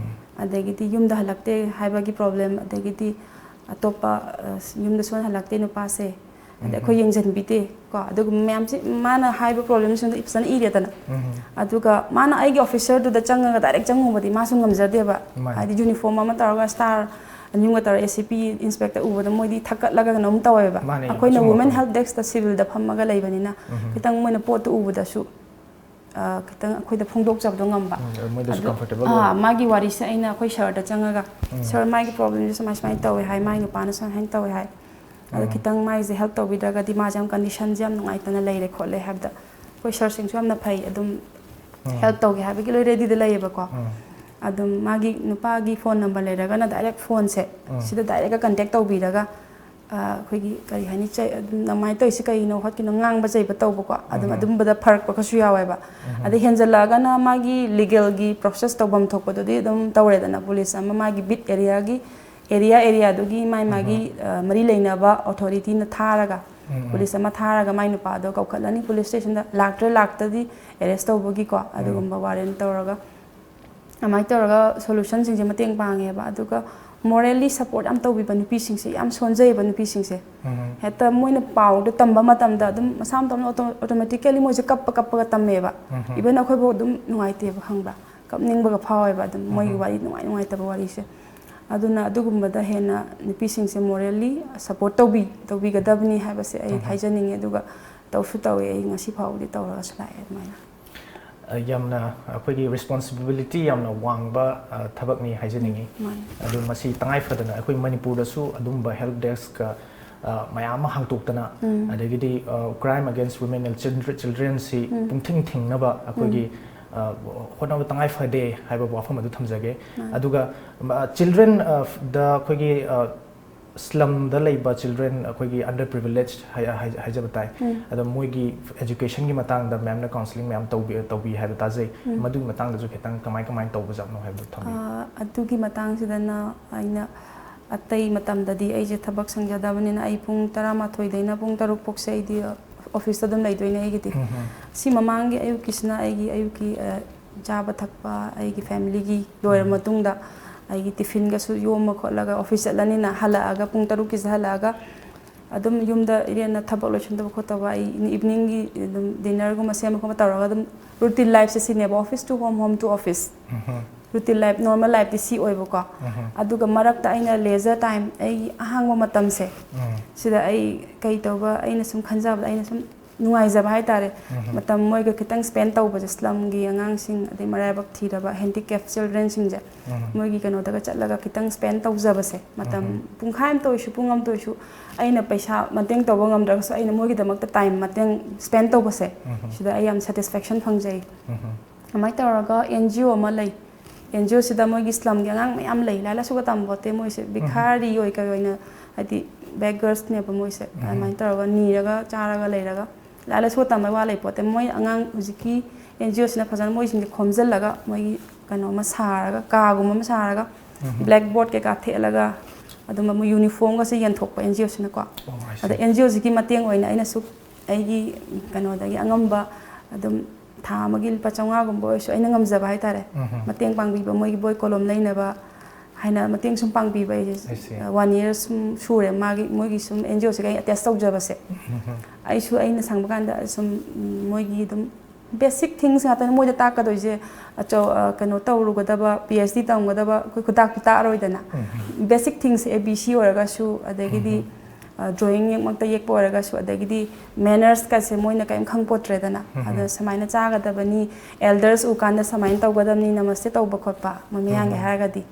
ꯑꯗꯒꯤꯗꯤ ꯌꯨꯝꯗ ꯍꯜꯂꯛꯇꯦ ꯍꯥꯏꯕꯒꯤ ꯄ꯭ꯔꯣꯕ꯭ꯂꯦꯝ, ꯑꯗꯒꯤꯗꯤ ꯑꯇꯣꯞꯄ, ꯑ, ꯌꯨꯝꯗ ꯁꯨꯍꯟ ꯍꯜꯂꯛꯇꯦ ꯅꯨꯄꯥꯁꯦ, ꯑꯗꯩ ꯑꯩꯈꯣꯏ ꯌꯦꯡꯁꯤꯟꯕꯤꯗꯦ" ꯀꯣ꯫ ꯑꯗꯨꯒꯨꯝꯕ ꯃꯌꯥꯝꯁꯤ ꯃꯥꯅ ꯍꯥꯏꯕ ꯄ꯭ꯔꯣꯕ꯭ꯂꯦꯝꯁꯤꯡꯗꯣ ꯐꯖꯅ ꯏꯔꯦꯗꯅ꯫ ꯑꯗꯨꯒ ꯃꯥꯅ ꯑꯩꯒꯤ ꯑꯣꯐꯤꯁꯔꯗꯨꯗ ꯆꯪꯉꯒ ꯗꯥꯏꯔꯦꯛ ꯆꯪꯉꯨꯕꯗꯤ ꯃꯥꯁꯨ ꯉꯝꯖꯗꯦꯕ꯫ ꯃꯥꯅꯤ꯫ ꯍꯥꯏꯗꯤ ꯌꯨꯅꯤꯐꯣꯔꯝ ꯑꯃ ꯇꯧꯔꯒ ꯁ꯭ꯇꯥꯔ ꯑꯅꯤꯒꯨꯝꯕ ꯇꯧꯔꯒ ꯑꯦ ꯁꯤ ꯄꯤ ꯏꯟꯁꯄꯦꯛꯇꯔ ꯎꯕꯗ ꯃꯣꯏꯗꯤ ꯊꯛꯀꯠꯂꯒ ꯀꯩꯅꯣꯝ ꯇꯧꯋꯦꯕ꯫ ꯃꯥꯅꯤ, ꯑꯩꯈꯣꯏꯅ ꯑꯆꯨꯝꯕ ꯋꯨꯃꯦꯟ ꯄꯣꯠꯅꯤ꯫ ꯍꯦꯜꯞ ꯗꯦꯛꯁꯇ ꯁꯤꯚꯤꯜꯗ ꯐꯝꯃꯒ ꯂꯩꯕꯅꯤꯅ ꯈꯤꯇꯪ ꯃꯣꯏꯅ ꯄꯣꯠꯇꯨ ꯎꯕꯗꯁꯨ ꯑ, ꯈꯤꯇꯪ ꯑꯩꯈꯣꯏꯗ ꯐꯣꯡꯗꯣꯛꯆꯕꯗꯣ ꯉꯝꯕ꯫ ꯎꯝ, ꯃꯣꯏꯗꯁꯨ ꯑꯗꯨ- comfortable ꯑꯥ, ꯑꯣꯏꯕ꯫ ꯃꯥꯒꯤ ꯋꯥꯔꯤꯁꯦ ꯑꯩꯅ ꯑꯩꯈꯣꯏ ꯁꯔꯗ ꯆꯪꯉꯒ "ꯁꯔ, ꯃꯥꯒꯤ ꯄ꯭ꯔꯣꯕ꯭ꯂꯦꯝꯁꯦ ꯁꯨꯃꯥꯏ ꯁꯨꯃꯥꯏꯅ ꯇꯧꯋꯦ" ꯍꯥꯏ, "ꯃꯥꯒꯤ ꯅꯨꯄꯥꯅ ꯁꯨꯃꯥꯏ ꯁꯨꯃꯥꯏꯅ ꯇꯧꯋꯦ" ꯍꯥꯏ꯫ ꯑꯗꯣ ꯈꯤꯇꯪ ꯃꯥꯒꯤꯁꯦ ꯍꯦꯜꯞ ꯇꯧꯕꯤꯗ꯭ꯔꯒꯗꯤ ꯃꯥꯁꯦ ꯌꯥꯝ ꯀꯟꯗꯤꯁꯟꯁꯦ ꯌꯥꯝ ꯅꯨꯡꯉꯥꯏꯇꯅ ꯂꯩꯔꯦ ꯈꯣꯠꯂꯦ ꯍꯥꯏꯕꯗ ꯑꯩꯈꯣꯏ ꯁꯔꯁꯤꯡꯁꯨ ꯌꯥꯝꯅ ꯐꯩ, ꯑꯗꯨꯝ ꯍꯦꯜꯞ ꯇꯧꯒꯦ ꯍꯥꯏꯕꯒꯤ ꯂꯣꯏ ꯔꯦꯗꯤꯗ ꯂꯩꯌꯦꯕꯀꯣ꯫ ꯑꯗꯨꯝ ꯃꯥꯒꯤ ꯅꯨꯄꯥꯒꯤ ꯐꯣꯟ ꯅꯝꯕꯔ ꯂꯩꯔꯒꯅ ꯗꯥꯏꯔꯦꯛ ꯐꯣꯟꯁꯦ ꯁꯤꯗ ꯗꯥꯏꯔꯦꯛꯀ ꯀꯟꯇꯦꯛ ꯇꯧꯕꯤꯔꯒ ꯑꯩꯈꯣꯏꯒꯤ ꯀꯔꯤ ꯍꯥꯏꯅꯤ, ꯑꯗꯨꯃꯥꯏꯅ ꯇꯧꯔꯤꯁꯤ ꯀꯩꯅꯣ ꯈꯣꯠꯀꯤꯅꯣ, ꯉꯥꯡꯕ ꯆꯩꯕ ꯇꯧꯕꯀꯣ, ꯑꯗꯨꯝ ꯑꯗꯨꯝꯕꯗ ꯐꯔꯛꯄꯒꯁꯨ ꯌꯥꯎꯋꯦꯕ꯫ ꯑꯗꯩ ꯍꯦꯟꯖꯜꯂꯛꯑꯒꯅ ꯃꯥꯒꯤ ꯂꯤꯒꯦꯜꯒꯤ ꯄ꯭ꯔꯣꯁꯦꯁ ꯇꯧꯐꯝ ꯊꯣꯛꯄꯗꯨꯗꯤ ꯑꯗꯨꯝ ꯇꯧꯔꯦꯗꯅ, ꯄꯨꯂꯤꯁ ꯑꯃ ꯃꯥꯒꯤ ꯕꯤꯠ ꯑꯦꯔꯤꯌꯥꯒꯤ, ꯑꯦꯔꯤꯌꯥ ꯑꯦꯔꯤꯌꯥꯗꯨꯒꯤ ꯃꯥꯏ ꯃꯥꯒꯤ ꯃꯔꯤ ꯂꯩꯅꯕ ꯑꯣꯊꯣꯔꯤꯇꯤꯅ ꯊꯥꯔꯒ, ꯄꯨꯂꯤꯁ ꯑꯃ ꯊꯥꯔꯒ ꯃꯥꯏ ꯅꯨꯄꯥꯗꯣ ꯀꯧꯈꯠꯂꯅꯤ ꯄꯨꯂꯤꯁ ꯁ꯭ꯇꯦꯁꯟꯗ꯫ ꯂꯥꯛꯇ꯭ꯔꯦ, ꯂꯥꯛꯇꯗꯤ ꯑꯦꯔꯦꯁ ꯇꯧꯕꯒꯤꯀꯣ, ꯑꯗꯨꯒꯨꯝꯕ ꯋꯥꯔꯦꯟ ꯇꯧꯔꯒ ꯑꯗꯨꯃꯥꯏꯅ ꯇꯧꯔꯒ ꯁꯣꯂꯨꯁꯟꯁꯤꯡꯁꯦ ꯃꯇꯦꯡ ꯄꯥꯡꯉꯦꯕ꯫ ꯑꯗꯨꯒ ꯃꯣꯔꯦꯜꯂꯤ ꯁꯄꯣꯔꯠ ꯌꯥꯝ ꯇꯧꯕꯤꯕ ꯅꯨꯄꯤꯁꯤꯡꯁꯦ, ꯌꯥꯝ ꯁꯣꯟꯖꯩꯌꯦꯕ ꯅꯨꯄꯤꯁꯤꯡꯁꯦ꯫ ꯍꯦꯛꯇ ꯃꯣꯏꯅ ꯄꯥꯎꯗꯣ ꯇꯝꯕ ꯃꯇꯝꯗ ꯑꯗꯨꯝ ꯃꯁꯥ ꯃꯇꯣꯝꯇ ꯑꯣꯇꯣꯃꯦꯇꯤꯀꯦꯂꯤ ꯃꯣꯏꯁꯦ ꯀꯞꯄ ꯀꯞꯄꯒ ꯇꯝꯃꯦꯕ꯫ ꯏꯚꯟ ꯑꯩꯈꯣꯏꯐꯥꯎ ꯑꯗꯨꯝ ꯅꯨꯡꯉꯥꯏꯇꯦꯕ, ꯈꯪꯕ꯭ꯔꯥ? ꯀꯞꯅꯤꯡꯕꯒ ꯐꯥꯎꯋꯦꯕ꯫ ꯑꯗꯨꯝ ꯃꯣꯏꯒꯤ ꯋꯥꯔꯤ, ꯅꯨꯡꯉꯥꯏ ꯅꯨꯡꯉꯥꯏꯇꯕ ꯋꯥꯔꯤꯁꯦ꯫ ꯑꯗꯨꯅ ꯑꯗꯨꯒꯨꯝꯕꯗ ꯍꯦꯟꯅ ꯅꯨꯄꯤꯁꯤꯡꯁꯦ ꯃꯣꯔꯦꯜꯂꯤ ꯁꯄꯣꯔꯠ ꯇꯧꯕꯤ ꯇꯧꯕꯤꯒꯗꯕꯅꯤ ꯍꯥꯏꯕꯁꯦ ꯑꯩ ꯍꯥꯏꯖꯅꯤꯡꯉꯤ꯫ ꯑꯗꯨꯒ ꯇꯧꯁꯨ ꯇꯧꯋꯦ, ꯑꯩ ꯉꯁꯤ ꯐꯥꯎꯕꯗꯤ ꯇꯧꯔꯒꯁꯨ ꯂꯥꯛꯑꯦ ꯑꯗꯨꯃꯥꯏꯅ꯫ ꯌꯥꯝꯅ ꯑꯩꯈꯣꯏꯒꯤ ꯔꯦꯁꯄꯣꯟꯁꯤꯕꯤꯂꯤꯇꯤ ꯌꯥꯝꯅ ꯋꯥꯡꯕ ꯊꯕꯛꯅꯤ ꯍꯥꯏꯖꯅꯤꯡꯉꯤ꯫ ꯑꯗꯨ ꯃꯁꯤ ꯇꯉꯥꯏ ꯐꯗꯅ ꯑꯩꯈꯣꯏ ꯃꯅꯤꯄꯨꯔꯗꯁꯨ ꯑꯗꯨꯝꯕ ꯍꯦꯜꯞ ꯗꯦꯁꯛ ꯃꯌꯥꯝ ꯑꯃ ꯍꯥꯡꯇꯣꯛꯇꯅ, ꯑꯗꯒꯤꯗꯤ crime against women and childrenꯁꯤ ꯄꯨꯡꯊꯤꯡ ꯊꯤꯡꯅꯕ ꯑꯩꯈꯣꯏꯒꯤ ꯍꯣꯠꯅꯕ ꯇꯉꯥꯏ ꯐꯗꯦ ꯍꯥꯏꯕ ꯋꯥꯐꯝ ꯑꯗꯨ ꯊꯝꯖꯒꯦ꯫ ꯑꯗꯨꯒ ꯆꯤꯜꯗ꯭ꯔꯦꯟꯗ ꯑꯩꯈꯣꯏꯒꯤ ꯁ꯭ꯂꯝꯗ ꯂꯩꯕ ꯆꯤꯜꯗ꯭ꯔꯦꯟ, ꯑꯩꯈꯣꯏꯒꯤ under privileged ꯍꯥꯏꯖꯕ ꯇꯥꯏ꯫ ꯑꯗꯣ ꯃꯣꯏꯒꯤ ꯑꯦꯖꯨꯀꯦꯁꯟꯒꯤ ꯃꯇꯥꯡꯗ ꯃꯦꯝꯅ ꯀꯥꯎꯟꯁꯤꯂꯤꯡ ꯃꯌꯥꯝ ꯇꯧꯕꯤ ꯇꯧꯕꯤ ꯍꯥꯏꯕ ꯇꯥꯖꯩ꯫ ꯃꯗꯨꯒꯤ ꯃꯇꯥꯡꯗꯁꯨ ꯈꯤꯇꯪ ꯀꯃꯥꯏ ꯀꯃꯥꯏꯅ ꯇꯧꯕꯖꯥꯠꯅꯣ ꯍꯥꯏꯕꯗꯨ ꯊꯝꯕꯤꯌꯨ꯫ ꯑꯗꯨꯒꯤ ꯃꯇꯥꯡꯁꯤꯗꯅ ꯑꯩꯅ ꯑꯇꯩ ꯃꯇꯝꯗꯗꯤ ꯑꯩꯁꯦ ꯊꯕꯛ ꯁꯪꯖꯗꯕꯅꯤꯅ ꯑꯩ ꯄꯨꯡ ꯇꯔꯥꯃꯥꯊꯣꯏꯗꯩꯅ ꯄꯨꯡ ꯇꯔꯨꯛ ꯐꯥꯎꯁꯦ ꯑꯩꯗꯤ ꯑꯣꯐꯤꯁꯇ ꯑꯗꯨꯝ ꯂꯩꯗꯣꯏꯅꯦ ꯑꯩꯒꯤꯗꯤ꯫ ꯁꯤ ꯃꯃꯥꯡꯒꯤ ꯑꯌꯨꯛꯀꯤꯁꯤꯅ ꯑꯩꯒꯤ ꯑꯌꯨꯛꯀꯤ ꯆꯥꯕ ꯊꯛꯄ ꯑꯩꯒꯤ ꯐꯦꯃꯤꯂꯤꯒꯤ ꯂꯣꯏꯔꯕ ꯃꯇꯨꯡꯗ ꯑꯩꯒꯤ ꯇꯤꯐꯤꯟꯒꯁꯨ ꯌꯣꯝꯃ ꯈꯣꯠꯂꯒ ꯑꯣꯐꯤꯁ ꯆꯠꯂꯅꯤꯅ ꯍꯜꯂꯛꯑꯒ ꯄꯨꯡ ꯇꯔꯨꯛꯀꯤꯁꯤꯗ ꯍꯜꯂꯛꯑꯒ ꯑꯗꯨꯝ ꯌꯨꯝꯗ ꯏꯔꯦꯟꯅ ꯊꯕꯛ ꯂꯣꯏꯁꯤꯟꯗꯕ ꯈꯣꯠꯇꯕ ꯑꯩ ꯏꯚꯤꯅꯤꯡꯒꯤ ꯑꯗꯨꯝ ꯗꯤꯟꯅꯔꯒꯨꯝꯕ ꯁꯦꯝꯕ ꯈꯣꯠꯄ ꯇꯧꯔꯒ ꯑꯗꯨꯝ ꯔꯨꯇꯤꯟ ꯂꯥꯏꯐꯁꯦ ꯁꯤꯅꯦꯕ, office to home, home to office꯫ Routine life, normal ꯂꯥꯏꯐꯇꯤ ꯁꯤ ꯑꯣꯏꯕꯀꯣ꯫ ꯑꯗꯨꯒ ꯃꯔꯛꯇ ꯑꯩꯅ ꯂꯦꯖꯔ ꯇꯥꯏꯝ, ꯑꯩꯒꯤ ꯑꯍꯥꯡꯕ ꯃꯇꯝꯁꯦ, ꯁꯤꯗ ꯑꯩ ꯀꯩ ꯇꯧꯕ, ꯑꯩꯅ ꯁꯨꯝ ꯈꯟꯖꯕꯗ ꯑꯩꯅ ꯁꯨꯝ ꯅꯨꯡꯉꯥꯏꯖꯕ ꯍꯥꯏꯇꯥꯔꯦ꯫ ꯃꯇꯝ ꯃꯣꯏꯒ ꯈꯤꯇꯪ ꯁ꯭ꯄꯦꯟ ꯇꯧꯕꯁꯦ, ꯁ꯭ꯂꯝꯒꯤ ꯑꯉꯥꯡꯁꯤꯡ ꯑꯗꯩ ꯃꯔꯥꯏꯕꯛ ꯊꯤꯔꯕ ꯍꯦꯟꯗꯤꯀꯦꯞ ꯆꯤꯜꯗ꯭ꯔꯦꯟꯁꯤꯡꯁꯦ, ꯃꯣꯏꯒꯤ ꯀꯩꯅꯣꯗꯒ ꯆꯠꯂꯒ ꯈꯤꯇꯪ ꯁ꯭ꯄꯦꯟ ꯇꯧꯖꯕꯁꯦ, ꯃꯇꯝ ꯄꯨꯡꯈꯥꯏ ꯑꯃꯇ ꯑꯣꯏꯔꯁꯨ ꯄꯨꯡ ꯑꯃꯇ ꯑꯣꯏꯔꯁꯨ ꯑꯩꯅ ꯄꯩꯁꯥ ꯃꯇꯦꯡ ꯇꯧꯕ ꯉꯝꯗ꯭ꯔꯒꯁꯨ ꯑꯩꯅ ꯃꯣꯏꯒꯤꯗꯃꯛꯇ ꯇꯥꯏꯝ ꯃꯇꯦꯡ ꯁ꯭ꯄꯦꯟ ꯇꯧꯕꯁꯦ, ꯁꯤꯗ ꯑꯩ ꯌꯥꯝ ꯁꯦꯇꯤꯁꯐꯦꯛꯁꯟ ꯐꯪꯖꯩ꯫ ꯑꯗꯨꯃꯥꯏꯅ ꯇꯧꯔꯒ ꯑꯦꯟ ꯖꯤ ꯑꯣ ꯑꯃ ꯂꯩ꯫ ꯑꯦꯟ ꯖꯤ ꯑꯣꯁꯤꯗ ꯃꯣꯏꯒꯤ ꯁ꯭ꯂꯝꯒꯤ ꯑꯉꯥꯡ ꯃꯌꯥꯝ ꯂꯩ, ꯂꯥꯏꯔꯤꯛ ꯂꯥꯏꯁꯨꯒ ꯇꯝꯕ ꯄꯣꯠꯇꯦ, ꯃꯣꯏꯁꯦ ꯚꯤꯈꯥꯔꯤ ꯑꯣꯏ ꯀꯩ ꯑꯣꯏꯅ, ꯍꯥꯏꯗꯤ ꯕꯦꯒꯔꯁꯅꯦꯕ ꯃꯣꯏꯁꯦ꯫ ꯑꯗꯨꯃꯥꯏꯅ ꯇꯧꯔꯒ ꯅꯤꯔꯒ ꯆꯥꯔꯒ ꯂꯩꯔꯒ ꯂꯥꯏꯔꯤꯛ ꯂꯥꯏꯁꯨ ꯇꯝꯕꯩ ꯋꯥ ꯂꯩꯄꯣꯠꯇꯦ꯫ ꯃꯣꯏ ꯑꯉꯥꯡ ꯍꯧꯖꯤꯛꯀꯤ ꯑꯦꯟ ꯖꯤ ꯑꯣꯁꯤꯅ ꯐꯖꯅ ꯃꯣꯏꯁꯤꯡꯁꯦ ꯈꯣꯝꯖꯤꯜꯂꯒ ꯃꯣꯏꯒꯤ ꯀꯩꯅꯣ ꯑꯃ ꯁꯥꯔꯒ, ꯀꯥꯒꯨꯝꯕ ꯑꯃ ꯁꯥꯔꯒ, ꯕ꯭ꯂꯦꯛ ꯕꯣꯔꯗ ꯀꯩꯀꯥ ꯊꯦꯠꯂꯒ, ꯑꯗꯨꯝꯕ ꯃꯣꯏ ꯌꯨꯅꯤꯐꯣꯔꯝꯒꯁꯦ ꯌꯦꯟꯊꯣꯛꯄ ꯑꯦꯟ ꯖꯤ ꯑꯣꯁꯤꯅꯀꯣ꯫ ꯑꯣ, I see. ꯑꯗ ꯑꯦꯟ ꯖꯤ ꯑꯣꯁꯤꯒꯤ ꯃꯇꯦꯡ ꯑꯣꯏꯅ ꯑꯩꯅꯁꯨ ꯑꯩꯒꯤ ꯀꯩꯅꯣꯗꯒꯤ ꯑꯉꯝꯕ ꯑꯗꯨꯝ ꯊꯥ ꯑꯃꯒꯤ ꯂꯨꯄꯥ ꯆꯥꯝꯃꯉꯥꯒꯨꯝꯕ ꯑꯣꯏꯔꯁꯨ ꯑꯩꯅ ꯉꯝꯖꯕ ꯍꯥꯏꯇꯥꯔꯦ, ꯃꯇꯦꯡ ꯄꯥꯡꯕꯤꯕ, ꯃꯣꯏꯒꯤ ꯕꯣꯏ ꯀꯣꯂꯣꯝ ꯂꯩꯅꯕ ꯍꯥꯏꯅ ꯃꯇꯦꯡ ꯁꯨꯝ ꯄꯥꯡꯕꯤꯕ ꯑꯩꯁꯦ꯫ I see. ꯋꯥꯟ ꯌꯔ ꯁꯨꯝ ꯁꯨꯔꯦ ꯃꯥꯒꯤ, ꯃꯣꯏꯒꯤ ꯁꯨꯝ ꯑꯦꯟ ꯖꯤ ꯑꯣꯁꯤꯒ ꯑꯩ ꯑꯦꯇꯦꯁ ꯇꯧꯖꯕꯁꯦ꯫ ꯑꯩꯁꯨ ꯑꯩꯅ ꯁꯪꯕ ꯀꯥꯟꯗ ꯁꯨꯝ, ꯎꯝ, ꯃꯣꯏꯒꯤ ꯑꯗꯨꯝ ꯕꯦꯁꯤꯛ ꯊꯤꯡꯁ ꯉꯥꯛꯇꯅꯤ ꯃꯣꯏꯗ ꯇꯥꯛꯀꯗꯣꯏꯁꯦ꯫ ꯑꯆꯧ-, ꯑ, ꯀꯩꯅꯣ ꯇꯧꯔꯨꯒꯗꯕ, ꯄꯤ ꯑꯩꯆ ꯗꯤ ꯇꯝꯒꯗꯕ ꯑꯩꯈꯣꯏ ꯈꯨꯇꯥꯛꯇꯤ ꯇꯥꯛꯑꯔꯣꯏꯗꯅ꯫ Basic things A B C ꯑꯣꯏꯔꯒꯁꯨ, ꯑꯗꯒꯤꯗꯤ ꯗ꯭ꯔꯣꯌꯤꯡ ꯌꯦꯛꯃꯛꯇ ꯌꯦꯛꯄ ꯑꯣꯏꯔꯒꯁꯨ, ꯑꯗꯒꯤꯗꯤ ꯃꯦꯅꯔꯁꯀꯁꯦ ꯃꯣꯏꯅ ꯀꯔꯤꯝ ꯈꯪꯄꯣꯠꯇ꯭ꯔꯦꯗꯅ꯫ ꯑꯗ ꯁꯨꯃꯥꯏꯅ ꯆꯥꯒꯗꯕꯅꯤ, ꯑꯦꯜꯗꯔꯁ ꯎꯀꯥꯟꯗ ꯁꯨꯃꯥꯏꯅ ꯇꯧꯒꯗꯕꯅꯤ, ꯅꯃꯁꯇꯦ ꯇꯧꯕ ꯈꯣꯠꯄ, ꯃꯣꯏ ꯃꯌꯥꯡꯒꯤ ꯍꯥꯏꯔꯒꯗꯤ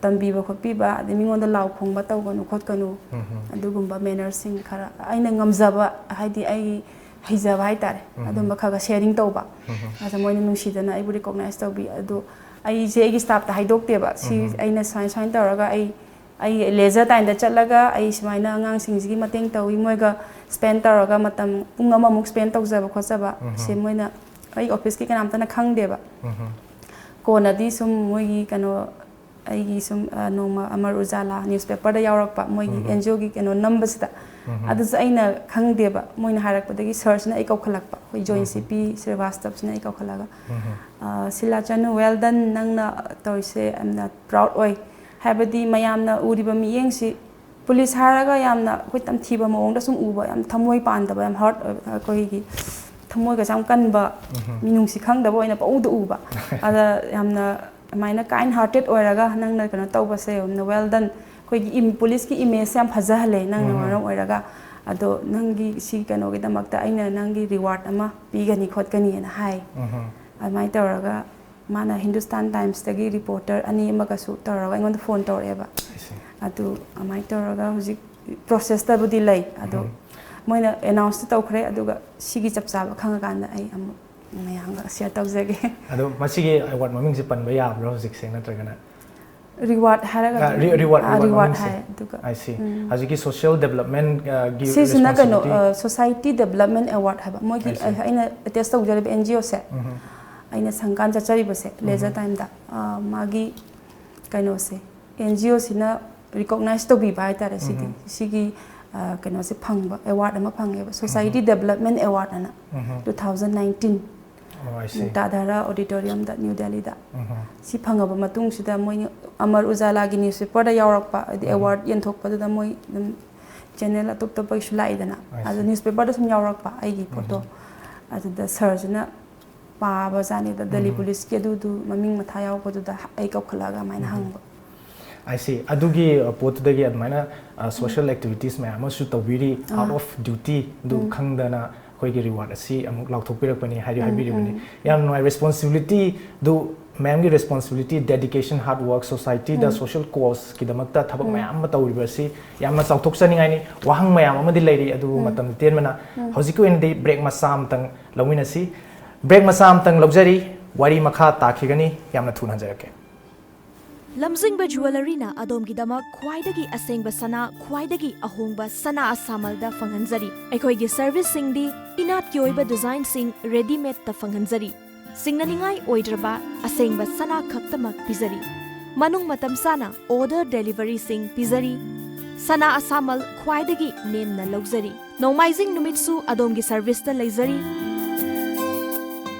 ꯇꯝꯕꯤꯕ ꯈꯣꯠꯄꯤꯕ, ꯑꯗꯩ ꯃꯤꯉꯣꯟꯗ ꯂꯥꯎ ꯈꯣꯡꯕ ꯇꯧꯒꯅꯨ ꯈꯣꯠꯀꯅꯨ, ꯑꯗꯨꯒꯨꯝꯕ ꯃꯦꯅꯔꯁꯤꯡ ꯈꯔ ꯑꯩꯅ ꯉꯝꯖꯕ, ꯍꯥꯏꯗꯤ ꯑꯩ ꯍꯩꯖꯕ ꯍꯥꯏꯇꯥꯔꯦ, ꯑꯗꯨꯝꯕ ꯈꯔ ꯈꯔ ꯁꯦꯌꯔꯤꯡ ꯇꯧꯕ꯫ ꯑꯗ ꯃꯣꯏꯅ ꯅꯨꯡꯁꯤꯗꯅ ꯑꯩꯕꯨ ꯔꯤꯀꯣꯛꯅꯥꯏꯁ ꯇꯧꯕꯤ꯫ ꯑꯗꯣ ꯑꯩꯁꯦ ꯑꯩꯒꯤ ꯁ꯭ꯇꯥꯐꯇ ꯍꯥꯏꯗꯣꯛꯇꯦꯕ, ꯁꯤ ꯑꯩꯅ ꯁꯨꯃꯥꯏꯅ ꯁꯨꯃꯥꯏꯅ ꯇꯧꯔꯒ ꯑꯩ ꯑꯩ ꯂꯦꯖꯔ ꯇꯥꯏꯝꯗ ꯆꯠꯂꯒ ꯑꯩ ꯁꯨꯃꯥꯏꯅ ꯑꯉꯥꯡꯁꯤꯡꯁꯤꯒꯤ ꯃꯇꯦꯡ ꯇꯧꯏ, ꯃꯣꯏꯒ ꯁ꯭ꯄꯦꯟ ꯇꯧꯔꯒ ꯃꯇꯝ ꯄꯨꯡ ꯑꯃꯃꯨꯛ ꯁ꯭ꯄꯦꯟ ꯇꯧꯖꯕ ꯈꯣꯠꯆꯕ ꯁꯦ ꯃꯣꯏꯅ, ꯑꯩ ꯑꯣꯐꯤꯁꯀꯤ ꯀꯅꯥꯝꯇꯅ ꯈꯪꯗꯦꯕ꯫ ꯀꯣꯟꯅꯗꯤ ꯁꯨꯝ ꯃꯣꯏꯒꯤ ꯀꯩꯅꯣ, ꯑꯩꯒꯤ ꯁꯨꯝ, ꯑ, ꯅꯣꯡꯃ ꯑꯃꯔ ꯎꯖꯥꯂꯥ ꯅ꯭ꯌꯨꯁꯄꯦꯄꯔꯗ ꯌꯥꯎꯔꯛꯄ, ꯃꯣꯏꯒꯤ ꯑꯦꯟ ꯖꯤ ꯑꯣꯒꯤ ꯀꯩꯅꯣ ꯅꯝꯕꯁꯤꯗ, ꯑꯗꯨꯁꯨ ꯑꯩꯅ ꯈꯪꯗꯦꯕ, ꯃꯣꯏꯅ ꯍꯥꯏꯔꯛꯄꯗꯒꯤ ꯁꯥꯔꯁꯤꯅ ꯑꯩ ꯀꯧꯈꯠꯂꯛꯄ, ꯑꯩꯈꯣꯏ ꯖꯣꯏꯟ ꯁꯤ ꯄꯤ ꯁ꯭ꯔꯤꯋꯥꯁꯇꯕꯁꯤꯅ ꯑꯩ ꯀꯧꯈꯠꯂꯒ, "ꯑ, ꯁꯤꯂꯥ ꯆꯅꯨ, ꯋꯦꯜ ꯗꯟ, ꯅꯪꯅ ꯇꯧꯔꯤꯁꯦ ꯌꯥꯝꯅ ꯄ꯭ꯔꯥꯎꯗ ꯑꯣꯏ, ꯍꯥꯏꯕꯗꯤ ꯃꯌꯥꯝꯅ ꯎꯔꯤꯕ ꯃꯤꯠꯌꯦꯡꯁꯤ ꯄꯨꯂꯤꯁ ꯍꯥꯏꯔꯒ ꯌꯥꯝꯅ ꯑꯩꯈꯣꯏ ꯇꯝꯊꯤꯕ ꯃꯑꯣꯡꯗ ꯁꯨꯝ ꯎꯕ, ꯌꯥꯝ ꯊꯃꯣꯏ ꯄꯥꯟꯗꯕ, ꯌꯥꯝ ꯍꯔꯠ ꯑꯣꯏꯕ, ꯑꯩꯈꯣꯏꯒꯤ ꯊꯃꯣꯏꯒꯁꯦ ꯌꯥꯝ ꯀꯟꯕ, ꯃꯤꯅꯨꯡꯁꯤ ꯈꯪꯗꯕ ꯑꯣꯏꯅ ꯄꯪꯎꯗ ꯎꯕ꯫ ꯑꯗ ꯌꯥꯝꯅ ꯑꯗꯨꯃꯥꯏꯅ ꯀꯥꯏꯟ ꯍꯥꯔꯇꯦꯠ ꯑꯣꯏꯔꯒ ꯅꯪꯅ ꯀꯩꯅꯣ ꯇꯧꯕꯁꯦ ꯌꯥꯝꯅ ꯋꯦꯜ ꯗꯟ꯫ ꯑꯩꯈꯣꯏꯒꯤ ꯏꯝ-, ꯄꯨꯂꯤꯁꯀꯤ ꯏꯃꯦꯖꯁꯦ ꯌꯥꯝ ꯐꯖꯍꯜꯂꯦ ꯅꯪꯅ ꯃꯔꯝ ꯑꯣꯏꯔꯒ꯫ ꯑꯗꯣ ꯅꯪꯒꯤ ꯁꯤ ꯀꯩꯅꯣꯒꯤꯗꯃꯛꯇ ꯑꯩꯅ ꯅꯪꯒꯤ ꯔꯤꯋꯥꯔꯗ ꯑꯃ ꯄꯤꯒꯅꯤ ꯈꯣꯠꯀꯅꯤꯅ ꯍꯥꯏ꯫ ꯑꯗꯨꯃꯥꯏꯅ ꯇꯧꯔꯒ ꯃꯥꯅ ꯍꯤꯟꯗꯨꯁꯇꯥꯟ ꯇꯥꯏꯝꯁꯇꯒꯤ ꯔꯤꯄꯣꯔꯇꯔ ꯑꯅꯤ ꯑꯃꯒꯁꯨ ꯇꯧꯔꯒ ꯑꯩꯉꯣꯟꯗ ꯐꯣꯟ ꯇꯧꯔꯛꯑꯦꯕ꯫ ꯑꯗꯨ ꯑꯗꯨꯃꯥꯏꯅ ꯇꯧꯔꯒ ꯍꯧꯖꯤꯛ ꯄ꯭ꯔꯣꯁꯦꯁꯇꯕꯨꯗꯤ ꯂꯩ, ꯑꯗꯣ ꯃꯣꯏꯅ ꯑꯦꯅꯥꯎꯟꯁꯇꯤ ꯇꯧꯈ꯭ꯔꯦ, ꯑꯗꯨꯒ ꯁꯤꯒꯤ ꯆꯞ ꯆꯥꯕ ꯈꯪꯉꯀꯥꯟꯗ ꯑꯩ ꯑꯃꯨꯛ ꯃꯌꯥꯝꯒ ꯁꯤꯌꯔ ꯇꯧꯖꯒꯦ꯫ ꯑꯗꯣ ꯃꯁꯤꯒꯤ ꯑꯦꯋꯥꯔꯗ ꯃꯃꯤꯡꯁꯦ ꯄꯟꯕ ꯌꯥꯕ꯭ꯔꯣ ꯍꯧꯖꯤꯛꯁꯦ, ꯅꯠꯇ꯭ꯔꯒꯅ? ꯔꯤꯋꯥꯔꯗ ꯍꯥꯏꯔꯒ ꯔꯤꯋꯥꯔꯗ ꯔꯤꯋꯥꯔꯗ ꯃꯃꯤꯡꯁꯦ ꯍꯥꯏ ꯑꯗꯨꯒ ꯑꯥꯏ ꯁꯤ ꯎꯝ꯫ ꯍꯧꯖꯤꯛꯀꯤ ꯁꯣꯁꯤꯌꯦꯜ ꯗꯦꯕꯂꯞꯃꯦꯟꯒꯤ ꯁꯤꯁꯤꯅ ꯀꯩꯅꯣ ꯁꯣꯁꯥꯏꯇꯤ ꯗꯦꯕꯂꯞꯃꯦꯟ ꯑꯦꯋꯥꯔꯗ ꯍꯥꯏꯕ ꯃꯣꯏꯒꯤ I see. ꯑꯩꯅ ꯑꯦꯇꯦꯁ ꯇꯧꯖꯔꯤꯕ ꯑꯦꯟ ꯖꯤ ꯑꯣꯁꯦ ꯑꯩꯅ ꯁꯪꯀꯥꯟ ꯆꯠꯆꯔꯤꯕꯁꯦ ꯂꯦꯖꯔ ꯇꯥꯏꯝꯗ ꯃꯥꯒꯤ ꯀꯩꯅꯣꯁꯦ ꯑꯦꯟ ꯖꯤ ꯑꯣꯁꯤꯅ ꯔꯤꯀꯣꯛꯅꯥꯏꯁ ꯇꯧꯕꯤꯕ ꯍꯥꯏꯇꯥꯔꯦ ꯁꯤꯗꯤ ꯁꯤꯒꯤ ꯑ, ꯀꯩꯅꯣꯁꯦ ꯐꯪꯕ ꯑꯦꯋꯥꯔꯗ ꯑꯃ ꯐꯪꯉꯦꯕ ꯁꯣꯁꯥꯏꯇꯤ ꯗꯦꯕꯂꯞꯃꯦꯟ ꯑꯦꯋꯥꯔꯗ ꯑꯅ ꯇꯨ ꯊꯥꯎꯖꯟ ꯅꯥꯏꯟꯇꯤꯟ ꯑꯣ ꯑꯥꯏ ꯁꯤ ꯃꯨꯛꯇꯥꯙꯥꯔꯥ ꯑꯣꯗꯤꯇꯣꯔꯤꯌꯝꯗ ꯅ꯭ꯌꯨ ꯗꯦꯜꯂꯤꯗ ꯁꯤ ꯐꯪꯉꯕ ꯃꯇꯨꯡꯁꯤꯗ ꯃꯣꯏꯅ ꯑꯃꯔ ꯎꯖꯥꯂꯥꯒꯤ ꯅ꯭ꯌꯨꯁꯄꯦꯄꯔꯗ ꯌꯥꯎꯔꯛꯄ ꯍꯥꯏꯗꯤ ꯑꯦꯋꯥꯔꯗ ꯌꯦꯟꯊꯣꯛꯄꯗꯨꯗ ꯃꯣꯏ ꯑꯗꯨꯝ ꯆꯦꯅꯦꯜ ꯑꯇꯣꯞ ꯑꯇꯣꯞꯄꯒꯤꯁꯨ ꯂꯥꯛꯏꯗꯅ I ꯑꯗꯣ see. ꯅ꯭ꯌꯨꯁꯄꯦꯄꯔꯗ ꯁꯨꯝ ꯌꯥꯎꯔꯛꯄ ꯑꯩꯒꯤ ꯐꯣꯇꯣ ꯑꯗꯨꯗ ꯁꯥꯔꯁꯤꯅ ꯄꯥꯕ ꯖꯥꯠꯅꯤꯗ ꯗꯦꯜꯂꯤ ꯄꯨꯂꯤꯁꯀꯤ ꯑꯗꯨꯗꯨ ꯃꯃꯤꯡ ꯃꯊꯥ ꯌꯥꯎꯕꯗꯨꯗ ꯑꯩ ꯀꯧꯈꯠꯂꯛꯑꯒ ꯑꯗꯨꯃꯥꯏꯅ ꯍꯪꯕ ꯑꯥꯏ ꯁꯤ ꯑꯗꯨꯒꯤ ꯑ, ꯄꯣꯠꯇꯨꯗꯒꯤ ꯑꯗꯨꯃꯥꯏꯅ ꯁꯣꯁꯤꯌꯦꯜ ꯑꯦꯛꯇꯤꯚꯤꯇꯤꯁ ꯃꯌꯥꯝ ꯑꯃꯁꯨ ꯇꯧꯕꯤꯔꯤ ꯑꯥꯎꯠ ꯑꯣꯐ ꯗ꯭ꯌꯨꯇꯤ ꯑꯗꯨ ꯈꯪꯗꯅ ꯑꯩꯈꯣꯏꯒꯤ ꯔꯤꯋꯥꯔꯗ ꯑꯁꯤ ꯑꯃꯨꯛ ꯂꯥꯎꯊꯣꯛꯄꯤꯔꯛꯄꯅꯤ ꯍꯥꯏꯗꯤ ꯍꯥꯏꯕꯤꯔꯤꯕꯅꯤ ꯌꯥꯝ ꯅꯨꯡꯉꯥꯏ ꯔꯦꯁꯄꯣꯟꯁꯤꯕꯤꯂꯤꯇꯤꯗꯨ ꯃꯦꯝꯒꯤ ꯔꯦꯁꯄꯣꯟꯁꯤꯕꯤꯂꯤꯇꯤ ꯗꯦꯗꯤꯀꯦꯁꯟ ꯍꯥꯔꯗ ꯋꯥꯔꯛ ꯁꯣꯁꯥꯏꯇꯤꯗ ꯁꯣꯁꯤꯌꯦꯜ ꯀꯣꯁꯀꯤꯗꯃꯛꯇ ꯊꯕꯛ ꯃꯌꯥꯝ ꯑꯃ ꯇꯧꯔꯤꯕ ꯑꯁꯤ ꯌꯥꯝꯅ ꯆꯥꯎꯊꯣꯛꯆꯅꯤꯡꯉꯥꯏꯅꯤ ꯋꯥꯍꯪ ꯃꯌꯥꯝ ꯑꯃꯗꯤ ꯂꯩꯔꯤ ꯑꯗꯨꯕꯨ ꯃꯇꯝ ꯇꯦꯟꯕꯅ ꯍꯧꯖꯤꯛꯀꯤ ꯑꯣꯏꯅꯗꯤ ꯕ꯭ꯔꯦꯛ ꯃꯆꯥ ꯑꯃꯇꯪ ꯂꯧꯃꯤꯟꯅꯁꯤ ꯕ꯭ꯔꯦꯛ ꯃꯆꯥ ꯑꯃꯇꯪ ꯂꯧꯖꯔꯤ ꯋꯥꯔꯤ ꯃꯈꯥ ꯇꯥꯈꯤꯒꯅꯤ ꯌꯥꯝꯅ ꯊꯨꯅ ꯍꯟꯖꯔꯛꯀꯦ ꯂꯝꯖꯤꯡꯕ ꯖꯨꯋꯦꯂꯔꯤꯅ ꯑꯗꯣꯝꯒꯤꯗꯃꯛ ꯈ꯭ꯋꯥꯏꯗꯒꯤ ꯑꯁꯦꯡꯕ ꯁꯅꯥ, ꯈ꯭ꯋꯥꯏꯗꯒꯤ ꯑꯍꯣꯡꯕ ꯁꯅꯥ ꯑꯁꯥꯃꯜꯗ ꯐꯪꯍꯟꯖꯔꯤ꯫ ꯑꯩꯈꯣꯏꯒꯤ ꯁꯔꯚꯤꯁꯁꯤꯡꯗꯤ ꯏꯅꯥꯠꯀꯤ ꯑꯣꯏꯕ ꯗꯤꯖꯥꯏꯟꯁꯤꯡ ꯔꯦꯗꯤꯃꯦꯗꯇ ꯐꯪꯍꯟꯖꯔꯤ꯫ ꯁꯤꯡꯅꯅꯤꯡꯉꯥꯏ ꯑꯣꯏꯗ꯭ꯔꯕ ꯑꯁꯦꯡꯕ ꯁꯅꯥ ꯈꯛꯇꯃꯛ ꯄꯤꯖꯔꯤ꯫ ꯃꯅꯨꯡ ꯃꯇꯝ ꯆꯥꯅ ꯑꯣꯔꯗꯔ ꯗꯦꯂꯤꯚꯔꯤꯁꯤꯡ ꯄꯤꯖꯔꯤ꯫ ꯁꯅꯥ ꯑꯁꯥꯃꯜ ꯈ꯭ꯋꯥꯏꯗꯒꯤ ꯅꯦꯝꯅ ꯂꯧꯖꯔꯤ꯫ ꯅꯣꯡꯃꯥꯏꯖꯤꯡ ꯅꯨꯃꯤꯠꯁꯨ ꯑꯗꯣꯝꯒꯤ ꯁꯔꯚꯤꯁꯇ ꯂꯩꯖꯔꯤ꯫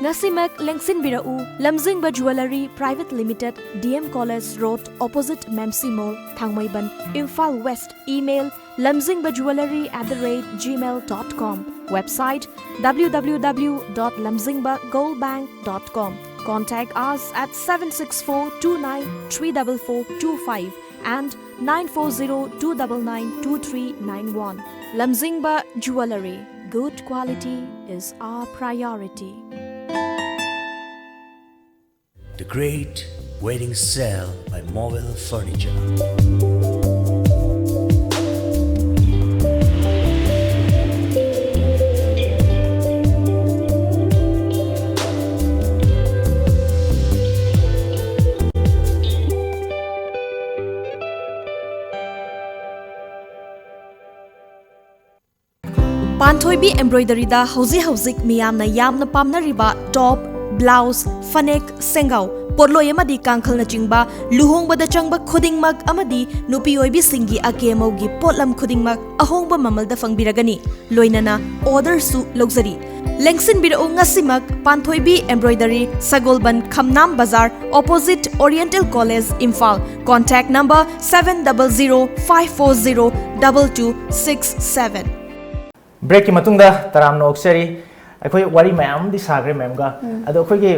ꯉꯁꯤꯃꯛ ꯂꯦꯡꯁꯤꯟꯕꯤꯔꯛꯎ, Lamjingba jewellery private limited, D M college road, opposite ꯃꯦꯝꯁꯤ mall, Thangmeiband, Imphal west. Email, lamzingba jewellery at the rate gmail dot com. Website, w w w dot lamzingba gold bank dot com. Contact us at seven six four two nine three double four two five and nine four zero two double nine two three nine one. Lamzingba Jewellery. Good quality is our priority. The Great Wedding Sale by Mobile Furniture. ꯊꯣꯏꯕꯤ ꯑꯦꯝꯕ꯭ꯔꯣꯏꯗꯔꯤꯗ ꯍꯧꯖꯤꯛ ꯍꯧꯖꯤꯛ ꯃꯤꯌꯥꯝꯅ ꯌꯥꯝꯅ ꯄꯥꯝꯅꯔꯤꯕ ꯇꯣꯞ, blouse, ꯐꯅꯦꯛ, ꯁꯦꯡꯒꯥꯎ, ꯄꯣꯠꯂꯣꯏ ꯑꯃꯗꯤ ꯀꯥꯡꯈꯜꯅꯆꯤꯡꯕ ꯂꯨꯍꯣꯡꯕꯗ ꯆꯪꯕ ꯈꯨꯗꯤꯡꯃꯛ ꯑꯃꯗꯤ ꯅꯨꯄꯤ ꯑꯣꯏꯕꯤꯁꯤꯡꯒꯤ ꯑꯀꯦ ꯑꯃꯧꯒꯤ ꯄꯣꯠꯂꯝ ꯈꯨꯗꯤꯡꯃꯛ ꯑꯍꯣꯡꯕ ꯃꯃꯜꯗ ꯐꯪꯕꯤꯔꯒꯅꯤ꯫ ꯂꯣꯏꯅꯅ ꯑꯣꯔꯗꯔꯁꯨ ꯂꯧꯖꯔꯤ꯫ ꯂꯦꯡꯁꯤꯟꯕꯤꯔꯛꯎ ꯉꯁꯤꯃꯛ ꯄꯥꯟꯊꯣꯏꯕꯤ ꯑꯦꯝꯕ꯭ꯔꯣꯏꯗꯔꯤ, ꯁꯒꯣꯜꯕꯟ, ꯈꯝꯅꯥꯝ ꯕꯖꯥꯔ, opposite Oriental College, Imphal. Contact number seven double zero five four zero double two six seven꯫ ꯕ꯭ꯔꯦꯛꯀꯤ ꯃꯇꯨꯡꯗ ꯇꯔꯥꯝꯅ ꯑꯣꯛꯆꯔꯤ꯫ ꯑꯩꯈꯣꯏ ꯋꯥꯔꯤ ꯃꯌꯥꯝ ꯑꯃꯗꯤ ꯁꯥꯈ꯭ꯔꯦ ꯃꯦꯝꯒ, ꯑꯗꯣ ꯑꯩꯈꯣꯏꯒꯤ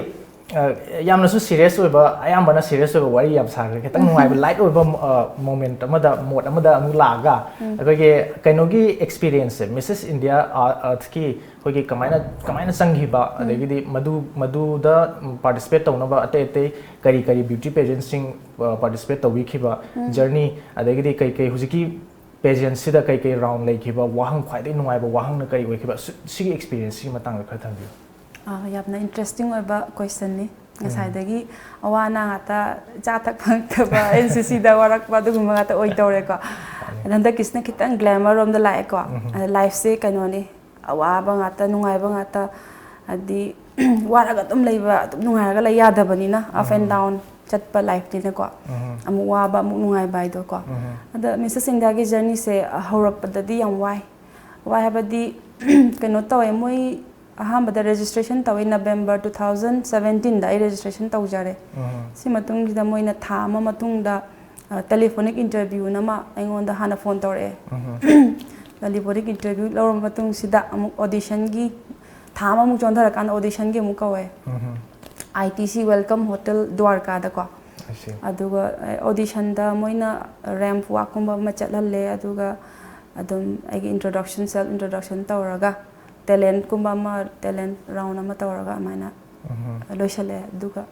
ꯑ, ꯌꯥꯝꯅꯁꯨ ꯁꯤꯔꯤꯌꯁ ꯑꯣꯏꯕ, ꯑꯌꯥꯝꯕꯅ ꯁꯤꯔꯤꯌꯁ ꯑꯣꯏꯕ ꯋꯥꯔꯤ ꯌꯥꯝ ꯁꯥꯈ꯭ꯔꯦ꯫ ꯈꯤꯇꯪ ꯅꯨꯡꯉꯥꯏꯕ, ꯂꯥꯏꯠ ꯑꯣꯏꯕ ꯃꯣꯃꯦꯟꯠ ꯑꯃꯗ, ꯃꯣꯗ ꯑꯃꯗ ꯑꯃꯨꯛ ꯂꯥꯛꯑꯒ, ꯑꯩꯈꯣꯏꯒꯤ ꯀꯩꯅꯣꯒꯤ ꯑꯦꯛꯁꯄꯤꯔꯤꯌꯟꯁꯁꯦ, ꯃꯤꯁꯦꯁ ꯏꯟꯗꯤꯌꯥ ꯑꯥꯔꯠꯀꯤ ꯑꯩꯈꯣꯏꯒꯤ ꯀꯃꯥꯏꯅ ꯀꯃꯥꯏꯅ ꯆꯪꯈꯤꯕ, ꯑꯗꯒꯤꯗꯤ ꯃꯗꯨ ꯃꯗꯨꯗ ꯄꯥꯔꯇꯤꯁꯤꯄꯦꯠ ꯇꯧꯅꯕ ꯑꯇꯩ ꯑꯇꯩ ꯀꯔꯤ ꯀꯔꯤ ꯕ꯭ꯌꯨꯇꯤ ꯄꯦꯖꯦꯟꯠꯁꯤꯡ ꯄꯥꯔꯇꯤꯁꯤꯄꯦꯠ ꯇꯧꯕꯤꯈꯤꯕ, ꯖꯔꯅꯤ, ꯑꯗꯒꯤꯗꯤ ꯀꯩ ꯀꯩ ꯍꯧꯖꯤꯛꯀꯤ ꯄꯦꯖꯦꯟꯁꯤꯗ ꯀꯩ ꯀꯩ ꯔꯥꯎꯟ ꯂꯩꯈꯤꯕ, ꯋꯥꯍꯪ, ꯈ꯭ꯋꯥꯏꯗꯒꯤ ꯅꯨꯡꯉꯥꯏꯕ ꯋꯥꯍꯪꯅ ꯀꯔꯤ ꯑꯣꯏꯈꯤꯕ? ꯁꯤ- ꯁꯤꯒꯤ ꯑꯦꯛꯁꯄꯤꯔꯤꯌꯟꯁꯁꯤꯒꯤ ꯃꯇꯥꯡꯗ ꯈꯔ ꯊꯝꯕꯤꯌꯨ꯫ ꯑꯥ, ꯌꯥꯝꯅ ꯏꯟꯇꯔꯦꯁꯇꯤꯡ ꯑꯣꯏꯕ ꯀꯣꯏꯁꯟꯅꯤ꯫ ꯉꯁꯥꯏꯗꯒꯤ ꯑꯋꯥ ꯑꯅꯥ ꯉꯥꯛꯇ, ꯆꯥ ꯊꯛ ꯐꯪꯉꯛꯇꯕ, ꯑꯦꯟ ꯁꯤ ꯁꯤꯗ ꯋꯥꯔꯛꯄ, ꯑꯗꯨꯒꯨꯝꯕ ꯉꯥꯛꯇ ꯑꯣꯏꯗꯧꯔꯦꯀꯣ꯫ ꯑꯗ ꯍꯟꯗꯛꯀꯤꯁꯤꯅ ꯈꯤꯇꯪ ꯒ꯭ꯂꯦꯃꯔ ꯔꯣꯝꯗ ꯂꯥꯛꯑꯦꯀꯣ꯫ ꯑꯗ ꯂꯥꯏꯐꯁꯦ ꯀꯩꯅꯣꯅꯤ, ꯑꯋꯥꯕ ꯉꯥꯛꯇ, ꯅꯨꯡꯉꯥꯏꯕ ꯉꯥꯛꯇ, ꯍꯥꯏꯗꯤ ꯋꯥꯔꯒ ꯑꯗꯨꯝ ꯂꯩꯕ, ꯑꯗꯨꯝ ꯅꯨꯡꯉꯥꯏꯔꯒ ꯂꯩ ꯌꯥꯗꯕꯅꯤꯅ, ꯑꯞ ꯑꯦꯟ ꯗꯥꯎꯟ ꯆꯠꯄ ꯂꯥꯏꯐꯅꯤꯅꯀꯣ꯫ ꯑꯃꯨꯛ ꯋꯥꯕ, ꯑꯃꯨꯛ ꯅꯨꯡꯉꯥꯏꯕ ꯍꯥꯏꯗꯣꯀꯣ꯫ ꯑꯗ ꯃꯤꯁꯦꯁ ꯏꯟꯗꯤꯌꯥꯒꯤ ꯖꯔꯅꯤꯁꯦ ꯍꯧꯔꯛꯄꯗꯗꯤ ꯌꯥꯝ ꯋꯥꯏ꯫ ꯋꯥꯏ ꯍꯥꯏꯕꯗꯤ ꯀꯩꯅꯣ ꯇꯧꯋꯦ, ꯃꯣꯏ ꯑꯍꯥꯟꯕꯗ ꯔꯦꯖꯤꯁꯇ꯭ꯔꯦꯁꯟ ꯇꯧꯋꯦ, ꯅꯕꯦꯝꯕꯔ ꯇꯨ ꯊꯥꯎꯖꯟ ꯁꯕꯦꯟꯇꯤꯟꯗ ꯑꯩ ꯔꯦꯖꯤꯁꯇ꯭ꯔꯦꯁꯟ ꯇꯧꯖꯔꯦ꯫ ꯁꯤ ꯃꯇꯨꯡꯁꯤꯗ ꯃꯣꯏꯅ ꯊꯥ ꯑꯃ ꯃꯇꯨꯡꯗ ꯇꯦꯂꯤꯐꯣꯅꯤꯛ ꯏꯟꯇꯔꯚ꯭ꯌꯨꯅ ꯑꯃ ꯑꯩꯉꯣꯟꯗ ꯍꯥꯟꯅ ꯐꯣꯟ ꯇꯧꯔꯛꯑꯦ꯫ ꯇꯦꯂꯤꯐꯣꯅꯤꯛ ꯏꯟꯇꯔꯚ꯭ꯌꯨ ꯂꯧꯔꯕ ꯃꯇꯨꯡꯁꯤꯗ ꯑꯃꯨꯛ ꯑꯣꯗꯤꯁꯟꯒꯤ, ꯊꯥ ꯑꯃꯃꯨꯛ ꯆꯣꯟꯊꯔꯀꯥꯟꯗ ꯑꯣꯗꯤꯁꯟꯒꯤ ꯑꯃꯨꯛ ꯀꯧꯋꯦ꯫ ꯑꯥꯏ ꯇꯤ ꯁꯤ ꯋꯦꯜꯀꯝ ꯍꯣꯇꯦꯜ ꯗ꯭ꯋꯥꯔꯀꯥꯗꯀꯣ꯫ ꯑꯩꯁꯦ ꯑꯗꯨꯒ ꯑꯣꯗꯤꯁꯟꯗ ꯃꯣꯏꯅ ꯔꯦꯝꯞ ꯋꯥꯛꯀꯨꯝꯕ ꯑꯃ ꯆꯠꯍꯜꯂꯦ꯫ ꯑꯗꯨꯒ ꯑꯗꯨꯝ ꯑꯩꯒꯤ ꯏꯟꯇ꯭ꯔꯣꯗꯛꯁꯟ, ꯁꯦꯜꯐ ꯏꯟꯇ꯭ꯔꯣꯗꯛꯁꯟ ꯇꯧꯔꯒ, ꯇꯦꯂꯦꯟꯠꯀꯨꯝꯕ ꯑꯃ, ꯇꯦꯂꯦꯟꯠ ꯔꯥꯎꯟ ꯑꯃ ꯇꯧꯔꯒ ꯑꯗꯨꯃꯥꯏꯅ ꯂꯣꯏꯁꯜꯂꯦ꯫ ꯑꯗꯨꯒ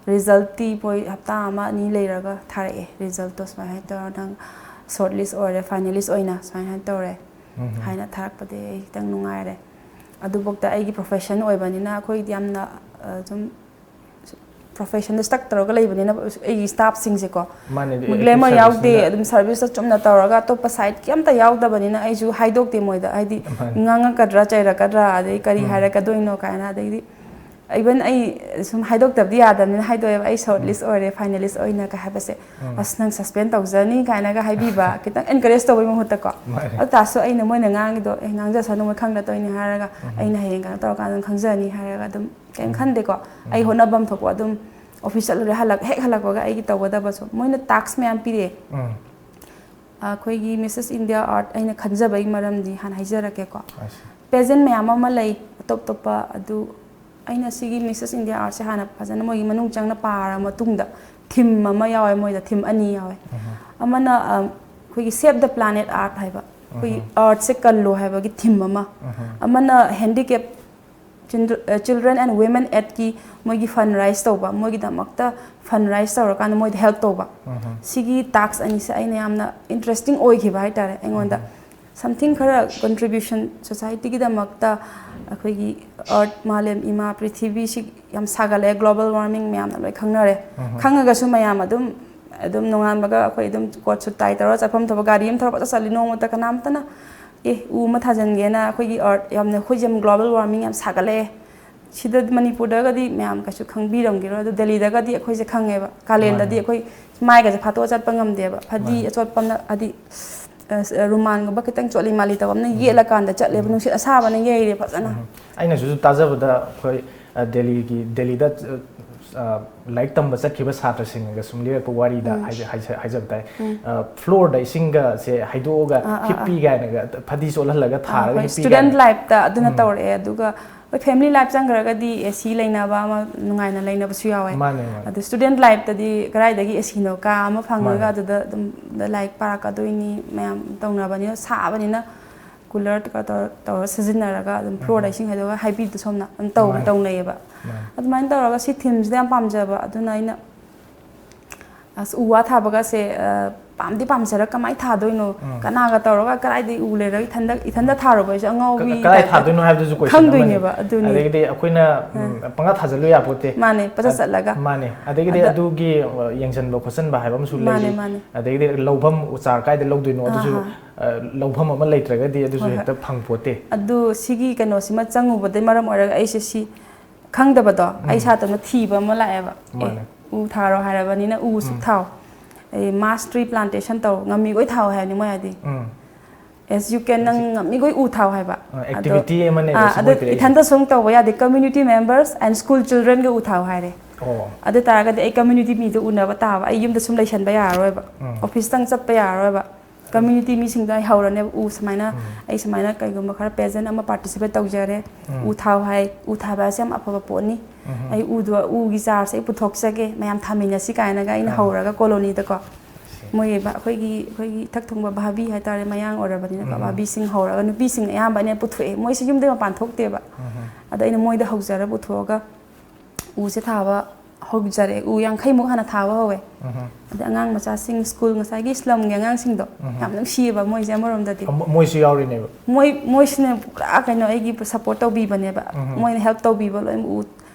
ꯔꯤꯖꯜꯠꯇꯤ ꯃꯣꯏ ꯍꯞꯇꯥ ꯑꯃ ꯑꯅꯤ ꯂꯩꯔꯒ ꯊꯥꯔꯛꯑꯦ꯫ ꯔꯤꯖꯜꯠꯇꯣ ꯁꯨꯃꯥꯏꯅ ꯍꯥꯏꯅ ꯇꯧꯔ, "ꯅꯪ ꯁꯣꯔꯠ ꯂꯤꯁ ꯑꯣꯏꯔꯦ, ꯐꯥꯏꯅꯦꯂꯤꯁ ꯑꯣꯏꯅ" ꯁꯨꯃꯥꯏꯅ ꯍꯥꯏꯅ ꯇꯧꯔꯦ ꯍꯥꯏꯅ ꯊꯥꯔꯛꯄꯗꯒꯤ ꯑꯩ ꯈꯤꯇꯪ ꯅꯨꯡꯉꯥꯏꯔꯦ꯫ ꯑꯗꯨꯐꯥꯎꯗ ꯑꯩꯒꯤ ꯄ꯭ꯔꯣꯐꯦꯁꯟ ꯑꯣꯏꯕꯅꯤꯅ ꯑꯩꯈꯣꯏꯗꯤ ꯌꯥꯝꯅ, ꯑ, ꯁꯨꯝ ꯄ꯭ꯔꯣꯐꯦꯁꯟꯗ ꯁ꯭ꯇꯛ ꯇꯧꯔꯒ ꯂꯩꯕꯅꯤꯅ ꯑꯩꯒꯤ ꯁ꯭ꯇꯥꯐꯁꯤꯡꯁꯦꯀꯣ ꯃꯥꯅꯦ, ꯒ꯭ꯂꯦꯃꯔ active ꯌꯥꯎꯗꯦ꯫ serviceꯅꯤꯅ꯫ ꯑꯗꯨꯝ ꯁꯥꯔꯚꯤꯁꯇ ꯆꯨꯝꯅ ꯇꯧꯔꯒ ꯑꯇꯣꯞꯄ ꯁꯥꯏꯠꯀꯤ ꯑꯝꯇ ꯌꯥꯎꯗꯕꯅꯤꯅ ꯑꯩꯁꯨ ꯍꯥꯏꯗꯣꯛꯇꯦ ꯃꯣꯏꯗ, ꯍꯥꯏꯗꯤ ꯃꯥꯅꯦ꯫ ꯉꯥꯡꯉꯛꯀꯗ꯭ꯔꯥ ꯆꯩꯔꯛꯀꯗ꯭ꯔꯥ ꯑꯗꯩ ꯀꯔꯤ ꯎꯝ꯫ ꯍꯥꯏꯔꯛꯀꯗꯣꯏꯅꯣ ꯀꯥꯏꯅ꯫ ꯑꯗꯩꯗꯤ ꯏꯚꯟ ꯑꯩ ꯁꯨꯝ ꯍꯥꯏꯗꯣꯛꯇꯕꯗꯤ ꯌꯥꯗꯕꯅꯤꯅ ꯍꯥꯏꯗꯣꯛꯑꯦꯕ, "ꯑꯩ ꯁꯣꯔꯠ ꯎꯝ꯫ ꯂꯤꯁ ꯑꯣꯏꯔꯦ, ꯐꯥꯏꯅꯦꯂꯤꯁ ꯑꯣꯏꯅ" ꯀꯥꯏ ꯍꯥꯏꯕꯁꯦ꯫ ꯎꯝ꯫ "ꯑꯁ, ꯅꯪ ꯁꯁꯄꯦꯟ ꯇꯧꯖꯅꯤ" ꯀꯥꯏꯅꯒ ꯍꯥꯏꯕꯤꯕ, ꯈꯤꯇꯪ ꯑꯦꯟꯀꯔꯦꯖ ꯇꯧꯕꯒꯤ ꯃꯍꯨꯠꯇꯀꯣ꯫ ꯃꯥꯅꯦ꯫ ꯑꯗꯨ ꯇꯥꯔꯁꯨ ꯑꯩꯅ ꯃꯣꯏꯅ ꯉꯥꯡꯉꯤꯗꯣ, "ꯑꯦ, ꯉꯥꯡꯖꯁꯅꯨ, ꯃꯣꯏ ꯈꯪꯗ ꯇꯧꯔꯤꯅꯤ" ꯍꯥꯏꯔꯒ, ꯎꯝ꯫ "ꯑꯩꯅ ꯍꯌꯦꯡ ꯀꯩꯅꯣ ꯇꯧꯔꯀꯥꯟꯗ ꯑꯗꯨꯝ ꯈꯪꯖꯅꯤ" ꯍꯥꯏꯔꯒ ꯑꯗꯨꯝ ꯀꯩꯝ ꯎꯝ꯫ ꯈꯟꯗꯦꯀꯣ꯫ ꯑꯩ ꯎꯝ꯫ ꯍꯣꯠꯅꯐꯝ ꯊꯣꯛꯄ ꯑꯗꯨꯝ ꯑꯣꯐꯤꯁ ꯆꯠꯂꯨꯔꯦ, ꯍꯜꯂꯛ-, ꯍꯦꯛ ꯍꯜꯂꯛꯄꯒ ꯑꯩꯒꯤ ꯇꯧꯒꯗꯕꯁꯨ ꯃꯣꯏꯅ ꯇꯥꯛꯁ ꯃꯌꯥꯝ ꯄꯤꯔꯛꯑꯦ꯫ ꯎꯝ꯫ ꯑꯩꯈꯣꯏꯒꯤ ꯃꯤꯁꯦꯁ ꯏꯟꯗꯤꯌꯥ ꯑꯥꯔꯠ ꯑꯩꯅ ꯈꯟꯖꯕꯒꯤ ꯃꯔꯝꯗꯤ ꯍꯥꯟꯅ ꯍꯥꯏꯖꯔꯛꯀꯦꯀꯣ꯫ I see. ꯄꯦꯖꯦꯟ ꯃꯌꯥꯝ ꯑꯃ ꯂꯩ ꯑꯇꯣꯞ ꯑꯇꯣꯞꯄ, ꯑꯗꯨ ꯑꯩꯅ ꯁꯤꯒꯤ ꯃꯤꯁꯦꯁ ꯏꯟꯗꯤꯌꯥ ꯑꯥꯔꯠꯁꯦ ꯍꯥꯟꯅ ꯐꯖꯅ ꯃꯣꯏꯒꯤ ꯃꯅꯨꯡ ꯆꯪꯅ ꯄꯥꯔ ꯃꯇꯨꯡꯗ ꯊꯤꯝ ꯑꯃ ꯌꯥꯎꯋꯦ, ꯃꯣꯏꯗ ꯊꯤꯝ ꯑꯅꯤ ꯌꯥꯎꯋꯦ꯫ ꯎꯝ꯫ ꯑꯃꯅ, ꯑ, ꯑꯩꯈꯣꯏꯒꯤ Save the Planet Earth ꯍꯥꯏꯕ, ꯑꯩꯈꯣꯏꯒꯤ ꯎꯝ꯫ ꯑꯥꯔꯠꯁꯦ ꯀꯜꯂꯣ ꯍꯥꯏꯕꯒꯤ ꯊꯤꯝ ꯑꯃ꯫ ꯎꯝ꯫ ꯑꯃꯅ ꯍꯦꯟꯗꯤꯀꯦꯞ ꯆꯤꯜꯗ꯭ꯔ-, ꯑ, Children and Women Aidꯀꯤ ꯃꯣꯏꯒꯤ ꯐꯟ ꯔꯥꯏꯁ ꯇꯧꯕ, ꯃꯣꯏꯒꯤꯗꯃꯛꯇ ꯐꯟ ꯔꯥꯏꯁ ꯇꯧꯔꯀꯥꯟꯗ ꯃꯣꯏꯗ ꯍꯦꯜꯞ ꯇꯧꯕ꯫ ꯎꯝ꯫ ꯁꯤꯒꯤ ꯇꯥꯛꯁ ꯑꯅꯤꯁꯦ ꯑꯩꯅ ꯌꯥꯝꯅ ꯏꯟꯇꯔꯦꯁꯇꯤꯡ ꯑꯣꯏꯈꯤꯕ ꯍꯥꯏꯇꯥꯔꯦ ꯑꯩꯉꯣꯟꯗ꯫ ꯎꯝ꯫ ꯁꯝꯊꯤꯡ ꯈꯔ ꯀꯟꯇ꯭ꯔꯤꯕ꯭ꯌꯨꯁꯟ ꯁꯣꯁꯥꯏꯇꯤꯒꯤꯗꯃꯛꯇ ꯑꯩꯈꯣꯏꯒꯤ ꯑꯥꯔꯠ, ꯃꯥꯂꯦꯝ ꯏꯃꯥ ꯄ꯭ꯔꯤꯊꯤꯕꯤꯁꯤ ꯌꯥꯝ ꯁꯥꯒꯠꯂꯛꯑꯦ, ꯒ꯭ꯂꯣꯕꯦꯜ ꯋꯥꯔꯃꯤꯡ ꯃꯌꯥꯝꯅ ꯂꯣꯏ ꯈꯪꯅꯔꯦ꯫ ꯎꯝ꯫ ꯈꯪꯉꯒꯁꯨ ꯃꯌꯥꯝ ꯑꯗꯨꯝ, ꯑꯗꯨꯝ ꯅꯣꯡꯉꯥꯟꯕꯒ ꯑꯩꯈꯣꯏ ꯑꯗꯨꯝ ꯀꯣꯠ ꯁꯨꯠ ꯇꯥꯏ ꯇꯧꯔꯒ ꯆꯠꯐꯝ ꯊꯣꯛꯄ ꯒꯥꯔꯤ ꯑꯃ ꯊꯧꯔꯒ ꯆꯠꯂꯤ, ꯅꯣꯡꯃꯇ ꯀꯅꯥꯝꯇꯅ "ꯑꯦ, ꯎ ꯑꯃ ꯊꯥꯖꯤꯟꯒꯦꯅ ꯑꯩꯈꯣꯏꯒꯤ ꯑꯥꯔꯠ ꯌꯥꯝꯅ, ꯑꯩꯈꯣꯏꯁꯦ ꯌꯥꯝ ꯒ꯭ꯂꯣꯕꯦꯜ ꯋꯥꯔꯃꯤꯡ ꯌꯥꯝ ꯁꯥꯒꯠꯂꯛꯑꯦ"꯫ ꯁꯤꯗ ꯃꯅꯤꯄꯨꯔꯗꯒꯗꯤ ꯃꯌꯥꯝ ꯀꯩꯁꯨ ꯈꯪꯕꯤꯔꯝꯈꯤꯔꯣꯏ, ꯑꯗꯣ ꯗꯦꯜꯂꯤꯗꯒꯗꯤ ꯑꯩꯈꯣꯏꯁꯦ ꯈꯪꯉꯦꯕ꯫ ꯀꯥꯂꯦꯟꯗꯗꯤ ꯃꯥꯅꯦ꯫ ꯑꯩꯈꯣꯏ ꯃꯥꯏꯒꯁꯦ ꯐꯥꯠꯇꯣꯛꯑ ꯆꯠꯄ ꯉꯝꯗꯦꯕ, ꯐꯗꯤ ꯃꯥꯅꯦ꯫ ꯑꯆꯣꯠꯄ ꯑꯃꯅ, ꯍꯥꯏꯗꯤ, ꯑ, ꯔꯨꯃꯥꯟꯒꯨꯝꯕ ꯈꯤꯇꯪ ꯆꯣꯠꯂꯤ ꯃꯥꯜꯂꯤ ꯇꯧꯕ ꯑꯃꯅ ꯌꯦꯠꯂꯀꯥꯟꯗ ꯆꯠꯂꯦꯕ, ꯎꯝ꯫ ꯅꯨꯡꯁꯤꯠ ꯑꯁꯥꯕꯅ ꯌꯩꯔꯦ ꯐꯖꯅ꯫ ꯎꯝ꯫ ꯑꯩꯅꯁꯨ ꯇꯥꯖꯕꯗ ꯑꯩꯈꯣꯏ, ꯑ, ꯗꯦꯜꯂꯤꯒꯤ, ꯗꯦꯜꯂꯤꯗ, ꯑ, ꯂꯥꯏꯔꯤꯛ ꯇꯝꯕ ꯆꯠꯈꯤꯕ ꯁꯥꯇ꯭ꯔꯁꯤꯡꯅꯒ ꯁꯨꯝ ꯂꯤꯔꯛꯄ ꯋꯥꯔꯤꯗ ꯎꯝ꯫ ꯍꯥꯏꯖ-, ꯍꯥꯏꯖ-, ꯍꯥꯏꯖꯕ ꯇꯥꯏ꯫ ꯎꯝ꯫ ꯑ, ꯐ꯭ꯂꯣꯔꯗ ꯏꯁꯤꯡꯒꯁꯦ ꯍꯩꯗꯣꯛꯑꯒ ꯑꯥ, ꯑꯥ, ꯑꯥ꯫ ꯍꯤꯞꯄꯤ ꯀꯥꯏꯅꯒ, ꯐꯗꯤ ꯆꯣꯠꯍꯜꯂꯒ ꯑꯥ, ꯊꯥꯔꯒ ꯍꯣꯏ, ꯍꯤꯞꯄꯤ ꯁ꯭ꯇꯨꯗꯦꯟ ꯀꯥꯏꯅ꯫ ꯂꯥꯏꯐꯇ ꯑꯗꯨꯅ ꯎꯝ꯫ ꯇꯧꯔꯛꯑꯦ꯫ ꯑꯗꯨꯒ ꯍꯣꯏ, ꯐꯦꯃꯤꯂꯤ ꯂꯥꯏꯐ ꯆꯪꯈ꯭ꯔꯒꯗꯤ ꯑꯦ ꯁꯤ ꯂꯩꯅꯕ ꯑꯃ, ꯅꯨꯡꯉꯥꯏꯅ ꯂꯩꯅꯕꯁꯨ ꯌꯥꯎꯋꯦ꯫ ꯃꯥꯅꯦ, ꯃꯥꯅꯦ꯫ ꯑꯗꯨ ꯁ꯭ꯇꯨꯗꯦꯟ ꯂꯥꯏꯐꯇꯗꯤ ꯀꯗꯥꯏꯗꯒꯤ ꯑꯦ ꯁꯤꯅꯣ, ꯀꯥ ꯑꯃ ꯐꯪꯉꯒ ꯃꯥꯅꯦ꯫ ꯑꯗꯨꯗ ꯑꯗꯨꯝ ꯂꯥꯏꯔꯤꯛ ꯄꯥꯔꯛꯀꯗꯣꯏꯅꯤ, ꯃꯌꯥꯝ ꯇꯧꯅꯕꯅꯤꯅ, ꯁꯥꯕꯅꯤꯅ ꯀꯨꯂꯔ ꯇꯧꯔ, ꯇꯧꯔ ꯁꯤꯖꯤꯟꯅꯔꯒ ꯑꯗꯨꯝ ꯐ꯭ꯂꯣꯔꯗ ꯎꯝ꯫ ꯏꯁꯤꯡ ꯍꯩꯗꯣꯛꯑꯒ ꯍꯥꯏꯕꯤꯗꯨ ꯁꯣꯝꯅ ꯑꯗꯨꯝ ꯇꯧ-, ꯃꯥꯅꯦ꯫ ꯇꯧꯅꯩꯌꯦꯕ꯫ ꯃꯥꯅꯦ꯫ ꯑꯗꯨꯃꯥꯏꯅ ꯇꯧꯔꯒ ꯁꯤ ꯊꯤꯝꯁꯤꯗ ꯌꯥꯝ ꯄꯥꯝꯖꯕ, ꯑꯗꯨꯅ ꯑꯩꯅ ꯑꯁ, ꯎ ꯋꯥ ꯊꯥꯕꯒꯁꯦ, ꯑ, ꯄꯥꯝꯗꯤ ꯄꯥꯝꯖꯔꯒ ꯀꯃꯥꯏꯅ ꯊꯥꯗꯣꯏꯅꯣ? ꯎꯝ꯫ ꯀꯅꯥꯒ ꯇꯧꯔꯒ ꯀꯗꯥꯏꯗ ꯎ ꯂꯩꯔꯒ ꯏꯊꯟꯗ, ꯏꯊꯟꯗ ꯊꯥꯔꯨꯕ ꯍꯥꯏꯁꯦ ꯑꯉꯥꯎꯕꯤ ꯀ-, ꯀꯗꯥꯏ type ꯇ꯫ ꯊꯥꯗꯣꯏꯅꯣ ꯍꯥꯏꯕꯗꯨꯁꯨ question ꯑꯃꯅꯤ꯫ ꯈꯪꯗꯣꯏꯅꯦꯕ, ꯑꯗꯨꯅꯦ꯫ ꯑꯗꯒꯤꯗꯤ ꯑꯩꯈꯣꯏꯅ, ꯎꯝ, ꯄꯪꯊꯥ ꯊꯥꯖꯜꯂꯨ ꯌꯥꯄꯣꯠꯇꯦ꯫ ꯃꯥꯅꯦ, ꯄꯪꯆꯠ ꯑ, ꯆꯠꯂꯒ꯫ ꯃꯥꯅꯦ꯫ ꯑꯗꯒꯤꯗꯤ ꯑꯗ ꯑꯗꯨꯒꯤ, ꯑ, ꯌꯦꯡꯁꯤꯟꯕ ꯈꯣꯠꯆꯟꯕ ꯍꯥꯏꯕ ꯑꯃꯁꯨ ꯂꯩꯔꯤ꯫ ꯃꯥꯅꯦ, ꯃꯥꯅꯦ꯫ ꯑꯗꯒꯤꯗꯤ ꯂꯧꯐꯝ ꯎ ꯆꯥꯔ ꯀꯥꯏꯗ ꯂꯧꯗꯣꯏꯅꯣ ꯑꯗꯨꯁꯨ, ꯑꯍꯥ꯫ ꯑ, ꯂꯧꯐꯝ ꯑꯃ ꯂꯩꯇ꯭ꯔꯒꯗꯤ ꯑꯗꯨꯁꯨ ꯍꯣꯏ, ꯍꯣꯏ꯫ ꯍꯦꯛꯇ ꯐꯪꯄꯣꯠꯇꯦ꯫ ꯑꯗꯨ ꯁꯤꯒꯤ ꯀꯩꯅꯣꯁꯤꯃ ꯆꯪꯉꯨꯕꯗꯩ ꯃꯔꯝ ꯑꯣꯏꯔꯒ ꯑꯩꯁꯦ ꯁꯤ ꯈꯪꯗꯕꯗꯣ ꯑꯩ ꯎꯝ꯫ ꯏꯁꯥꯇꯣꯝꯇ ꯊꯤꯕ ꯑꯃ ꯂꯥꯛꯑꯦꯕ꯫ ꯑꯦ, ꯃꯥꯅꯦ꯫ ꯎ ꯊꯥꯔꯣ ꯍꯥꯏꯔꯕꯅꯤꯅ ꯎ ꯁꯨꯛ ꯎꯝ꯫ ꯊꯥꯎ꯫ ꯑꯩ mass tree plantation ꯇꯧ, ꯉꯝꯃꯤꯈꯣꯏ ꯊꯥꯎ ꯍꯥꯏꯕꯅꯤ ꯃꯣꯏ ꯍꯥꯏꯗꯤ꯫ ꯎꯝ꯫ As you can, ꯅꯪ ꯉꯝꯃꯤꯈꯣꯏ ꯎ ꯊꯥꯎ ꯍꯥꯏꯕ꯫ ꯑ, ꯑꯗꯣ, activity ꯑꯃꯅꯦꯕ ꯑꯥ, ꯁꯤ ꯑꯗꯣ ꯃꯣꯏ ꯄꯤꯔꯛꯏꯁꯦ꯫ ꯏꯊꯟꯇ ꯁꯨꯝ ꯇꯧꯕ ꯌꯥꯗꯦ, community members and school children ꯒ ꯎ ꯊꯥꯎ ꯍꯥꯏꯔꯦ꯫ ꯑꯣ꯫ ꯑꯗꯨ ꯇꯥꯔꯒꯗꯤ ꯑꯩ community ꯃꯤꯗꯣ ꯎꯅꯕ ꯇꯥꯕ, ꯑꯩ ꯌꯨꯝꯗ ꯁꯨꯝ ꯂꯩꯁꯟꯕ ꯌꯥꯔꯔꯣꯏꯕ, ꯎꯝ꯫ office ꯇꯪ ꯆꯠꯄ ꯌꯥꯔꯔꯣꯏꯕ꯫ Community ꯃꯤꯁꯤꯡꯗꯣ ꯑꯩ ꯍꯧꯔꯅꯦꯕ, ꯎ ꯁꯨꯃꯥꯏꯅ ꯎꯝ꯫ ꯑꯩ ꯁꯨꯃꯥꯏꯅ ꯀꯩꯒꯨꯝꯕ ꯈꯔ present ꯑꯃ participate ꯇꯧꯖꯔꯦ, ꯎꯝ꯫ ꯎ ꯊꯥꯎ ꯍꯥꯏ, ꯎ ꯊꯥꯕ ꯍꯥꯏꯁꯦ ꯌꯥꯝ ꯑꯐꯕ ꯄꯣꯠꯅꯤ, ꯎꯝ꯫ ꯑꯩ ꯎꯗꯣ, ꯎꯒꯤ ꯆꯥꯔꯁꯦ ꯑꯩ ꯄꯨꯊꯣꯛꯆꯒꯦ, ꯃꯌꯥꯝ ꯊꯥꯃꯤꯟꯅꯁꯤ ꯀꯥꯏꯅꯒ ꯑꯩꯅ ꯑꯥ꯫ ꯍꯧꯔꯒ colony ꯗꯀꯣ꯫ ꯃꯣꯏ ꯕ-, ꯑꯩꯈꯣꯏꯒꯤ, ꯑꯩꯈꯣꯏꯒꯤ ꯏꯊꯛ ꯊꯣꯡꯕ ꯚꯥꯕꯤ ꯍꯥꯏꯇꯥꯔꯦ, ꯃꯌꯥꯡ ꯑꯣꯏꯔꯕꯅꯤꯅꯀꯣ, ꯎꯝ꯫ ꯚꯥꯕꯤꯁꯤꯡ ꯍꯧꯔꯒ ꯅꯨꯄꯤꯁꯤꯡ ꯑꯌꯥꯝꯕ ꯑꯩꯅ ꯄꯨꯊꯣꯛꯑꯦ, ꯃꯣꯏꯁꯦ ꯌꯨꯝꯗꯩ ꯃꯄꯥꯟ ꯊꯣꯛꯇꯦꯕ꯫ ꯎꯝ꯫ ꯑꯗ ꯑꯩꯅ ꯃꯣꯏꯗ ꯍꯧꯖꯔ ꯄꯨꯊꯣꯛꯑꯒ ꯎꯁꯦ ꯊꯥꯕ ꯍꯧꯖꯔꯦ꯫ ꯎ ꯌꯥꯡꯈꯩꯃꯨꯛ ꯍꯥꯟꯅ ꯊꯥꯕ ꯍꯧꯋꯦ꯫ ꯎꯝ꯫ ꯑꯗꯩ ꯑꯉꯥꯡ ꯃꯆꯥꯁꯤꯡ, school, ꯉꯁꯥꯏꯒꯤ slum ꯒꯤ ꯑꯉꯥꯡꯁꯤꯡꯗꯣ, ꯎꯝ꯫ ꯌꯥꯝ ꯅꯨꯡꯁꯤꯌꯦꯕ ꯃꯣꯏꯁꯦ ꯑꯃꯔꯣꯝꯗꯗꯤ꯫ ꯑ, ꯃꯣ-, ꯃꯣꯏꯁꯨ ꯌꯥꯎꯔꯤꯅꯦꯕ꯫ ꯃꯣꯏ, ꯃꯣꯏꯁꯤꯅ ꯄꯨꯔꯥ ꯀꯩꯅꯣ ꯑꯩꯒꯤ support ꯇꯧꯕꯤꯕꯅꯦꯕ꯫ ꯎꯝ꯫ ꯃꯣꯏꯅ help ꯇꯧꯕꯤꯕ ꯂꯣꯏ꯫ ꯎ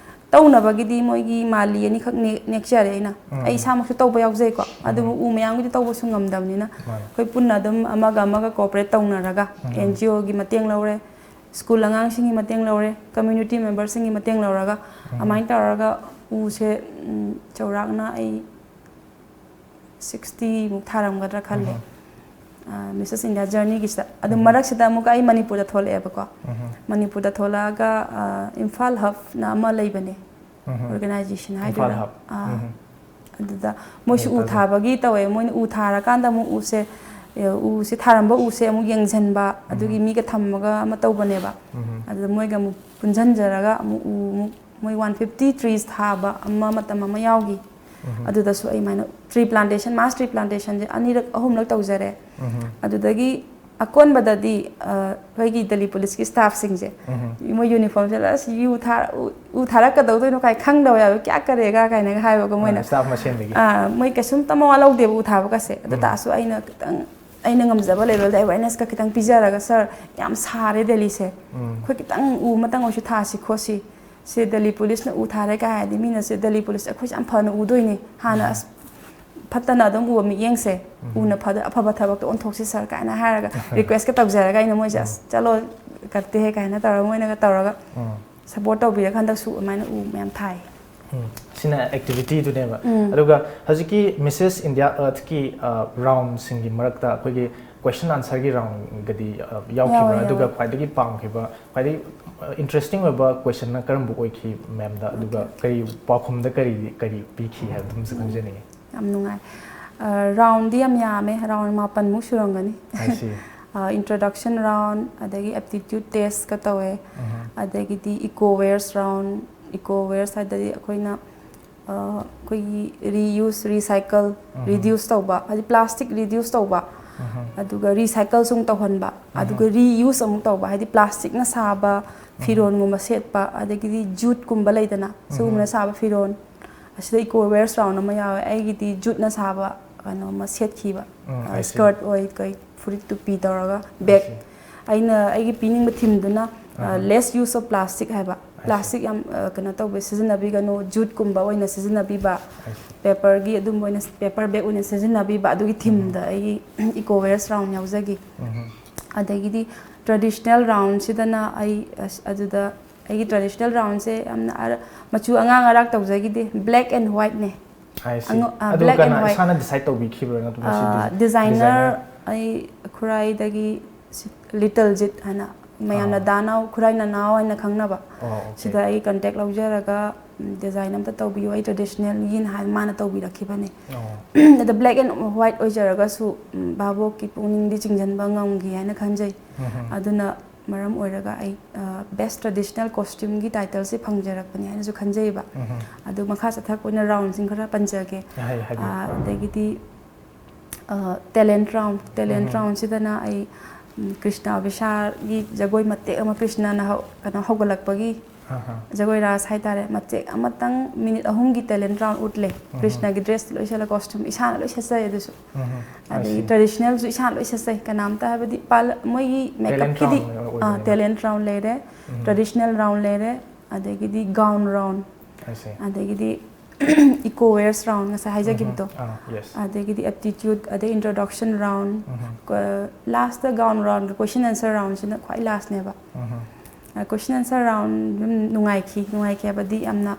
ꯇꯧꯅꯕꯒꯤꯗꯤ ꯃꯣꯏꯒꯤ ꯃꯥꯂꯤ ꯑꯅꯤꯈꯛ ꯅꯦꯛ-, ꯅꯦꯛꯆꯔꯦ ꯑꯩꯅ꯫ ꯎꯝ꯫ ꯑꯩ ꯏꯁꯥꯃꯛꯁꯨ ꯇꯧꯕ ꯌꯥꯎꯖꯩꯀꯣ꯫ ꯑꯗꯨꯕꯨ ꯎ ꯃꯌꯥꯝꯒꯤꯗꯤ ꯇꯧꯕꯁꯨ ꯉꯝꯗꯕꯅꯤꯅ꯫ ꯃꯥꯅꯦ꯫ ꯑꯩꯈꯣꯏ ꯄꯨꯟꯅ ꯑꯗꯨꯝ ꯑꯃꯒ ꯑꯃꯒ cooperate ꯇꯧꯅꯔꯒ, ꯎꯝ꯫ N G O ꯒꯤ ꯃꯇꯦꯡ ꯂꯧꯔꯦ, school ꯑꯉꯥꯡꯁꯤꯡꯒꯤ ꯃꯇꯦꯡ ꯂꯧꯔꯦ, community member ꯁꯤꯡꯒꯤ ꯃꯇꯦꯡ ꯂꯧꯔꯒ, ꯎꯝ꯫ ꯑꯗꯨꯃꯥꯏꯅ ꯇꯧꯔꯒ ꯎꯁꯦ, ꯎꯝ, ꯆꯥꯎꯔꯥꯛꯅ ꯑꯩ sixty ꯃꯨꯛ ꯊꯥꯔꯝꯒꯗ꯭ꯔꯥ ꯈꯜꯂꯦ꯫ ꯎꯝ꯫ ꯑ, Missus India Journey ꯒꯤꯁꯤꯗ꯫ ꯑꯗꯨ ꯎꯝ꯫ ꯃꯔꯛꯁꯤꯗ ꯑꯃꯨꯛꯀ ꯑꯩ ꯃꯅꯤꯄꯨꯔꯗ ꯊꯣꯛꯂꯛꯑꯦꯕꯀꯣ꯫ ꯎꯝ꯫ ꯃꯅꯤꯄꯨꯔꯗ ꯊꯣꯛꯂꯛꯑꯒ, ꯑ, Imphal Hub ꯅ ꯑꯃ ꯂꯩꯕꯅꯦ꯫ ꯎꯝ꯫ Organization Imphal ꯍꯥꯏꯗꯣꯏꯔꯥ? Hub꯫ ꯑꯥ꯫ ꯎꯝ꯫ ꯑꯗꯨꯗ ꯃꯣꯏꯁꯨ ꯑꯩ ꯎ ꯇꯥꯖꯩ꯫ ꯊꯥꯕꯒꯤ ꯇꯧꯋꯦ꯫ ꯃꯣꯏꯅ ꯎ ꯊꯥꯔꯀꯥꯟꯗ ꯑꯃꯨꯛ ꯎꯁꯦ, ꯑꯦ, ꯎꯁꯦ ꯊꯥꯔꯝꯕ ꯎꯁꯦ ꯑꯃꯨꯛ ꯌꯦꯡꯁꯤꯟꯕ, ꯑꯗꯨꯒꯤ ꯎꯝ꯫ ꯃꯤꯒ ꯊꯝꯃꯒ ꯑꯃ ꯇꯧꯕꯅꯦꯕ꯫ ꯎꯝ꯫ ꯎꯝ꯫ ꯑꯗꯨꯗ ꯃꯣꯏꯒ ꯑꯃꯨꯛ ꯄꯨꯟꯁꯤꯟꯖꯔꯒ ꯑꯃꯨꯛ ꯎ ꯑꯃꯨꯛ ꯃꯣꯏ one fifty trees ꯊꯥꯕ ꯑꯃ ꯃꯇꯝ ꯑꯃ ꯌꯥꯎꯈꯤ꯫ ꯎꯝ꯫ ꯑꯗꯨꯗꯁꯨ ꯑꯩ ꯑꯗꯨꯃꯥꯏꯅ tree plantation, mass tree plantation ꯁꯦ ꯑꯅꯤꯔꯛ ꯑꯍꯨꯝꯂꯛ ꯇꯧꯖꯔꯦ꯫ ꯎꯝ꯫ ꯑꯗꯨꯗꯒꯤ ꯑꯀꯣꯟꯕꯗꯗꯤ ꯑ, ꯑꯩꯈꯣꯏꯒꯤ ꯗꯦꯜꯂꯤ ꯄꯨꯂꯤꯁꯀꯤ ꯁ꯭ꯇꯥꯐꯁꯤꯡꯁꯦ, ꯃꯣꯏ ꯌꯨꯅꯤꯐꯣꯔꯝꯁꯦ ꯑꯁ ꯌꯨ ꯊꯥꯔ- ꯎ- ꯎ ꯊꯥꯔꯛꯀꯗꯧꯗꯣꯏꯅꯣ ꯀꯥꯏ ꯈꯪꯗꯕ ꯌꯥꯎꯋꯦ, "ꯀꯌꯥ ꯀꯔꯦꯒ?" ꯀꯥꯏꯅꯒ ꯍꯥꯏꯕꯀꯣ ꯃꯣꯏꯅ꯫ ꯁ꯭ꯇꯥꯐ ꯃꯁꯦꯟꯗꯒꯤ꯫ ꯑꯥ, ꯃꯣꯏ ꯀꯩꯁꯨꯝꯇ ꯃꯋꯥ ꯂꯧꯗꯦꯕ ꯎ ꯊꯥꯕ ꯀꯁꯦ꯫ ꯑꯗꯨ ꯇꯥꯔꯁꯨ ꯑꯩꯅ ꯈꯤꯇꯪ, ꯑꯩꯅ ꯉꯝꯖꯕ ꯂꯦꯚꯦꯜꯗ ꯑꯦꯋꯦꯔꯅꯦꯁꯀ ꯈꯤꯇꯪ ꯄꯤꯖꯔꯒ, "ꯁꯥꯔ, ꯌꯥꯝ ꯁꯥꯔꯦ ꯗꯦꯜꯂꯤꯁꯦ, ꯑꯩꯈꯣꯏ ꯈꯤꯇꯪ ꯎ ꯑꯃꯇꯪ ꯑꯣꯏꯁꯨ ꯊꯥꯁꯤ ꯈꯣꯠꯁꯤ꯫ ꯁꯤ ꯗꯦꯜꯂꯤ ꯄꯨꯂꯤꯁꯅ ꯎ ꯊꯥꯔꯦ ꯀꯥꯏ ꯍꯥꯏꯔꯗꯤ ꯃꯤꯅ ꯁꯤ ꯗꯦꯜꯂꯤ ꯄꯨꯂꯤꯁ ꯑꯩꯈꯣꯏꯁꯦ ꯌꯥꯝ ꯐꯅ ꯎꯗꯣꯏꯅꯦ꯫ ꯍꯥꯟꯅ ꯑꯁ ꯐꯠꯇꯅ ꯑꯗꯨꯝ ꯎꯕ ꯃꯤꯠꯌꯦꯡꯁꯦ, ꯎꯅ ꯐꯗ- ꯑꯐꯕ ꯊꯕꯛꯇ ꯑꯣꯟꯊꯣꯛꯁꯤ ꯁꯥꯔ" ꯀꯥꯏꯅ ꯍꯥꯏꯔꯒ ꯔꯤꯀ꯭ꯋꯦꯁꯀ ꯇꯧꯖꯔꯒ ꯑꯩꯅ ꯃꯣꯏꯁꯦ, "ꯑꯁ ꯆꯠꯂꯣ, ꯀꯠꯇꯦꯍꯦ" ꯀꯥꯏꯅ ꯇꯧꯔꯒ ꯃꯣꯏꯅꯒ ꯇꯧꯔꯒ ꯁꯞꯄꯣꯔꯠ ꯇꯧꯕꯤꯔꯒ ꯍꯟꯗꯛꯁꯨ ꯑꯗꯨꯃꯥꯏꯅ ꯎ ꯃꯌꯥꯝ ꯊꯥꯏ꯫ ꯎꯝ, ꯁꯤꯅ ꯑꯦꯛꯇꯤꯚꯤꯇꯤꯗꯨꯅꯦꯕ꯫ ꯎꯝ꯫ ꯑꯗꯨꯒ ꯍꯧꯖꯤꯛꯀꯤ ꯃꯤꯁꯦꯁ ꯏꯟꯗꯤꯌꯥ ꯑꯔꯊꯀꯤ ꯔꯥꯎꯟꯁꯤꯡꯒꯤ ꯃꯔꯛꯇ ꯑꯩꯈꯣꯏꯒꯤ ꯀ꯭ꯋꯦꯁꯟ ꯑꯟꯁꯔꯒꯤ ꯔꯥꯎꯟꯒꯗꯤ ꯌꯥꯎꯈꯤꯕ꯭ꯔꯥ? ꯌꯥꯎꯋꯦ, ꯑꯗꯨꯒ ꯌꯥꯎꯋꯦ꯫ ꯈ꯭ꯋꯥꯏꯗꯒꯤ ꯄꯥꯝꯈꯤꯕ, ꯈ꯭ꯋꯥꯏꯗꯒꯤ ꯏꯟꯇꯔꯦꯁꯇꯤꯡ ꯑꯣꯏꯕ ꯀ꯭ꯋꯦꯁꯟꯅ ꯀꯔꯝꯕ ꯑꯣꯏꯈꯤ ꯃꯦꯝꯗ? ꯑꯗꯨꯒ ꯀꯔꯤ ꯄꯥꯎꯈꯨꯝꯗ ꯀꯔꯤ ꯀꯔꯤ ꯄꯤꯈꯤ ꯍꯥꯏꯕꯗꯨꯝꯁꯨ ꯈꯪꯖꯅꯤꯡꯉꯤ꯫ ꯌꯥꯝ ꯅꯨꯡꯉꯥꯏ꯫ ꯑ, ꯔꯥꯎꯟꯗꯤ ꯌꯥꯝ ꯌꯥꯝꯃꯦ, ꯔꯥꯎꯟ ꯃꯥꯄꯟꯃꯨꯛ ꯁꯨꯔꯝꯒꯅꯤ꯫ I see. ꯑ, introduction round, ꯑꯗꯒꯤ aptitude test ꯀ ꯇꯧꯋꯦ, ꯑꯗꯒꯤꯗꯤ eco waste round, eco waste ꯍꯥꯏꯗꯤ ꯑꯩꯈꯣꯏꯅ, ꯑ, ꯑꯩꯈꯣꯏꯒꯤ reuse, recycle, reduce ꯇꯧꯕ, ꯍꯥꯏꯗꯤ plastic reduce ꯇꯧꯕ, ꯑꯗꯨꯒ recycle ꯁꯨ ꯑꯃꯨꯛ ꯇꯧꯍꯟꯕ, ꯑꯗꯨꯒ reuse ꯑꯃꯨꯛ ꯇꯧꯕ, ꯍꯥꯏꯗꯤ plastic ꯅ ꯁꯥꯕ ꯐꯤꯔꯣꯟꯒꯨꯝꯕ ꯁꯦꯠꯄ, ꯑꯗꯒꯤꯗꯤ jute ꯀꯨꯝꯕ ꯂꯩꯗꯅ, ꯁꯤꯒꯨꯝꯕꯅ ꯁꯥꯕ ꯐꯤꯔꯣꯟ, ꯑꯁꯤꯗ eco waste round ꯑꯃ ꯌꯥꯎꯋꯦ꯫ ꯑꯩꯒꯤꯗꯤ jute ꯅ ꯁꯥꯕ ꯀꯩꯅꯣ ꯑꯃ ꯁꯦꯠꯈꯤꯕ, ꯎꯝ, ꯑ, I see. skirt ꯑꯣꯏ ꯀꯩ ꯐꯨꯔꯤꯠ ꯇꯨꯄꯤ ꯇꯧꯔꯒ bag, ꯑꯩꯅ ꯑꯩꯒꯤ ꯄꯤꯅꯤꯡꯕ theme ꯗꯨꯅ, ꯑ, less use of plastic ꯍꯥꯏꯕ꯫ Plastic ꯌꯥꯝ, ꯑ, ꯀꯩꯅꯣ ꯇꯧꯕ, ꯁꯤꯖꯤꯟꯅꯕꯤꯒꯅꯨ, jute ꯀꯨꯝꯕ ꯑꯣꯏꯅ ꯁꯤꯖꯤꯟꯅꯕꯤꯕ, I see. paper ꯒꯤ ꯑꯗꯨꯝꯕ ꯑꯣꯏꯅ, paper bag ꯑꯣꯏꯅ ꯁꯤꯖꯤꯟꯅꯕꯤꯕ, ꯑꯗꯨꯒꯤ theme ꯗ ꯑꯩꯒꯤ eco waste round ꯌꯥꯎꯖꯈꯤ꯫ ꯑꯗꯒꯤꯗꯤ traditional round ꯁꯤꯗꯅ ꯑꯩ ꯑꯁ-, ꯑꯗꯨꯗ ꯑꯩꯒꯤ traditional round ꯁꯦ ꯌꯥꯝꯅ ꯑꯔ-, ꯃꯆꯨ ꯑꯉꯥꯡ ꯑꯔꯥꯛ ꯇꯧꯖꯈꯤꯗꯦ, black and white ꯅꯦ꯫ I see. ꯑꯉꯧ-, ꯑ, ꯑꯗꯨ black and ꯀꯅꯥ, white꯫ ꯏꯁꯥꯅ decide ꯇꯧꯕꯤꯈꯤꯕ꯭ꯔꯥ ꯅꯠꯇ꯭ꯔꯒ ꯃꯁꯤ ꯑ, ꯗꯤ-, designer, designer? ꯑꯩ ꯈꯨꯔꯥꯏꯗꯒꯤ ꯁꯤ-, ꯂꯤꯇꯜ ꯖꯤꯠ ꯍꯥꯏꯅ ꯃꯌꯥꯝꯅ ꯑꯥ꯫ ꯗꯥ ꯅꯥꯎ, ꯈꯨꯔꯥꯏ ꯅꯅꯥꯎ ꯍꯥꯏꯅ ꯈꯪꯅꯕ꯫ ꯑꯣ, okay. ꯁꯤꯗ ꯑꯩ contact ꯂꯧꯖꯔꯒ, ꯎꯝ, design ꯑꯝꯇ ꯇꯧꯕꯤꯌꯨ, ꯑꯩ traditional ꯒꯤꯅ ꯍꯥꯏꯅ ꯃꯥꯅ ꯇꯧꯕꯤꯔꯛꯈꯤꯕꯅꯦ꯫ ꯑꯣ꯫ ꯑꯗ black and white ꯑꯣꯏꯖꯔꯒꯁꯨ, ꯎꯝ, ꯚꯥꯕꯣꯛꯀꯤ ꯄꯨꯛꯅꯤꯡꯗꯤ ꯆꯤꯡꯁꯤꯟꯕ ꯉꯝꯈꯤ ꯍꯥꯏꯅ ꯈꯟꯖꯩ꯫ ꯑꯗꯨꯅ ꯃꯔꯝ ꯑꯣꯏꯔꯒ ꯑꯩ, ꯑ, best traditional costume ꯒꯤ title ꯁꯦ ꯐꯪꯖꯔꯛꯄꯅꯤ ꯍꯥꯏꯅꯁꯨ ꯈꯟꯖꯩꯕ꯫ ꯑꯗꯨ ꯃꯈꯥ ꯆꯠꯊꯔꯛꯄ ꯑꯣꯏꯅ round ꯁꯤꯡ ꯈꯔ ꯄꯟꯖꯒꯦ꯫ ꯍꯥꯏ-, ꯍꯥꯏꯕꯤꯌꯨ꯫ ꯑ, ꯑꯗꯒꯤꯗꯤ ꯇꯦꯂꯦꯟ ꯔꯥꯎꯟ ꯇꯦꯂꯦꯟ ꯔꯥꯎꯟꯁꯤꯗꯅ ꯑꯩ ꯎꯝ, ꯀ꯭ꯔꯤꯁꯅ ꯕꯤꯁꯥꯒꯤ ꯖꯒꯣꯏ ꯃꯇꯦꯛ ꯑꯃ ꯀ꯭ꯔꯤꯁꯅꯅ ꯍꯧ- ꯀꯩꯅꯣ ꯍꯧꯒꯠꯂꯛꯄꯒꯤ ꯖꯒꯣꯏ ꯔꯥꯁ ꯍꯥꯏꯇꯥꯔꯦ, ꯃꯇꯦꯛ ꯑꯃꯇꯪ ꯃꯤꯅꯤꯠ ꯑꯍꯨꯝꯒꯤ ꯇꯦꯂꯦꯟ ꯔꯥꯎꯟ ꯎꯠꯂꯦ꯫ ꯀ꯭ꯔꯤꯁꯅꯒꯤ ꯗ꯭ꯔꯦꯁ ꯂꯣꯏ ꯁꯦꯠꯂ, ꯀꯣꯁꯇ꯭ꯌꯨꯝ ꯏꯁꯥꯅ ꯂꯣꯏ ꯁꯦꯠꯆꯩ ꯑꯗꯨꯁꯨ꯫ ꯑꯗꯒꯤ ꯇ꯭ꯔꯦꯗꯤꯁꯅꯦꯜꯁꯨ ꯏꯁꯥꯅ ꯂꯣꯏ ꯁꯦꯠꯆꯩ꯫ ꯀꯅꯥꯝꯇ ꯍꯥꯏꯕꯗꯤ ꯄꯥꯜ- ꯃꯣꯏꯒꯤ ꯃꯦꯀꯞꯀꯤꯗꯤ ꯇꯦꯂꯦꯟ ꯔꯥꯎꯟ ꯂꯩꯔꯦ, ꯇ꯭ꯔꯦꯗꯤꯁꯅꯦꯜ ꯔꯥꯎꯟ ꯂꯩꯔꯦ, ꯑꯗꯒꯤꯗꯤ ꯒꯥꯎꯟ ꯔꯥꯎꯟ, ꯑꯗꯒꯤꯗꯤ ꯏꯀꯣ ꯋꯦꯌꯔꯁ ꯔꯥꯎꯟ ꯉꯁꯥꯏ ꯍꯥꯏꯖꯈꯤꯕꯗꯣ, ꯑꯗꯒꯤꯗꯤ ꯑꯦꯞꯇꯤꯇ꯭ꯌꯨꯠ, ꯑꯗꯩ ꯏꯟꯇ꯭ꯔꯣꯗꯛꯁꯟ ꯔꯥꯎꯟ, ꯂꯥꯁꯇ ꯒꯥꯎꯟ ꯔꯥꯎꯟꯒ ꯀꯣꯏꯁꯟ ꯑꯦꯟꯁꯔ ꯔꯥꯎꯟꯁꯤꯅ ꯈ꯭ꯋꯥꯏ ꯂꯥꯁꯅꯦꯕ꯫ ꯀꯣꯏꯁꯟ ꯑꯦꯟꯁꯔ ꯔꯥꯎꯟ ꯑꯗꯨꯝ ꯅꯨꯡꯉꯥꯏꯈꯤ꯫ ꯅꯨꯡꯉꯥꯏꯈꯤ ꯍꯥꯏꯕꯗꯤ ꯌꯥꯝꯅ,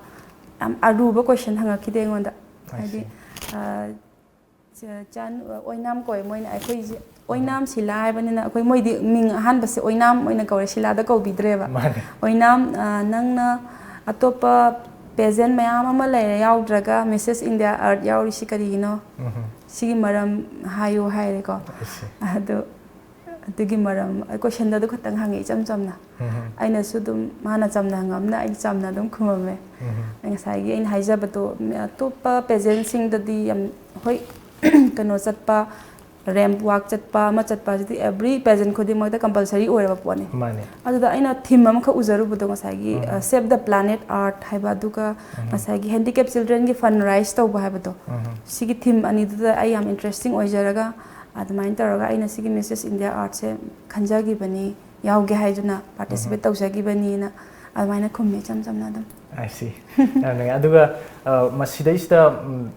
ꯌꯥꯝ ꯑꯔꯨꯕ ꯀꯣꯏꯁꯟ ꯍꯪꯉꯛꯈꯤꯗꯦ ꯑꯩꯉꯣꯟꯗ꯫ ꯍꯥꯏꯗꯤ, ꯑ, ꯆ- ꯆꯥꯟ-, ꯑꯣꯏꯅꯥꯝ ꯀꯧꯋꯦ ꯃꯣꯏꯅ ꯑꯩꯈꯣꯏꯁꯦ꯫ ꯑꯣꯏꯅꯥꯝ ꯁꯤꯂꯥ ꯍꯥꯏꯕꯅꯤꯅ ꯑꯩꯈꯣꯏ ꯃꯣꯏꯗꯤ ꯃꯤꯡ ꯑꯍꯥꯟꯕꯁꯦ ꯑꯣꯏꯅꯥꯝ ꯑꯣꯏꯅ ꯀꯧꯔꯦ, ꯁꯤꯂꯥꯗ ꯀꯧꯕꯤꯗ꯭ꯔꯦꯕ꯫ ꯃꯥꯅꯦ꯫ ꯑꯣꯏꯅꯥꯝ, ꯑ, ꯅꯪꯅ ꯑꯇꯣꯞꯄ ꯄꯦꯖꯦꯟ ꯃꯌꯥꯝ ꯑꯃ ꯂꯩꯔꯦ, ꯌꯥꯎꯗ꯭ꯔꯒ ꯃꯤꯁꯦꯁ ꯏꯟꯗꯤꯌꯥ ꯑꯥꯔꯠ ꯌꯥꯎꯔꯤꯁꯤ ꯀꯔꯤꯒꯤꯅꯣ? ꯁꯤꯒꯤ ꯃꯔꯝ ꯍꯥꯏꯌꯨ ꯍꯥꯏꯔꯦꯀꯣ꯫ ꯑꯗꯨ ꯑꯗꯨꯒꯤ ꯃꯔꯝ, ꯀꯣꯏꯁꯟꯗꯣ ꯑꯗꯨ ꯈꯛꯇꯪ ꯍꯪꯉꯦ, ꯏꯆꯝ ꯆꯝꯅ꯫ ꯑꯩꯅꯁꯨ ꯑꯗꯨꯝ, ꯃꯥꯅ ꯆꯝꯅ ꯍꯪꯉꯝꯅ ꯑꯩꯅ ꯆꯝꯅ ꯑꯗꯨꯝ ꯈꯨꯝꯃꯝꯃꯦ꯫ ꯉꯁꯥꯏꯒꯤ ꯑꯩꯅ ꯍꯥꯏꯖꯕꯗꯣ, ꯑꯇꯣꯞꯄ ꯄꯦꯖꯦꯟꯁꯤꯡꯗꯗꯤ ꯌꯥꯝ, ꯍꯣꯏ, ꯀꯩꯅꯣ ꯆꯠꯄ, ꯔꯦꯝꯞ ꯋꯥꯛ ꯆꯠꯄ, ꯑꯃ ꯆꯠꯄ, ꯍꯧꯖꯤꯛꯇꯤ ꯑꯦꯕ꯭ꯔꯤ ꯄꯦꯖꯦꯟ ꯈꯨꯗꯤꯡꯃꯛꯇ ꯀꯝꯄꯜꯁꯔꯤ ꯑꯣꯏꯔꯕ ꯄꯣꯠꯅꯤ꯫ ꯃꯥꯅꯦ꯫ ꯑꯗꯨꯗ ꯑꯩꯅ ꯊꯤꯝ ꯑꯃꯈꯛ ꯎꯖꯔꯨꯕꯗꯣ, ꯉꯁꯥꯏꯒꯤ, ꯑ, Save the Planet Art ꯍꯥꯏꯕ, ꯑꯗꯨꯒ ꯉꯁꯥꯏꯒꯤ ꯍꯦꯟꯗꯤꯀꯦꯞ ꯆꯤꯜꯗ꯭ꯔꯦꯟꯒꯤ ꯐꯟ ꯔꯥꯏꯁ ꯇꯧꯕ ꯍꯥꯏꯕꯗꯣ, ꯁꯤꯒꯤ ꯊꯤꯝ ꯑꯅꯤꯗꯨꯗ ꯑꯩ ꯌꯥꯝ ꯏꯟꯇꯔꯦꯁꯇꯤꯡ ꯑꯣꯏꯖꯔꯒ, ꯑꯗꯨꯃꯥꯏꯅ ꯇꯧꯔꯒ ꯑꯩꯅ ꯁꯤꯒꯤ ꯃꯤꯁꯦꯁ ꯏꯟꯗꯤꯌꯥ ꯑꯥꯔꯠꯁꯦ ꯈꯟꯖꯈꯤꯕꯅꯤ, ꯌꯥꯎꯒꯦ ꯍꯥꯏꯗꯨꯅ, ꯄꯥꯔꯇꯤꯁꯤꯄꯦꯠ ꯇꯧꯖꯈꯤꯕꯅꯤꯅ ꯑꯗꯨꯃꯥꯏꯅ ꯈꯨꯝꯃꯦ, ꯏꯆꯝ ꯆꯝꯅ ꯑꯗꯨꯝ꯫ I see. ꯌꯥꯝ ꯅꯨꯡꯉꯥꯏ꯫ ꯑꯗꯨꯒ, ꯑ, ꯃꯁꯤꯗꯩꯁꯤꯗ, ꯎꯝ,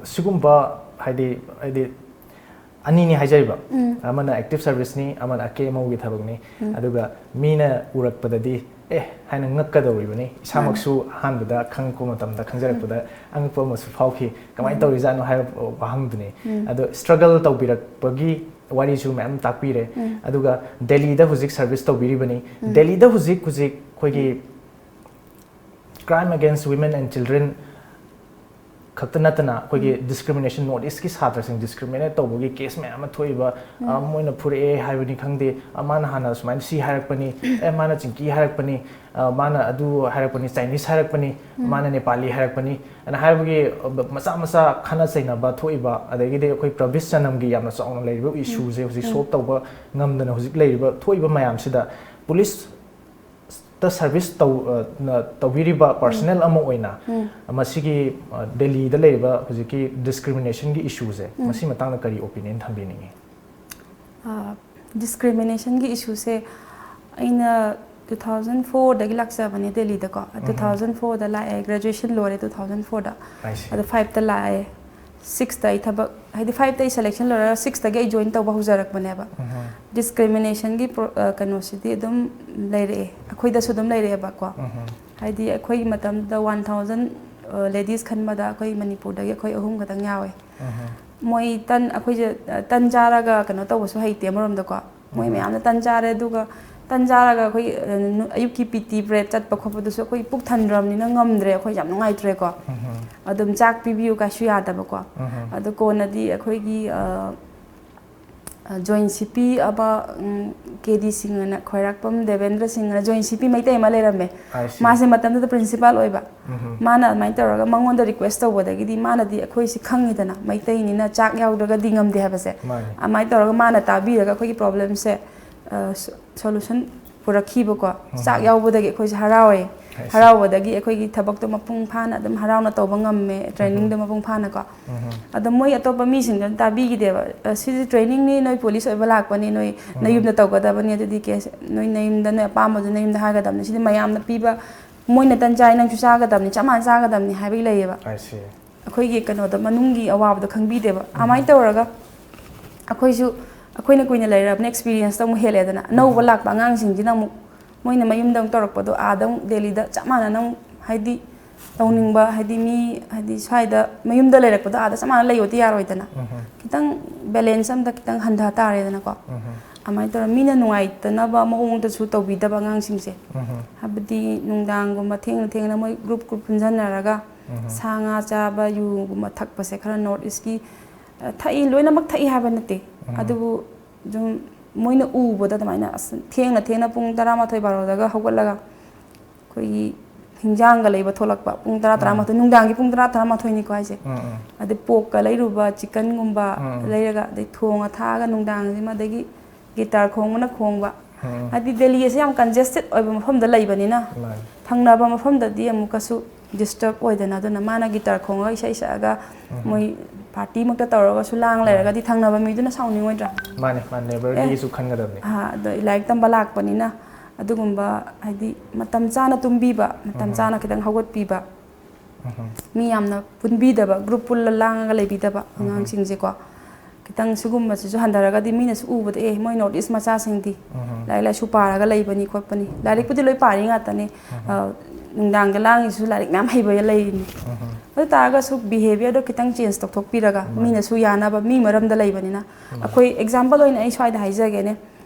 ꯁꯤꯒꯨꯝꯕ, ꯍꯥꯏꯗꯤ, ꯍꯥꯏꯗꯤ ꯑꯅꯤꯅꯤ ꯍꯥꯏꯖꯔꯤꯕ, ꯑꯃꯅ ꯑꯦꯛꯇꯤꯚ ꯁꯔꯚꯤꯁꯅꯤ, ꯑꯃꯅ ꯑꯀꯦ ꯑꯃꯧꯒꯤ ꯊꯕꯛꯅꯤ꯫ ꯑꯗꯨꯒ ꯃꯤꯅ ꯎꯔꯛꯄꯗꯗꯤ, "ꯑꯦ" ꯍꯥꯏꯅ ꯉꯛꯀꯗꯧꯔꯤꯕꯅꯤ꯫ ꯏꯁꯥꯃꯛꯁꯨ ꯑꯍꯥꯟꯕꯗ ꯈꯪꯉꯛꯄ ꯃꯇꯝꯗ, ꯈꯪꯖꯔꯛꯄꯗ ꯑꯉꯛꯄ ꯑꯃꯁꯨ ꯐꯥꯎꯈꯤ꯫ "ꯀꯃꯥꯏꯅ ꯇꯧꯔꯤꯖꯥꯠꯅꯣ?" ꯍꯥꯏꯕ ꯋꯥꯍꯪꯗꯨꯅꯤ꯫ ꯑꯗꯣ ꯁ꯭ꯇ꯭ꯔꯒꯜ ꯇꯧꯕꯤꯔꯛꯄꯒꯤ ꯋꯥꯔꯤꯁꯨ ꯃꯌꯥꯝ ꯇꯥꯛꯄꯤꯔꯦ꯫ ꯑꯗꯨꯒ ꯗꯦꯜꯂꯤꯗ ꯍꯧꯖꯤꯛ ꯁꯔꯚꯤꯁ ꯇꯧꯕꯤꯔꯤꯕꯅꯤ꯫ ꯗꯦꯜꯂꯤꯗ ꯍꯧꯖꯤꯛ ꯍꯧꯖꯤꯛ ꯑꯩꯈꯣꯏꯒꯤ crime against women and children ꯈꯛꯇ ꯅꯠꯇꯅ ꯑꯩꯈꯣꯏꯒꯤ ꯗꯤꯁꯀ꯭ꯔꯤꯃꯤꯅꯦꯁꯟ, ꯅꯣꯔꯠ ꯏꯁꯀꯤ ꯁꯥꯇ꯭ꯔꯁꯤꯡ ꯗꯤꯁꯀ꯭ꯔꯤꯃꯤꯅꯦꯠ ꯇꯧꯕꯒꯤ ꯀꯦꯁ ꯃꯌꯥꯝ ꯑꯃ ꯊꯣꯛꯏꯕ, ꯑ, ꯃꯣꯏꯅ ꯐꯨꯔꯛꯑꯦ ꯍꯥꯏꯕꯅꯤ ꯈꯪꯗꯦ, ꯑ, ꯃꯥꯅ ꯍꯥꯟꯅ ꯁꯨꯃꯥꯏꯅ ꯁꯤ ꯍꯥꯏꯔꯛꯄꯅꯤ, ꯑꯦ, ꯃꯥꯅ ꯆꯤꯡꯀꯤ ꯍꯥꯏꯔꯛꯄꯅꯤ, ꯑ, ꯃꯥꯅ ꯑꯗꯨ ꯍꯥꯏꯔꯛꯄꯅꯤ, ꯆꯥꯏꯅꯤꯁ ꯍꯥꯏꯔꯛꯄꯅꯤ, ꯃꯥꯅ ꯅꯦꯄꯥꯂꯤ ꯍꯥꯏꯔꯛꯄꯅꯤ, ꯑꯅ ꯍꯥꯏꯕꯒꯤ, ꯑ, ꯃꯆꯥ ꯃꯆꯥ ꯈꯠꯅ ꯆꯩꯅꯕ ꯊꯣꯛꯏꯕ, ꯑꯗꯒꯤꯗꯤ ꯑꯩꯈꯣꯏ ꯄ꯭ꯔꯕꯤꯁ ꯆꯅꯝꯒꯤ ꯌꯥꯝꯅ ꯆꯥꯎꯅ ꯂꯩꯔꯤꯕ ꯏꯁꯨꯁꯦ ꯍꯧꯖꯤꯛ ꯁꯣꯜꯕ ꯇꯧꯕ ꯉꯝꯗꯅ ꯍꯧꯖꯤꯛ ꯂꯩꯔꯤꯕ, ꯊꯣꯛꯏꯕ ꯃꯌꯥꯝꯁꯤꯗ ꯄꯨꯂꯤꯁ ꯇ ꯁꯔꯚꯤꯁ ꯇꯧ-, ꯑ, ꯅ-, ꯇꯧꯕꯤꯔꯤꯕ ꯄꯥꯔꯁꯅꯦꯜ ꯑꯃ ꯑꯣꯏꯅ ꯃꯁꯤꯒꯤ, ꯑ, ꯗꯦꯜꯂꯤꯗ ꯂꯩꯔꯤꯕ ꯍꯧꯖꯤꯛꯀꯤ ꯗꯤꯁꯀ꯭ꯔꯤꯃꯤꯅꯦꯁꯟꯒꯤ ꯏꯁꯨꯁꯦ, ꯃꯁꯤ ꯃꯇꯥꯡꯗ ꯀꯔꯤ ꯑꯣꯄꯤꯅꯤꯌꯟ ꯊꯝꯕꯤꯅꯤꯡꯉꯤ? ꯗꯤꯁꯀ꯭ꯔꯤꯃꯤꯅꯦꯁꯟꯒꯤ ꯏꯁꯨꯁꯦ ꯑꯩꯅ ꯇꯨ ꯊꯥꯎꯖꯟ ꯐꯣꯔꯗꯒꯤ ꯂꯥꯛꯆꯕꯅꯦ ꯗꯦꯜꯂꯤꯗꯀꯣ꯫ ꯇꯨ ꯊꯥꯎꯖꯟ ꯐꯣꯔꯗ ꯂꯥꯛꯑꯦ, ꯒ꯭ꯔꯦꯖꯨꯑꯦꯁꯟ ꯂꯣꯏꯔꯦ ꯇꯨ ꯊꯥꯎꯖꯟ ꯐꯣꯔꯗ꯫ I see. ꯑꯗꯣ ꯐꯥꯏꯚꯇ ꯂꯥꯛꯑꯦ, ꯁꯤꯛꯁꯇ ꯑꯩ ꯊꯕꯛ, ꯍꯥꯏꯗꯤ ꯐꯥꯏꯚꯇ ꯑꯩ ꯁꯦꯂꯦꯛꯁꯟ ꯂꯣꯏꯔꯒ ꯁꯤꯛꯁꯇꯒꯤ ꯑꯩ ꯖꯣꯏꯟ ꯇꯧꯕ ꯍꯧꯖꯔꯛꯄꯅꯦꯕ꯫ ꯗꯤꯁꯀ꯭ꯔꯤꯃꯤꯅꯦꯁꯟꯒꯤ ꯄ꯭ꯔꯣ-, ꯑ, ꯀꯩꯅꯣꯁꯤꯗꯤ ꯑꯗꯨꯝ ꯂꯩꯔꯛꯑꯦ, ꯑꯩꯈꯣꯏꯗꯁꯨ ꯑꯗꯨꯝ ꯂꯩꯔꯛꯑꯦꯕꯀꯣ꯫ ꯍꯥꯏꯗꯤ ꯑꯩꯈꯣꯏꯒꯤ ꯃꯇꯝꯗꯨꯗ ꯋꯥꯟ ꯊꯥꯎꯖꯟ ꯂꯦꯗꯤꯁ ꯈꯟꯕꯗ ꯑꯩꯈꯣꯏ ꯃꯅꯤꯄꯨꯔꯗꯒꯤ ꯑꯩꯈꯣꯏ ꯑꯍꯨꯝ ꯈꯛꯇꯪ ꯌꯥꯎꯋꯦ꯫ ꯃꯣꯏ ꯇꯟ, ꯑꯩꯈꯣꯏꯁꯦ, ꯑ, ꯇꯟ ꯆꯥꯔꯒ ꯀꯩꯅꯣ ꯇꯧꯕꯁꯨ ꯍꯩꯇꯦ ꯑꯃꯔꯣꯝꯗꯀꯣ꯫ ꯃꯣꯏ ꯃꯌꯥꯝꯅ ꯇꯟ ꯆꯥꯔꯦ, ꯑꯗꯨꯒ ꯇꯟ ꯆꯥꯔꯒ ꯑꯩꯈꯣꯏ, ꯑ, ꯅꯨ-, ꯑꯌꯨꯛꯀꯤ ꯄꯤ ꯇꯤ ꯕ꯭ꯔꯦꯛ ꯆꯠꯄ ꯈꯣꯠꯄꯗꯨꯁꯨ ꯑꯩꯈꯣꯏ ꯄꯨꯛ ꯊꯟꯗ꯭ꯔꯕꯅꯤꯅ ꯉꯝꯗ꯭ꯔꯦ, ꯑꯩꯈꯣꯏ ꯌꯥꯝ ꯅꯨꯡꯉꯥꯏꯇ꯭ꯔꯦꯀꯣ꯫ ꯑꯗꯨꯝ ꯆꯥꯛ ꯄꯤꯕꯤꯌꯨ ꯀꯥꯏꯁꯨ ꯌꯥꯗꯕꯀꯣ꯫ ꯑꯗꯣ ꯀꯣꯟꯅꯗꯤ ꯑꯩꯈꯣꯏꯒꯤ, ꯑ, ꯑ, ꯖꯣꯏꯟ ꯁꯤ ꯄꯤ ꯑꯃ, ꯎꯝ, ꯀꯦ ꯗꯤ ꯁꯤꯡ ꯑꯅ, ꯈ꯭ꯋꯥꯏꯔꯥꯛꯄꯝ ꯗꯦꯕꯦꯟꯗ꯭ꯔ ꯁꯤꯡ ꯑꯅ ꯖꯣꯏꯟ ꯁꯤ ꯄꯤ ꯃꯩꯇꯩ ꯑꯃ ꯂꯩꯔꯝꯃꯦ꯫ I see. ꯃꯥꯁꯦ ꯃꯇꯝꯗꯨꯗ ꯄ꯭ꯔꯤꯟꯁꯤꯄꯥꯜ ꯑꯣꯏꯕ꯫ ꯃꯥꯅ ꯑꯗꯨꯃꯥꯏꯅ ꯇꯧꯔꯒ ꯃꯉꯣꯟꯗ ꯔꯤꯀ꯭ꯋꯦꯁ ꯇꯧꯕꯗꯒꯤꯗꯤ ꯃꯥꯅꯗꯤ ꯑꯩꯈꯣꯏꯁꯤ ꯈꯪꯉꯤꯗꯅ, ꯃꯩꯇꯩꯅꯤꯅ ꯆꯥꯛ ꯌꯥꯎꯗ꯭ꯔꯒꯗꯤ ꯉꯝꯗꯦ ꯍꯥꯏꯕꯁꯦ꯫ ꯃꯥꯅꯤ. ꯑꯗꯨꯃꯥꯏꯅ ꯇꯧꯔꯒ ꯃꯥꯅ ꯇꯥꯕꯤꯔꯒ ꯑꯩꯈꯣꯏꯒꯤ ꯄ꯭ꯔꯣꯕ꯭ꯂꯦꯝꯁꯦ, ꯑ, ꯁꯣ-, ꯁꯣꯂꯨꯁꯟ ꯄꯨꯔꯛꯈꯤꯕꯀꯣ꯫ ꯆꯥꯛ ꯌꯥꯎꯕꯗꯒꯤ ꯑꯩꯈꯣꯏꯁꯦ ꯍꯔꯥꯎꯔꯦ꯫ I see. ꯍꯔꯥꯎꯕꯗꯒꯤ ꯑꯩꯈꯣꯏꯒꯤ ꯊꯕꯛꯇꯣ ꯃꯄꯨꯡ ꯐꯥꯅ ꯑꯗꯨꯝ ꯍꯔꯥꯎꯅ ꯇꯧꯕ ꯉꯝꯃꯦ, ꯇ꯭ꯔꯦꯅꯤꯡꯗꯣ ꯃꯄꯨꯡ ꯐꯥꯅꯀꯣ꯫ ꯑꯗꯣ ꯃꯣꯏ ꯑꯇꯣꯞꯄ ꯃꯤꯁꯤꯡꯗꯨꯅ ꯇꯥꯕꯤꯈꯤꯗꯦꯕ꯫ "ꯑ, ꯁꯤꯗꯤ ꯇ꯭ꯔꯦꯅꯤꯡꯅꯤ, ꯅꯣꯏ ꯄꯨꯂꯤꯁ ꯑꯣꯏꯕ ꯂꯥꯛꯄꯅꯤ, ꯅꯣꯏ ꯅꯌꯨꯝꯗ ꯇꯧꯒꯗꯕꯅꯤ, ꯑꯗꯨꯗꯤ ꯀꯦꯁ ꯅꯣꯏ ꯅꯌꯨꯝꯗ, ꯅꯣꯏ ꯑꯄꯥꯝꯕꯗꯨ ꯅꯌꯨꯝꯗ ꯍꯥꯏꯒꯗꯕꯅꯤ, ꯁꯤꯗꯤ ꯃꯌꯥꯝꯅ ꯄꯤꯕ, ꯃꯣꯏꯅ ꯇꯟ ꯆꯥꯏ, ꯅꯪꯁꯨ ꯆꯥꯒꯗꯕꯅꯤ, ꯆꯞ ꯃꯥꯟꯅ ꯆꯥꯒꯗꯕꯅꯤ" ꯍꯥꯏꯕꯒꯤ ꯂꯩꯌꯦꯕ꯫ I see. ꯑꯩꯈꯣꯏꯒꯤ ꯀꯩꯅꯣꯗꯣ, ꯃꯅꯨꯡꯒꯤ ꯑꯋꯥꯕꯗꯣ ꯈꯪꯕꯤꯗꯦꯕ꯫ ꯑꯗꯨꯃꯥꯏꯅ ꯇꯧꯔꯒ ꯑꯩꯈꯣꯏꯁꯨ, ꯑꯩꯈꯣꯏꯅ ꯀꯨꯏꯅ ꯂꯩꯔꯕꯅꯤꯅ ꯑꯦꯛꯁꯄꯤꯔꯤꯌꯦꯟꯁꯇꯣ ꯑꯃꯨꯛ ꯍꯦꯜꯂꯦꯗꯅ꯫ ꯑꯅꯧꯕ ꯂꯥꯛꯄ ꯑꯉꯥꯡꯁꯤꯡꯁꯤꯅ ꯑꯃꯨꯛ ꯃꯣꯏꯅ ꯃꯌꯨꯝꯗ ꯑꯃꯨꯛ ꯇꯧꯔꯛꯄꯗꯣ, ꯑꯥꯗ ꯑꯃꯨꯛ ꯗꯦꯜꯂꯤꯗ ꯆꯞ ꯃꯥꯟꯅꯅ ꯑꯃꯨꯛ, ꯍꯥꯏꯗꯤ, ꯇꯧꯅꯤꯡꯕ, ꯍꯥꯏꯗꯤ, ꯃꯤ, ꯍꯥꯏꯗꯤ, ꯁ꯭ꯋꯥꯏꯗ ꯃꯌꯨꯝꯗ ꯂꯩꯔꯛꯄꯗꯣ ꯑꯥꯗ ꯆꯞ ꯃꯥꯟꯅ ꯂꯩꯌꯣꯗꯤ ꯌꯥꯔꯣꯏꯗꯅ꯫ ꯈꯤꯇꯪ ꯕꯦꯂꯦꯟꯁ ꯑꯝꯗ ꯈꯤꯇꯪ ꯍꯟꯊ ꯇꯥꯔꯦꯗꯅꯀꯣ꯫ ꯑꯗꯨꯃꯥꯏꯅ ꯇꯧꯔꯒ ꯃꯤꯅ ꯅꯨꯡꯉꯥꯏꯇꯅꯕ ꯃꯑꯣꯡꯗꯁꯨ ꯇꯧꯕꯤꯗꯕ ꯑꯉꯥꯡꯁꯤꯡꯁꯦ꯫ ꯍꯥꯏꯕꯗꯤ ꯅꯨꯡꯗꯥꯡꯒꯨꯝꯕ ꯊꯦꯡꯅ ꯊꯦꯡꯅ ꯃꯣꯏ ꯒ꯭ꯔꯨꯞ ꯒ꯭ꯔꯨꯞ ꯄꯨꯟꯁꯤꯟꯅꯔꯒ ꯁꯥ ꯉꯥ ꯆꯥꯕ, ꯌꯨꯒꯨꯝꯕ ꯊꯛꯄꯁꯦ ꯈꯔ ꯅꯣꯔꯠ ꯏꯁꯀꯤ ꯊꯛꯏ, ꯂꯣꯏꯅꯃꯛ ꯊꯛꯏ ꯍꯥꯏꯕ ꯅꯠꯇꯦ꯫ ꯑꯗꯨꯕꯨ ꯑꯗꯨꯝ ꯃꯣꯏꯅ ꯎꯕꯗ ꯑꯗꯨꯃꯥꯏꯅ ꯑꯁ ꯊꯦꯡꯅ ꯊꯦꯡꯅ ꯄꯨꯡ ꯇꯔꯥꯃꯥꯊꯣꯏ ꯕꯥꯔꯣꯗꯒ ꯍꯧꯒꯠꯂꯒ ꯑꯩꯈꯣꯏꯒꯤ ꯍꯤꯟꯖꯥꯡꯒ ꯂꯩꯕ ꯊꯣꯛꯂꯛꯄ ꯄꯨꯡ ꯇꯔꯥ ꯇꯔꯥꯃꯥꯊꯣꯏ, ꯅꯨꯡꯗꯥꯡꯒꯤ ꯄꯨꯡ ꯇꯔꯥ ꯇꯔꯥꯃꯥꯊꯣꯏꯅꯤꯀꯣ ꯍꯥꯏꯁꯦ꯫ ꯑꯗꯩ ꯄꯣꯛꯀ ꯂꯩꯔꯨꯕ, ꯆꯤꯛꯀꯟꯒꯨꯝꯕ ꯂꯩꯔꯒ, ꯑꯗꯩ ꯊꯣꯡꯉ ꯊꯥꯛꯑꯒ ꯅꯨꯡꯗꯥꯡꯁꯤꯃ, ꯑꯗꯒꯤ ꯒꯤꯇꯥꯔ ꯈꯣꯡꯕꯅ ꯈꯣꯡꯕ꯫ ꯍꯥꯏꯗꯤ ꯗꯦꯜꯂꯤ ꯑꯁꯤ ꯌꯥꯝ ꯀꯟꯖꯦꯁꯇꯦꯠ ꯑꯣꯏꯕ ꯃꯐꯝꯗ ꯂꯩꯕꯅꯤꯅ, ꯃꯥꯅꯤ꯫ ꯊꯪꯅꯕ ꯃꯐꯝꯗꯗꯤ ꯑꯃꯨꯛꯀꯁꯨ ꯗꯤꯁꯇꯔꯕ ꯑꯣꯏꯗꯅ, ꯑꯗꯨꯅ ꯃꯥꯅ ꯒꯤꯇꯥꯔ ꯈꯣꯡꯉꯒ ꯏꯁꯩ ꯁꯛꯑꯒ ꯃꯣꯏ ꯄꯥꯔꯇꯤꯃꯛꯇ ꯇꯧꯔꯒꯁꯨ ꯂꯥꯡ ꯂꯩꯔꯒꯗꯤ ꯊꯪꯅꯕ ꯃꯤꯗꯨꯅ ꯁꯥꯎꯅꯤꯡꯉꯣꯏꯗ꯭ꯔꯥ? ꯃꯥꯅꯦ, ꯃꯥꯅꯦ, ꯅꯦꯕꯔꯒꯤꯁꯨ ꯈꯟꯒꯗꯕꯅꯤ꯫ ꯑꯗꯣ ꯂꯥꯏꯔꯤꯛ ꯇꯝꯕ ꯂꯥꯛꯄꯅꯤꯅ ꯑꯗꯨꯒꯨꯝꯕ, ꯍꯥꯏꯗꯤ ꯃꯇꯝ ꯆꯥꯅ ꯇꯨꯝꯕꯤꯕ, ꯃꯇꯝ ꯆꯥꯅ ꯈꯤꯇꯪ ꯍꯧꯒꯠꯄꯤꯕ, ꯃꯤ ꯌꯥꯝꯅ ꯄꯨꯟꯕꯤꯗꯕ, ꯒ꯭ꯔꯨꯞ ꯄꯨꯜꯂ ꯂꯥꯡꯉꯒ ꯂꯩꯕꯤꯗꯕ ꯑꯉꯥꯡꯁꯤꯡꯁꯦꯀꯣ꯫ ꯈꯤꯇꯪ ꯁꯤꯒꯨꯝꯕꯁꯤꯁꯨ ꯍꯟꯊꯔꯒꯗꯤ ꯃꯤꯅꯁꯨ ꯎꯕꯗ, "ꯑꯦ, ꯃꯣꯏ ꯅꯣꯔꯠ ꯏꯁ ꯃꯆꯥꯁꯤꯡꯗꯤ ꯂꯥꯏꯔꯤꯛ ꯂꯥꯏꯁꯨ ꯄꯥꯔꯒ ꯂꯩꯕꯅꯤ ꯈꯣꯠꯄꯅꯤ"꯫ ꯂꯥꯏꯔꯤꯛꯄꯨꯗꯤ ꯂꯣꯏ ꯄꯥꯔꯤ ꯉꯥꯛꯇꯅꯤ꯫ ꯑ, ꯅꯨꯡꯗꯥꯡꯗ ꯂꯥꯡꯉꯤꯁꯤꯁꯨ ꯂꯥꯏꯔꯤꯛ ꯃꯌꯥꯝ ꯍꯩꯕ ꯂꯩꯔꯤꯅꯤ꯫ ꯑꯗꯨ ꯇꯥꯔꯒꯁꯨ ꯕꯤꯍꯦꯕꯤꯌꯔꯗꯣ ꯈꯤꯇꯪ ꯆꯦꯟꯖ ꯇꯧꯊꯣꯛꯄꯤꯔꯒ, ꯃꯤꯅꯁꯨ ꯌꯥꯅꯕ, ꯃꯤ ꯃꯔꯝꯗ ꯂꯩꯕꯅꯤꯅ꯫ ꯑꯩꯈꯣꯏ ꯑꯦꯛꯖꯥꯝꯄꯜ ꯑꯣꯏꯅ ꯑꯩ ꯁ꯭ꯋꯥꯏꯗ ꯍꯥꯏꯖꯒꯦꯅꯦ꯫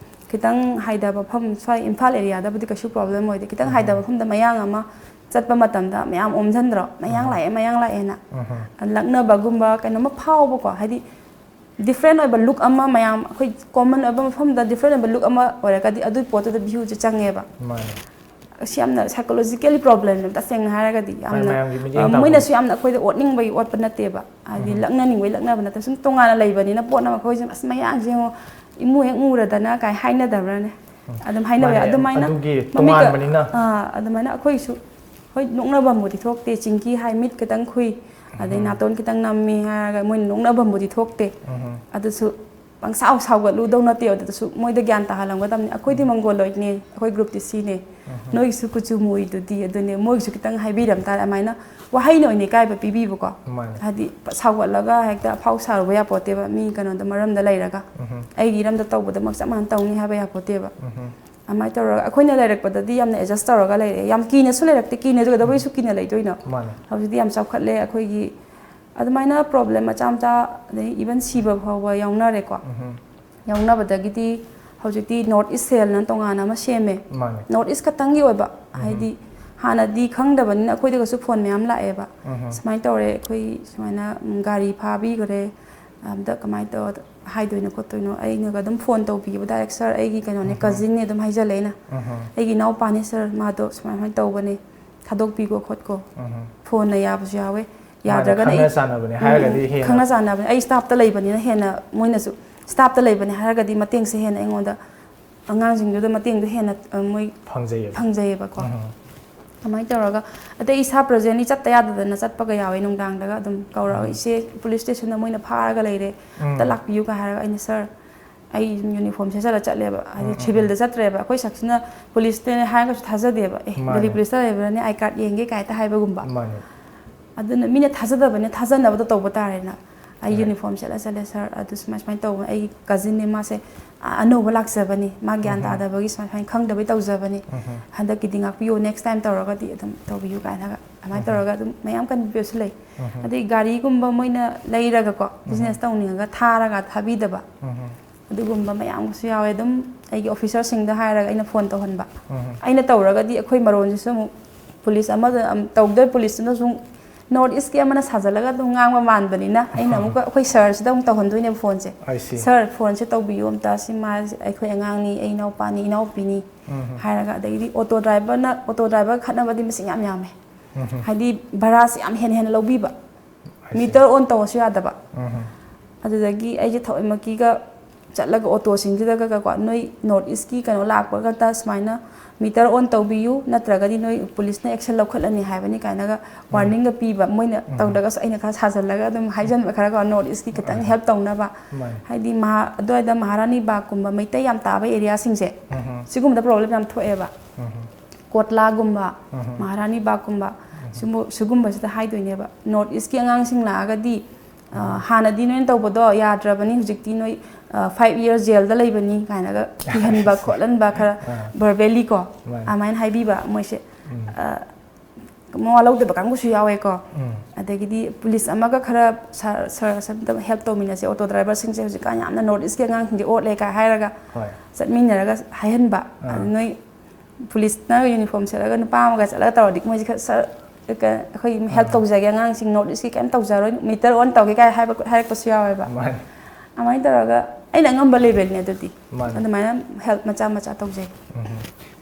ꯈꯤꯇꯪ ꯍꯥꯏꯊꯕ ꯃꯐꯝ, ꯁ꯭ꯋꯥꯏ ꯏꯝꯐꯥꯜ ꯑꯦꯔꯤꯌꯥꯗꯕꯨꯗꯤ ꯀꯩꯁꯨ ꯄ꯭ꯔꯣꯕ꯭ꯂꯦꯝ ꯑꯣꯏꯗꯦ꯫ ꯈꯤꯇꯪ ꯍꯥꯏꯊꯕ ꯃꯐꯝꯗ ꯃꯌꯥꯡ ꯑꯃ ꯆꯠꯄ ꯃꯇꯝꯗ ꯃꯌꯥꯝ ꯑꯣꯝꯁꯤꯟꯗ꯭ꯔꯣ? "ꯃꯌꯥꯡ ꯂꯥꯛꯑꯦ, ꯃꯌꯥꯡ ꯂꯥꯛꯑꯦꯅ" ꯂꯛꯅꯕꯒꯨꯝꯕ ꯀꯩꯅꯣꯝꯃ ꯐꯥꯎꯕꯀꯣ꯫ ꯍꯥꯏꯗꯤ ꯗꯤꯐ꯭ꯔꯦꯟ ꯑꯣꯏꯕ ꯂꯨꯛ ꯑꯃ, ꯃꯌꯥꯝ ꯑꯩꯈꯣꯏ ꯀꯣꯃꯟ ꯑꯣꯏꯕ ꯃꯐꯝꯗ ꯗꯤꯐ꯭ꯔꯦꯟ ꯑꯣꯏꯕ ꯂꯨꯛ ꯑꯃ ꯑꯣꯏꯔꯒꯗꯤ ꯑꯗꯨꯒꯤ ꯄꯣꯠꯇꯨꯗ ꯚ꯭ꯌꯨꯁꯦ ꯆꯪꯉꯦꯕ꯫ ꯃꯥꯅꯦ꯫ ꯑꯁꯤ ꯌꯥꯝꯅ ꯁꯥꯏꯀꯣꯂꯣꯖꯤꯀꯦꯜꯂꯤ ꯄ꯭ꯔꯣꯕ꯭ꯂꯦꯝꯅꯦꯕ, ꯇꯁꯦꯡꯅ ꯍꯥꯏꯔꯒꯗꯤ꯫ ꯌꯥꯝꯅ, ꯃꯌꯥꯝꯒꯤ ꯃꯤꯠꯌꯦꯡ ꯑ, ꯇꯥꯕꯗꯣ꯫ ꯃꯣꯏꯅꯁꯨ ꯌꯥꯝꯅ ꯑꯩꯈꯣꯏꯗ ꯑꯣꯠꯅꯤꯡꯕꯒꯤ ꯑꯣꯠꯄ ꯅꯠꯇꯦꯕ, ꯍꯥꯏꯗꯤ ꯂꯛꯅꯅꯤꯡꯕꯒꯤ ꯂꯛꯅꯕ ꯅꯠꯇꯦ, ꯁꯨꯝ ꯇꯣꯉꯥꯟꯅ ꯂꯩꯕꯅꯤꯅ ꯄꯣꯠ ꯑꯃ꯫ ꯑꯩꯈꯣꯏꯁꯨ "ꯑꯁ, ꯃꯌꯥꯡꯁꯦ ꯌꯦꯡꯉꯣ, ꯏꯃꯨ ꯍꯦꯛ ꯃꯨꯔꯗꯅ" ꯀꯥꯏ ꯍꯥꯏꯅꯗꯕ꯭ꯔꯥꯅꯦ? ꯑꯗꯨꯝ ꯍꯥꯏꯅꯕ ꯌꯥꯏ꯫ ꯃꯥꯅꯦ, ꯑꯗꯨꯃꯥꯏꯅ ꯑꯗꯨꯒꯤ ꯃꯃꯤꯠꯀ-, ꯇꯣꯉꯥꯟꯕꯅꯤꯅ꯫ ꯑꯥ, ꯑꯗꯨꯃꯥꯏꯅ ꯑꯩꯈꯣꯏꯁꯨ ꯍꯣꯏ, ꯅꯣꯛꯅꯕꯝꯕꯨꯗꯤ ꯊꯣꯛꯇꯦ, ꯆꯤꯡꯀꯤ ꯍꯥꯏ, ꯃꯤꯠ ꯈꯤꯇꯪ ꯈꯨꯏ, ꯑꯗꯩ ꯅꯥꯇꯣꯟ ꯈꯤꯇꯪ ꯅꯝꯃꯤ ꯍꯥꯏꯔꯒ ꯃꯣꯏꯅ ꯅꯣꯛꯅꯕꯝꯕꯨꯗꯤ ꯊꯣꯛꯇꯦ꯫ ꯑꯗꯨꯁꯨ ꯄꯪꯁꯥꯎ ꯁꯥꯎꯒꯠꯂꯨꯗꯧ ꯅꯠꯇꯦ, ꯑꯗꯨꯗꯁꯨ ꯃꯣꯏꯗ ꯒ꯭ꯌꯥꯟ ꯇꯥꯍꯜꯂꯝꯒꯗꯕꯅꯤ꯫ "ꯑꯩꯈꯣꯏꯗꯤ ꯃꯪꯒꯣꯂꯣꯏꯗꯅꯦ, ꯑꯩꯈꯣꯏ ꯒ꯭ꯔꯨꯞꯇꯤ ꯁꯤꯅꯦ, ꯅꯣꯏꯒꯤꯁꯨ ꯀꯨꯆꯨ ꯃꯨꯏꯗꯨꯗꯤ", ꯑꯗꯨꯅꯦ, ꯃꯣꯏꯒꯤꯁꯨ ꯈꯤꯇꯪ ꯍꯥꯏꯕꯤꯔꯝ ꯇꯥꯔꯦ꯫ ꯑꯗꯨꯃꯥꯏꯅ ꯋꯥꯍꯩꯅ ꯑꯣꯏꯅ ꯏꯀꯥꯏꯕ ꯄꯤꯕꯤꯕꯀꯣ꯫ ꯃꯥꯅꯦ꯫ ꯍꯥꯏꯗꯤ ꯁꯥꯎꯒꯠꯂꯒ ꯍꯦꯛꯇ ꯑꯐꯥꯎ ꯁꯥꯔꯨꯕ ꯌꯥꯄꯣꯠꯇꯦꯕ, ꯃꯤ ꯀꯩꯅꯣꯗ, ꯃꯔꯝꯗ ꯂꯩꯔꯒ꯫ "ꯑꯩꯒꯤ ꯏꯔꯝꯗ ꯇꯧꯕꯗꯃꯛ ꯆꯞ ꯃꯥꯟꯅ ꯇꯧꯅꯤ" ꯍꯥꯏꯕ ꯌꯥꯄꯣꯠꯇꯦꯕ꯫ ꯑꯗꯨꯃꯥꯏꯅ ꯇꯧꯔꯒ ꯑꯩꯈꯣꯏꯅ ꯂꯩꯔꯛꯄꯗꯗꯤ ꯌꯥꯝꯅ ꯑꯦꯗꯖꯁ ꯇꯧꯔꯒ ꯂꯩꯔꯛꯑꯦ꯫ ꯌꯥꯝ ꯀꯤꯅꯁꯨ ꯂꯩꯔꯛꯇꯦ, ꯀꯤꯅꯗꯒꯗꯕꯩꯁꯨ ꯀꯤꯅ ꯂꯩꯗꯣꯏꯅꯣ? ꯃꯥꯅꯦ꯫ ꯍꯧꯖꯤꯛꯇꯤ ꯌꯥꯝ ꯆꯥꯎꯈꯠꯂꯦ꯫ ꯑꯩꯈꯣꯏꯒꯤ ꯑꯗꯨꯃꯥꯏꯅ ꯄ꯭ꯔꯣꯕ꯭ꯂꯦꯝ ꯃꯆꯥ ꯃꯆꯥ, ꯑꯗꯩ ꯏꯚꯟ ꯁꯤꯕ ꯐꯥꯎꯕ ꯌꯥꯎꯅꯔꯦꯀꯣ꯫ ꯌꯥꯎꯅꯕꯗꯒꯤꯗꯤ ꯍꯧꯖꯤꯛꯇꯤ ꯅꯣꯔꯠ ꯏꯁ ꯁꯦꯜꯅ ꯇꯣꯉꯥꯟꯅ ꯑꯃ ꯁꯦꯝꯃꯦ꯫ ꯃꯥꯅꯦ꯫ ꯅꯣꯔꯠ ꯏꯁ ꯈꯛꯇꯪꯒꯤ ꯑꯣꯏꯕ, ꯍꯥꯏꯗꯤ ꯍꯥꯟꯅꯗꯤ ꯈꯪꯗꯕꯅꯤꯅ ꯑꯩꯈꯣꯏꯗꯒꯁꯨ ꯐꯣꯟ ꯃꯌꯥꯝ ꯂꯥꯛꯑꯦꯕ꯫ ꯁꯨꯃꯥꯏꯅ ꯇꯧꯔꯦ, ꯑꯩꯈꯣꯏ ꯁꯨꯃꯥꯏꯅ ꯎꯝ, ꯒꯥꯔꯤ ꯐꯥꯕꯤꯈ꯭ꯔꯦ, ꯑꯝꯇ ꯀꯃꯥꯏꯅ ꯇꯧꯔ ꯍꯥꯏꯗꯣꯏꯅꯣ ꯈꯣꯠꯇꯣꯏꯅꯣ, ꯑꯩꯅꯒ ꯑꯗꯨꯝ ꯐꯣꯟ ꯇꯧꯕꯤꯕ ꯗꯥꯏꯔꯦꯛ, "ꯁꯥꯔ, ꯑꯩꯒꯤ ꯀꯩꯅꯣꯅꯦ, ꯀꯖꯤꯟꯅꯦ", ꯑꯗꯨꯝ ꯍꯥꯏꯖꯜꯂꯦ ꯑꯩꯅ꯫ "ꯑꯩꯒꯤ ꯏꯅꯥꯎꯄꯥꯅꯦ ꯁꯥꯔ, ꯃꯥꯗꯣ ꯁꯨꯃꯥꯏ ꯁꯨꯃꯥꯏꯅ ꯇꯧꯕꯅꯦ, ꯊꯥꯗꯣꯛꯄꯤꯈꯣ ꯈꯣꯠꯀꯣ"꯫ ꯐꯣꯟꯅ ꯌꯥꯕꯁꯨ ꯌꯥꯎꯋꯦ, ꯃꯥꯅꯦ, ꯌꯥꯗ꯭ꯔꯒꯅ ꯈꯪꯅ ꯑꯩ ꯆꯥꯟꯅꯕꯅꯦ ꯎꯝ, ꯍꯥꯏꯔꯒꯗꯤ ꯍꯦꯟꯅ ꯈꯪꯅ ꯆꯥꯟꯅꯕꯅꯦ, ꯑꯩ ꯁ꯭ꯇꯥꯐꯇ ꯂꯩꯕꯅꯤꯅ ꯍꯦꯟꯅ ꯃꯣꯏꯅꯁꯨ, ꯁ꯭ꯇꯥꯐꯇ ꯂꯩꯕꯅꯦ ꯍꯥꯏꯔꯒꯗꯤ ꯃꯇꯦꯡꯁꯦ ꯍꯦꯟꯅ ꯑꯩꯉꯣꯟꯗ, ꯑꯉꯥꯡꯁꯤꯡꯗꯨꯗ ꯃꯇꯦꯡꯗꯣ ꯍꯦꯟꯅ ꯑ, ꯃꯣꯏ ꯐꯪꯖꯩꯌꯦꯕ꯫ ꯐꯪꯖꯩꯌꯦꯕꯀꯣ꯫ ꯑꯗꯨꯃꯥꯏꯅ ꯇꯧꯔꯒ ꯑꯗꯩ ꯏꯁꯥ ꯄ꯭ꯔꯖꯦꯟꯂꯤ ꯆꯠꯇ ꯌꯥꯗꯗꯅ ꯆꯠꯄꯒ ꯌꯥꯎꯋꯦ꯫ ꯅꯨꯡꯗꯥꯡꯗꯒ ꯑꯗꯨꯝ ꯀꯧꯔꯛꯑꯒ, "ꯏꯆꯦ, ꯄꯨꯂꯤꯁ ꯁ꯭ꯇꯦꯁꯟꯗ ꯃꯣꯏꯅ ꯐꯥꯔꯒ ꯂꯩꯔꯦ, ꯑꯝꯇ ꯂꯥꯛꯄꯤꯌꯨ" ꯀꯥꯏ ꯍꯥꯏꯔꯒ ꯑꯩꯅ, "ꯁꯥꯔ, ꯑꯩ ꯑꯗꯨꯝ ꯌꯨꯅꯤꯐꯣꯔꯝ ꯁꯦꯠꯆꯜꯂ ꯆꯠꯂꯦꯕ", ꯍꯥꯏꯗꯤ ꯁꯤꯚꯤꯜꯗ ꯆꯠꯇ꯭ꯔꯦꯕ꯫ ꯑꯩꯈꯣꯏ ꯁꯛꯁꯤꯅ ꯄꯨꯂꯤꯁꯇꯅꯦ ꯍꯥꯏꯔꯒꯁꯨ ꯊꯥꯖꯗꯦꯕ꯫ "ꯑꯦ, ꯃꯥꯅꯦ꯫ ꯗꯦꯜꯂꯤ ꯄꯨꯂꯤꯁꯇ ꯂꯩꯕ꯭ꯔꯥꯅꯦ, ꯑꯥꯏ ꯀꯥꯔꯗ ꯌꯦꯡꯒꯦ" ꯀꯥꯏ ꯍꯦꯛꯇ ꯍꯥꯏꯕꯒꯨꯝꯕ꯫ ꯃꯥꯅꯦ꯫ ꯑꯗꯨꯅ ꯃꯤꯅ ꯊꯥꯖꯗꯕꯅꯦ, ꯊꯥꯖꯅꯕꯗꯣ ꯇꯧꯕ ꯇꯥꯔꯦꯅ꯫ ꯑꯩ ꯌꯨꯅꯤꯐꯣꯔꯝ ꯁꯦꯠꯂ ꯆꯠꯂꯦ, "ꯁꯥꯔ, ꯑꯗꯨ ꯁꯨꯃꯥꯏ ꯁꯨꯃꯥꯏꯅ ꯇꯧꯕ, ꯑꯩꯒꯤ ꯀꯖꯤꯟꯅꯦ, ꯃꯥꯁꯦ ꯑ-, ꯑꯅꯧꯕ ꯂꯥꯛꯆꯕꯅꯤ, ꯃꯥ ꯒ꯭ꯌꯥꯟ ꯇꯥꯗꯕꯒꯤ ꯁꯨꯃꯥꯏ ꯁꯨꯃꯥꯏꯅ ꯈꯪꯗꯕꯩ ꯇꯧꯖꯕꯅꯤ, ꯍꯟꯗꯛꯀꯤꯗꯤ ꯉꯥꯛꯄꯤꯌꯨ, ꯅꯦꯛꯁ ꯇꯥꯏꯝ ꯇꯧꯔꯒꯗꯤ ꯑꯗꯨꯝ ꯇꯧꯕꯤꯌꯨ" ꯀꯥꯏꯅꯒ ꯑꯗꯨꯃꯥꯏꯅ ꯇꯧꯔꯒ ꯑꯗꯨꯝ ꯃꯌꯥꯝ ꯀꯟꯕꯤꯕꯁꯨ ꯂꯩ꯫ ꯑꯗꯩ ꯒꯥꯔꯤꯒꯨꯝꯕ ꯃꯣꯏꯅ ꯂꯩꯔꯒꯀꯣ, ꯕꯤꯖꯤꯅꯦꯁ ꯇꯧꯅꯤꯡꯉꯒ ꯊꯥꯔꯒ ꯊꯥꯕꯤꯗꯕ, ꯑꯗꯨꯒꯨꯝꯕ ꯃꯌꯥꯝ ꯑꯃꯁꯨ ꯌꯥꯎꯋꯦ꯫ ꯑꯗꯨꯝ ꯑꯩꯒꯤ ꯑꯣꯐꯤꯁꯥꯔꯁꯤꯡꯗ ꯍꯥꯏꯔꯒ ꯑꯩꯅ ꯐꯣꯟ ꯇꯧꯍꯟꯕ꯫ ꯑꯩꯅ ꯇꯧꯔꯒꯗꯤ ꯑꯩꯈꯣꯏ ꯃꯔꯣꯟꯁꯤꯁꯨ ꯑꯃꯨꯛ ꯄꯨꯂꯤꯁ ꯑꯃꯗ ꯑꯝ, ꯇꯧꯗꯣꯏ ꯄꯨꯂꯤꯁꯇꯨꯅꯁꯨ ꯅꯣꯔꯠ ꯏꯁꯀꯤ ꯑꯃꯅ ꯁꯥꯖꯜꯂꯒ ꯑꯗꯨꯝ ꯉꯥꯡꯕ ꯃꯥꯟꯕꯅꯤꯅ ꯑꯩꯅ ꯑꯃꯨꯛꯀ ꯑꯩꯈꯣꯏ ꯁꯥꯔꯁꯤꯗ ꯑꯃꯨꯛ ꯇꯧꯍꯟꯗꯣꯏꯅꯦꯕ ꯐꯣꯟꯁꯦ꯫ I see. "ꯁꯥꯔ, ꯐꯣꯟꯁꯦ ꯇꯧꯕꯤꯌꯨ ꯑꯝꯇ, ꯁꯤ ꯃꯥꯁꯦ ꯑꯩꯈꯣꯏ ꯑꯉꯥꯡꯅꯤ, ꯑꯩ ꯏꯅꯥꯎꯄꯥꯅꯤ, ꯏꯅꯥꯎꯄꯤꯅꯤ" ꯍꯥꯏꯔꯒ, ꯑꯗꯒꯤꯗꯤ ꯑꯣꯇꯣ ꯗ꯭ꯔꯥꯏꯚꯔꯅ, ꯑꯣꯇꯣ ꯗ꯭ꯔꯥꯏꯚꯔ ꯈꯠꯅꯕꯗꯤ ꯃꯁꯤꯡ ꯌꯥꯝ ꯌꯥꯝꯃꯦ꯫ ꯍꯥꯏꯗꯤ ꯚꯔꯥꯁꯦ ꯌꯥꯝ ꯍꯦꯟꯅ ꯍꯦꯟꯅ ꯂꯧꯕꯤꯕ꯫ I see. ꯃꯤꯇꯔ ꯑꯣꯟ ꯇꯧꯕꯁꯨ ꯌꯥꯗꯕ꯫ ꯑꯗꯨꯗꯒꯤ ꯑꯩꯁꯦ ꯊꯑꯣꯏꯃꯛꯀꯤꯒ ꯆꯠꯂꯒ ꯑꯣꯇꯣꯁꯤꯡꯁꯤꯗꯒꯀꯣ, "ꯅꯣꯏ ꯅꯣꯔꯠ ꯏꯁꯀꯤ ꯀꯩꯅꯣ ꯂꯥꯛꯄ ꯈꯛꯇ ꯁꯨꯃꯥꯏꯅ ꯃꯤꯇꯔ ꯑꯣꯟ ꯇꯧꯕꯤꯌꯨ, ꯅꯠꯇ꯭ꯔꯒꯗꯤ ꯅꯣꯏ ꯄꯨꯂꯤꯁꯅ ꯑꯦꯛꯁꯟ ꯂꯧꯈꯠꯂꯅꯤ" ꯍꯥꯏꯕꯅꯤ ꯀꯥꯏꯅꯒ ꯋꯥꯔꯅꯤꯡꯒ ꯄꯤꯕ꯫ ꯃꯣꯏꯅ ꯇꯧꯗ꯭ꯔꯒꯁꯨ ꯑꯩꯅ ꯈꯔ ꯁꯥꯖꯜꯂꯒ ꯑꯗꯨꯝ ꯍꯥꯏꯖꯟꯕ, ꯈꯔꯀꯣ, ꯅꯣꯔꯠ ꯏꯁꯀꯤ ꯈꯤꯇꯪ ꯍꯦꯜꯞ ꯇꯧꯅꯕ꯫ ꯃꯥꯅꯤ꯫ ꯍꯥꯏꯗꯤ ꯃꯍꯥ-, ꯑꯗꯨꯋꯥꯏꯗ ꯃꯍꯥꯔꯥꯅꯤ ꯕꯥꯒꯀꯨꯝꯕ ꯃꯩꯇꯩ ꯌꯥꯝ ꯇꯥꯕ ꯑꯦꯔꯤꯌꯥꯁꯤꯡꯁꯦ, ꯁꯤꯒꯨꯝꯕꯗ ꯄ꯭ꯔꯣꯕ꯭ꯂꯦꯝ ꯌꯥꯝ ꯊꯣꯛꯑꯦꯕ꯫ ꯀꯣꯠꯂꯥꯒꯨꯝꯕ, ꯃꯍꯥꯔꯥꯅꯤ ꯕꯥꯒꯀꯨꯝꯕ, ꯁꯤꯒꯨꯝꯕ-, ꯁꯤꯒꯨꯝꯕꯁꯤꯗ ꯍꯥꯏꯗꯣꯏꯅꯦꯕ, "ꯅꯣꯔꯠ ꯏꯁꯀꯤ ꯑꯉꯥꯡꯁꯤꯡ ꯂꯥꯛꯑꯒꯗꯤ, ꯑ, ꯍꯥꯟꯅꯗꯤ ꯅꯣꯏꯅ ꯇꯧꯕꯗꯣ ꯌꯥꯗ꯭ꯔꯕꯅꯤ, ꯍꯧꯖꯤꯛꯇꯤ ꯅꯣꯏ, ꯑ, ꯐꯥꯏꯚ ꯌꯔꯁ ꯖꯦꯜꯗ ꯂꯩꯕꯅꯤ" ꯀꯥꯏꯅꯒ ꯀꯤꯍꯟꯕ ꯈꯣꯠꯍꯟꯕ, ꯈꯔ ꯚꯔꯕꯦꯜꯂꯤ ꯀꯣ, ꯃꯥꯅꯤ꯫ ꯑꯗꯨꯃꯥꯏꯅ ꯍꯥꯏꯕꯤꯕ ꯃꯣꯏꯁꯦ꯫ ꯑ, ꯃꯋꯥ ꯂꯧꯗꯕ ꯀꯥꯡꯕꯨꯁꯨ ꯌꯥꯎꯋꯦꯀꯣ꯫ ꯑꯗꯒꯤꯗꯤ ꯄꯨꯂꯤꯁ ꯑꯃꯒ ꯈꯔ ꯁꯥꯔ, ꯁꯥꯔ, ꯁꯥꯔ ꯑꯝꯇ ꯍꯦꯜꯞ ꯇꯧꯃꯤꯟꯅꯁꯦ, ꯑꯣꯇꯣ ꯗ꯭ꯔꯥꯏꯚꯔꯁꯤꯡꯁꯦ ꯍꯧꯖꯤꯛꯀꯥꯟ ꯌꯥꯝꯅ ꯅꯣꯔꯠ ꯏꯁꯀꯤ ꯑꯉꯥꯡꯁꯤꯡꯁꯦ ꯑꯣꯠꯂꯦ ꯀꯥꯏ ꯍꯥꯏꯔꯒ ꯍꯣꯏ꯫ ꯆꯠꯃꯤꯟꯅꯔꯒ ꯍꯥꯏꯍꯟꯕ꯫ ꯑꯥ꯫ ꯑꯗꯨ ꯅꯣꯏ ꯄꯨꯂꯤꯁꯅ ꯌꯨꯅꯤꯐꯣꯔꯝ ꯁꯦꯠꯂꯒ ꯅꯨꯄꯥ ꯑꯃꯒ ꯆꯠꯂꯒ ꯇꯧꯔꯗꯤ ꯃꯣꯏꯁꯦ ꯈꯔ ꯁꯔ-, ꯀ-, ꯑꯩꯈꯣꯏ ꯍꯦꯜꯞ ꯇꯧꯖꯒꯦ, ꯑꯉꯥꯡꯁꯤꯡ ꯅꯣꯔꯠ ꯏꯁꯀꯤ ꯀꯩꯝ ꯇꯧꯖꯔꯣꯏ, ꯃꯦꯇꯔ ꯑꯣꯟ ꯇꯧꯒꯦ ꯀꯥꯏ ꯍꯥꯏꯕ, ꯍꯥꯏꯔꯛꯄꯁꯨ ꯌꯥꯎꯋꯦꯕ꯫ ꯃꯥꯅꯤ꯫ ꯑꯗꯨꯃꯥꯏꯅ ꯇꯧꯔꯒ ꯑꯩꯅ ꯑꯉꯝꯕ ꯂꯦꯚꯦꯜꯅꯤ ꯑꯗꯨꯗꯤ꯫ ꯃꯥꯅꯤ꯫ ꯑꯗꯨꯃꯥꯏꯅ ꯍꯦꯜꯞ ꯃꯆꯥ ꯃꯆꯥ ꯇꯧꯖꯩ꯫ ꯎꯝ,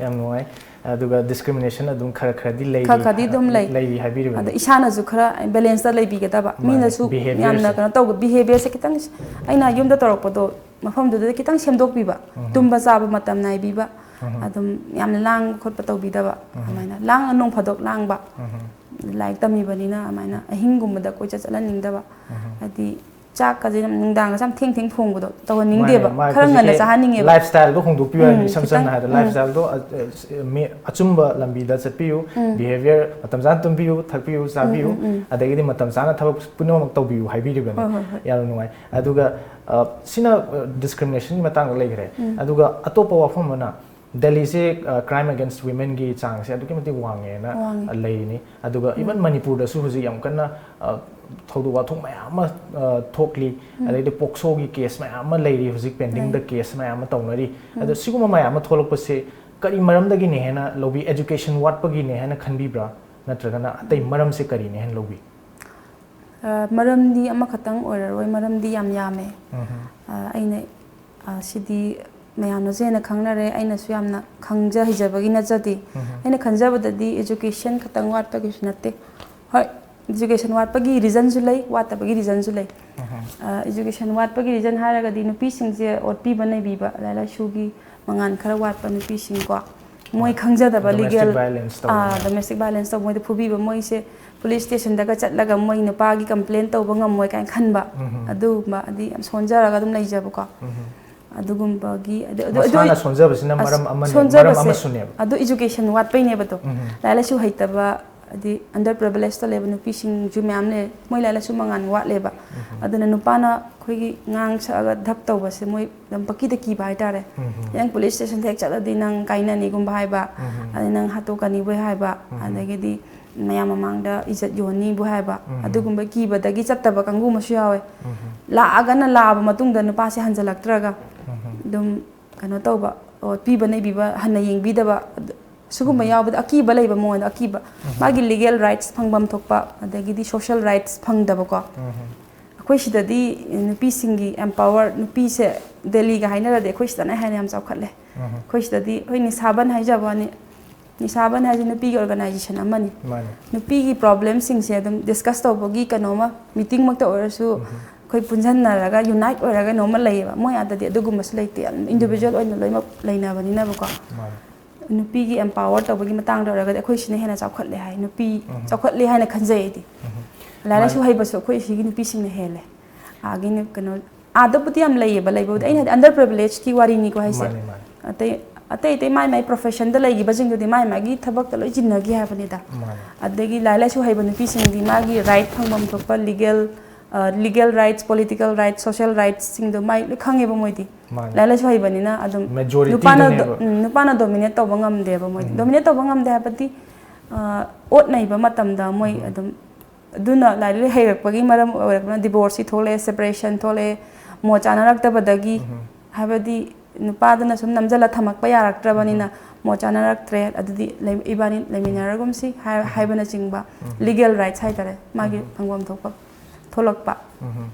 ꯌꯥꯝ ꯅꯨꯡꯉꯥꯏ꯫ ꯑꯗꯨꯒ ꯗꯤꯁꯀ꯭ꯔꯤꯃꯤꯅꯦꯁꯟ ꯑꯗꯨꯝ ꯈꯔ ꯈꯔꯗꯤ ꯂꯩꯔꯤ ꯈꯔ ꯈꯔꯗꯤ ꯑꯗꯨꯝ ꯂꯩ꯫ ꯂꯩꯔꯤ ꯍꯥꯏꯕꯤꯔꯤꯕꯅꯤ꯫ ꯑꯗ ꯏꯁꯥꯅꯁꯨ ꯈꯔ ꯕꯦꯂꯦꯟꯁꯇ ꯂꯩꯕꯤꯒꯗꯕ꯫ ꯃꯥꯅꯤ, ꯃꯤꯅꯁꯨ behaviour ꯌꯥꯝꯅ ꯁꯦ꯫ ꯀꯩꯅꯣ ꯇꯧꯕ, ꯕꯤꯍꯦꯕꯤꯌꯔꯁꯦ ꯈꯤꯇꯪ ꯑꯩꯅ ꯌꯨꯝꯗ ꯇꯧꯔꯛꯄꯗꯣ ꯃꯐꯝꯗꯨꯗ ꯈꯤꯇꯪ ꯁꯦꯝꯗꯣꯛꯄꯤꯕ꯫ ꯎꯝ꯫ ꯇꯨꯝꯕ ꯆꯥꯕ ꯃꯇꯝ ꯅꯥꯏꯕꯤꯕ, ꯎꯝ꯫ ꯑꯗꯨꯝ ꯌꯥꯝꯅ ꯂꯥꯡꯕ ꯈꯣꯠꯄ ꯇꯧꯕꯤꯗꯕ꯫ ꯎꯝ꯫ ꯑꯗꯨꯃꯥꯏꯅ ꯂꯥꯡꯉ ꯅꯣꯡ ꯐꯥꯗꯣꯛ ꯂꯥꯡꯕ꯫ ꯎꯝ꯫ ꯂꯥꯏꯔꯤꯛ ꯇꯝꯃꯤꯕꯅꯤꯅ ꯑꯗꯨꯃꯥꯏꯅ ꯑꯍꯤꯡꯒꯨꯝꯕꯗ ꯀꯣꯏꯆꯠ ꯆꯠꯍꯟꯅꯤꯡꯗꯕ꯫ ꯎꯝ꯫ ꯍꯥꯏꯗꯤ ꯆꯥꯛꯀꯁꯦ ꯌꯥꯝ ꯅꯨꯡꯗꯥꯡꯒꯁꯦ ꯌꯥꯝ ꯊꯦꯡ ꯊꯦꯡ ꯊꯣꯡꯕꯗꯣ ꯇꯧꯍꯟꯅꯤꯡꯗꯦꯕ꯫ ꯃꯥꯅꯦ, ꯃꯥꯅꯦ, ꯈꯔ ꯉꯟꯅ ꯍꯧꯖꯤꯛꯀꯤ ꯆꯥꯍꯟꯅꯤꯡꯉꯦꯕ꯫ ꯂꯥꯏꯐ ꯁ꯭ꯇꯥꯏꯜꯗꯣ ꯍꯣꯡꯗꯣꯛꯄꯤꯌꯨ ꯍꯥꯏꯕꯅꯤ꯫ ꯎꯝ, ꯏꯁꯝ ꯈꯤꯇꯪ, ꯁꯝꯅ ꯍꯥꯏꯔꯕꯗ ꯎꯝ꯫ ꯂꯥꯏꯐ ꯁ꯭ꯇꯥꯏꯜꯗꯣ, ꯑ, ꯑ, ꯃꯤ ꯑꯆꯨꯝꯕ ꯂꯝꯕꯤꯗ ꯆꯠꯄꯤꯌꯨ, ꯎꯝ꯫ ꯕꯤꯍꯦꯕꯤꯌꯔ ꯃꯇꯝ ꯆꯥꯅ ꯇꯨꯝꯕꯤꯌꯨ, ꯊꯛꯄꯤꯌꯨ, ꯎꯝ, ꯎꯝ, ꯎꯝ꯫ ꯑꯗꯒꯤꯗꯤ ꯃꯇꯝ ꯆꯥꯅ ꯊꯕꯛ ꯄꯨꯝꯅꯃꯛ ꯇꯧꯕꯤꯌꯨ ꯍꯥꯏꯕꯤꯔꯤꯕꯅꯤ꯫ ꯍꯣꯏ, ꯍꯣꯏ, ꯍꯣꯏ꯫ ꯌꯥꯝꯅ ꯅꯨꯡꯉꯥꯏ꯫ ꯑꯗꯨꯒ, ꯑ, ꯁꯤꯅ, ꯑ, ꯗꯤꯁꯀ꯭ꯔꯤꯃꯤꯅꯦꯁꯟꯒꯤ ꯃꯇꯥꯡꯗ ꯂꯩꯈ꯭ꯔꯦ꯫ ꯎꯝ꯫ ꯑꯗꯨꯒ ꯑꯇꯣꯞꯄ ꯋꯥꯐꯝ ꯑꯃꯅ, ꯗꯦꯜꯂꯤꯁꯦ, ꯑ, crime against womenꯒꯤ ꯆꯥꯡꯁꯦ ꯑꯗꯨꯛꯀꯤ ꯃꯇꯤꯛ ꯋꯥꯡꯉꯦꯅ, ꯋꯥꯡꯉꯦ꯫ ꯑ, ꯂꯩꯔꯤꯅꯤ꯫ ꯑꯗꯨꯒ ꯎꯝ꯫ even ꯃꯅꯤꯄꯨꯔꯗꯁꯨ ꯍꯧꯖꯤꯛ ꯌꯥꯝ ꯀꯟꯅ, ꯑ, ꯊꯧꯗꯣꯛ ꯋꯥꯊꯣꯛ ꯃꯌꯥꯝ ꯑꯃ, ꯑ, ꯊꯣꯛꯂꯤ꯫ ꯎꯝ꯫ ꯑꯗꯩꯗꯤ ꯄꯣꯛꯁꯣꯒꯤ ꯀꯦꯁ ꯃꯌꯥꯝ ꯑꯃ ꯂꯩꯔꯤ ꯍꯧꯖꯤꯛ ꯄꯦꯟꯗꯤꯡꯗ ꯂꯩ꯫ ꯀꯦꯁ ꯃꯌꯥꯝ ꯑꯃ ꯇꯧꯅꯔꯤ꯫ ꯎꯝ꯫ ꯑꯗꯣ ꯁꯤꯒꯨꯝꯕ ꯃꯌꯥꯝ ꯑꯃ ꯊꯣꯛꯂꯛꯄꯁꯦ ꯀꯔꯤ ꯃꯔꯝꯗꯒꯤꯅꯦ ꯍꯥꯏꯅ ꯂꯧꯕꯤ? ꯑꯦꯖꯨꯀꯦꯁꯟ ꯋꯥꯠꯄꯒꯤꯅꯦ ꯍꯥꯏꯅ ꯈꯟꯕꯤꯕ꯭ꯔꯥ? ꯅꯠꯇ꯭ꯔꯒꯅ ꯑꯇꯩ ꯃꯔꯝꯁꯦ ꯀꯔꯤꯅꯦ ꯍꯥꯏꯅ ꯂꯧꯕꯤ? ꯑ, ꯃꯔꯝꯗꯤ ꯑꯃꯈꯛꯇꯪ ꯑꯣꯏꯔꯔꯣꯏ, ꯃꯔꯝꯗꯤ ꯌꯥꯝ ꯌꯥꯝꯃꯦ꯫ ꯎꯝ꯫ ꯑ, ꯑꯩꯅ, ꯑ, ꯁꯤꯗꯤ ꯃꯌꯥꯝꯅꯁꯨ ꯍꯦꯟꯅ ꯈꯪꯅꯔꯦ, ꯑꯩꯅꯁꯨ ꯌꯥꯝꯅ ꯈꯪꯖ ꯍꯩꯖꯕꯒꯤ ꯅꯠꯆꯗꯦ꯫ ꯎꯝ꯫ ꯑꯩꯅ ꯈꯟꯖꯕꯗꯗꯤ ꯑꯦꯖꯨꯀꯦꯁꯟ ꯈꯛꯇꯪ ꯋꯥꯠꯄꯒꯤꯁꯨ ꯅꯠꯇꯦ꯫ ꯍꯣꯏ, ꯑꯦꯖꯨꯀꯦꯁꯟ ꯋꯥꯠꯄꯒꯤ ꯔꯤꯖꯟꯁꯨ ꯂꯩ, ꯋꯥꯠꯇꯕꯒꯤ ꯔꯤꯖꯟꯁꯨ ꯂꯩ꯫ ꯎꯝ꯫ ꯑ, ꯑꯦꯖꯨꯀꯦꯁꯟ ꯋꯥꯠꯄꯒꯤ ꯔꯤꯖꯟ ꯍꯥꯏꯔꯒꯗꯤ ꯅꯨꯄꯤꯁꯤꯡꯁꯦ ꯑꯣꯠꯄꯤꯕ ꯅꯩꯕꯤꯕ, ꯂꯥꯏꯔꯤꯛ ꯂꯥꯏꯁꯨꯒꯤ ꯃꯉꯥꯟ ꯈꯔ ꯋꯥꯠꯄ ꯅꯨꯄꯤꯁꯤꯡꯀꯣ, ꯃꯣꯏ ꯈꯪꯖꯗꯕ Domestic ꯂꯤꯒꯦꯜ, violence ꯇꯧꯕ꯫ ꯗꯣꯃꯦꯁꯇꯤꯛ ꯚꯥꯏꯂꯦꯟꯁ ꯇꯧꯕ, ꯃꯣꯏꯗ ꯐꯨꯕꯤꯕ, ꯃꯣꯏꯁꯦ ꯄꯨꯂꯤꯁ ꯁ꯭ꯇꯦꯁꯟꯗꯒ ꯆꯠꯂꯒ ꯃꯣꯏ ꯅꯨꯄꯥꯒꯤ ꯀꯝꯄ꯭ꯂꯦꯟ ꯇꯧꯕ ꯉꯝꯃꯣꯏ ꯀꯥꯏꯅ ꯈꯟꯕ꯫ ꯎꯝ꯫ ꯑꯗꯨꯒꯨꯝꯕ ꯍꯥꯏꯗꯤ ꯌꯥꯝ ꯁꯣꯟꯖꯔꯒ ꯑꯗꯨꯝ ꯂꯩꯖꯕꯀꯣ꯫ ꯎꯝ꯫ ꯑꯗꯨꯒꯨꯝꯕꯒꯤ, ꯑꯗꯨ, ꯑꯗꯨ, ꯑꯗꯨ, ꯃꯁꯥꯅ ꯁꯣꯟꯖꯕꯁꯤꯅ ꯑꯁ, ꯃꯔꯝ ꯑꯃꯅꯤ, ꯁꯣꯟꯖꯕꯁꯦ, ꯃꯔꯝ ꯑꯃꯁꯨꯅꯦꯕ꯫ ꯑꯗꯨ ꯏꯖꯨꯀꯦꯁꯟ ꯋꯥꯠꯄꯩꯅꯦꯕ ꯑꯗꯣ꯫ ꯎꯝ꯫ ꯂꯥꯏꯔꯤꯛ ꯂꯥꯏꯁꯨ ꯍꯩꯇꯕ, ꯍꯥꯏꯗꯤ ꯑꯟꯗꯔ ꯄ꯭ꯔꯤꯚꯤꯂꯦꯖꯇ ꯂꯩꯕ ꯅꯨꯄꯤꯁꯤꯡꯁꯨ ꯃꯌꯥꯝ ꯂꯩ, ꯃꯣꯏ ꯂꯥꯏꯔꯤꯛ ꯂꯥꯏꯁꯨ ꯃꯉꯥꯟ ꯋꯥꯠꯂꯦꯕ꯫ ꯎꯝ꯫ ꯑꯗꯨꯅ ꯅꯨꯄꯥꯅ ꯑꯩꯈꯣꯏꯒꯤ ꯉꯥꯡ ꯁꯛꯑꯒ ꯙꯞ ꯇꯧꯕꯁꯦ ꯃꯣꯏ ꯑꯗꯨꯝ ꯄꯪꯀꯤꯗ ꯀꯤꯕ ꯍꯥꯏꯇꯥꯔꯦ꯫ ꯎꯝ꯫ ꯅꯪ ꯄꯨꯂꯤꯁ ꯁ꯭ꯇꯦꯁꯟꯗ ꯍꯦꯛ ꯆꯠꯂꯗꯤ ꯅꯪ ꯀꯥꯏꯅꯅꯤꯒꯨꯝꯕ ꯍꯥꯏꯕ, ꯎꯝ꯫ ꯑꯗꯩ ꯅꯪ ꯍꯥꯠꯇꯣꯛꯀꯅꯤꯕꯨ ꯍꯥꯏꯕ, ꯎꯝ꯫ ꯑꯗꯒꯤꯗꯤ ꯃꯌꯥꯝ ꯃꯃꯥꯡꯗ ꯏꯖꯠ ꯌꯣꯟꯅꯤꯕꯨ ꯍꯥꯏꯕ, ꯎꯝ꯫ ꯑꯗꯨꯒꯨꯝꯕ ꯀꯤꯕꯗꯒꯤ ꯆꯠꯇꯕ ꯀꯥꯡꯕꯨ ꯑꯃꯁꯨ ꯌꯥꯎꯋꯦ꯫ ꯎꯝ꯫ ꯂꯥꯛꯑꯒꯅ ꯂꯥꯛꯑꯕ ꯃꯇꯨꯡꯗ ꯅꯨꯄꯥꯁꯦ ꯍꯟꯖꯜꯂꯛꯇ꯭ꯔꯒ ꯎꯝ꯫ ꯑꯗꯨꯝ ꯀꯩꯅꯣ ꯇꯧꯕ, ꯑꯣꯠꯄꯤꯕ ꯅꯩꯕꯤꯕ, ꯍꯟꯅ ꯌꯦꯡꯕꯤꯗꯕ, ꯑꯗ-, ꯁꯤꯒꯨꯝꯕ ꯎꯝ꯫ ꯌꯥꯎꯕꯗ ꯑꯀꯤꯕ ꯂꯩꯕ ꯃꯉꯣꯟꯗ, ꯑꯀꯤꯕ꯫ ꯎꯝ꯫ ꯃꯥꯒꯤ legal rights ꯐꯪꯐꯝ ꯊꯣꯛꯄ, ꯑꯗꯒꯤꯗꯤ social rights ꯐꯪꯗꯕꯀꯣ꯫ ꯎꯝ꯫ ꯑꯩꯈꯣꯏ ꯁꯤꯗꯗꯤ ꯅꯨꯄꯤꯁꯤꯡꯒꯤ empower, ꯅꯨꯄꯤꯁꯦ ꯗꯦꯜꯂꯤꯒ ꯍꯥꯏꯅꯔꯗꯤ ꯑꯩꯈꯣꯏ ꯁꯤꯗꯅ ꯍꯦꯟꯅ ꯌꯥꯝ ꯆꯥꯎꯈꯠꯂꯦ꯫ ꯎꯝ꯫ ꯑꯩꯈꯣꯏ ꯁꯤꯗꯗꯤ, ꯍꯣꯏ, ꯅꯤꯁꯥꯕꯟ ꯍꯥꯏꯖꯕ ꯋꯥꯅꯤ, ꯅꯤꯁꯥꯕꯟ ꯍꯥꯏꯁꯦ ꯅꯨꯄꯤꯒꯤ organization ꯑꯃꯅꯤ꯫ ꯃꯥꯅꯤ꯫ ꯅꯨꯄꯤꯒꯤ problemꯁꯤꯡꯁꯦ ꯑꯗꯨꯝ discuss ꯇꯧꯕꯒꯤ ꯀꯩꯅꯣꯝꯃ, meetingꯃꯛꯇ ꯑꯣꯏꯔꯁꯨ, ꯎꯝ꯫ ꯑꯩꯈꯣꯏ ꯄꯨꯟꯁꯤꯟꯅꯔꯒ unite ꯑꯣꯏꯔꯒ ꯀꯩꯅꯣꯝꯃ ꯂꯩꯌꯦꯕ꯫ ꯃꯣꯏ ꯑꯥꯗꯗꯤ ꯑꯗꯨꯒꯨꯝꯕꯁꯨ ꯂꯩꯇꯦ, ꯑꯗꯨꯝ individual ꯎꯝ꯫ ꯑꯣꯏꯅ ꯂꯣꯏꯅꯃꯛ ꯂꯩꯅꯕꯅꯤꯅꯕꯀꯣ꯫ ꯃꯥꯅꯤ꯫ ꯅꯨꯄꯤꯒꯤ empower ꯇꯧꯕꯒꯤ ꯃꯇꯥꯡꯗ ꯑꯣꯏꯔꯒꯗꯤ ꯑꯩꯈꯣꯏ ꯁꯤꯅ ꯍꯦꯟꯅ ꯆꯥꯎꯈꯠꯂꯦ ꯍꯥꯏ, ꯅꯨꯄꯤ ꯎꯝ꯫ ꯆꯥꯎꯈꯠꯂꯦ ꯍꯥꯏꯅ ꯈꯟꯖꯩ ꯑꯩꯗꯤ꯫ ꯎꯝ꯫ ꯂꯥꯏꯔꯤꯛ ꯂꯥꯏꯁꯨ ꯃꯥꯅꯤ꯫ ꯍꯩꯕꯁꯨ ꯑꯩꯈꯣꯏ ꯁꯤꯒꯤ ꯅꯨꯄꯤꯁꯤꯡꯅ ꯍꯦꯜꯂꯦ꯫ ꯑꯥꯒꯤ ꯅꯨ-, ꯀꯩꯅꯣ, ꯑꯥꯗꯕꯨꯗꯤ ꯌꯥꯝ ꯂꯩꯌꯦꯕ, ꯂꯩꯕꯕꯨꯗꯤ꯫ ꯑꯩꯅ ꯎꯝ꯫ ꯍꯥꯏꯗꯤ underprivilegedꯀꯤ ꯋꯥꯔꯤꯅꯤꯀꯣ ꯍꯥꯏꯁꯦ꯫ ꯃꯥꯅꯤ, ꯃꯥꯅꯤ꯫ ꯑꯇꯩ, ꯑꯇꯩ, ꯑꯇꯩ ꯃꯥꯏ ꯃꯥꯏ professionꯗ ꯂꯩꯈꯤꯕꯁꯤꯡꯗꯨꯗꯤ ꯃꯥꯏ ꯃꯥꯒꯤ ꯊꯕꯛꯇ ꯂꯣꯏ ꯆꯤꯟꯅꯈꯤ ꯍꯥꯏꯕꯅꯤꯗ꯫ ꯃꯥꯅꯤ꯫ ꯑꯗꯒꯤ ꯂꯥꯏꯔꯤꯛ ꯂꯥꯏꯁꯨ ꯍꯩꯕ ꯅꯨꯄꯤꯁꯤꯡꯗꯤ ꯃꯥꯒꯤ right ꯐꯪꯐꯝ ꯊꯣꯛꯄ legal, ꯑ, legal rights, political rights, social rightsꯁꯤꯡꯗꯣ ꯃꯥꯏ ꯂꯣꯏ ꯈꯪꯉꯦꯕ ꯃꯣꯏꯗꯤ꯫ ꯃꯥꯅꯤ꯫ ꯂꯥꯏꯔꯤꯛ ꯂꯥꯏꯁꯨ ꯍꯩꯕꯅꯤꯅ ꯑꯗꯨꯝ majorityꯗꯨꯅꯦꯕ꯫ ꯅꯨꯄꯥꯅ ꯗꯣ-, ꯎꯝ, ꯅꯨꯄꯥꯅ dominate ꯇꯧꯕ ꯉꯝꯗꯦꯕ ꯃꯣꯏꯗꯤ꯫ ꯎꯝ꯫ Dominate ꯇꯧꯕ ꯉꯝꯗꯦ ꯍꯥꯏꯕꯗꯤ, ꯑ, ꯑꯣꯠ ꯅꯩꯕ ꯃꯇꯝꯗ ꯃꯣꯏ ꯎꯝ꯫ ꯑꯗꯨꯝ ꯑꯗꯨꯅ ꯂꯥꯏꯔꯤꯛ ꯍꯩꯔꯛꯄꯒꯤ ꯃꯔꯝ ꯑꯣꯏꯔꯛꯄꯅ divorceꯁꯤ ꯊꯣꯛꯂꯛꯑꯦ, separation ꯊꯣꯛꯂꯛꯑꯦ, ꯃꯣꯠ ꯆꯥꯅꯔꯛꯇꯕꯗꯒꯤ, ꯎꯝ꯫ ꯍꯥꯏꯕꯗꯤ ꯅꯨꯄꯥꯗꯨꯅ ꯁꯨꯝ ꯅꯝꯖꯜꯂ ꯊꯝꯃꯛꯄ ꯌꯥꯔꯛꯇ꯭ꯔꯕꯅꯤꯅ ꯎꯝ꯫ ꯃꯣꯠ ꯆꯥꯅꯔꯛꯇ꯭ꯔꯦ, ꯑꯗꯨꯗꯤ ꯂꯩ-, ꯏꯕꯥꯅꯤ ꯂꯩꯃꯤꯟꯅꯔꯒꯨꯝꯁꯤ ꯍꯥꯏ-, ꯎꯝ꯫ ꯍꯥꯏꯕꯅꯆꯤꯡꯕ ꯎꯝ꯫ Legal rights ꯍꯥꯏꯇꯥꯔꯦ, ꯃꯥꯒꯤ ꯎꯝ꯫ ꯐꯪꯐꯝ ꯊꯣꯛꯄ ꯊꯣꯛꯂꯛꯄ꯫ ꯎꯝ꯫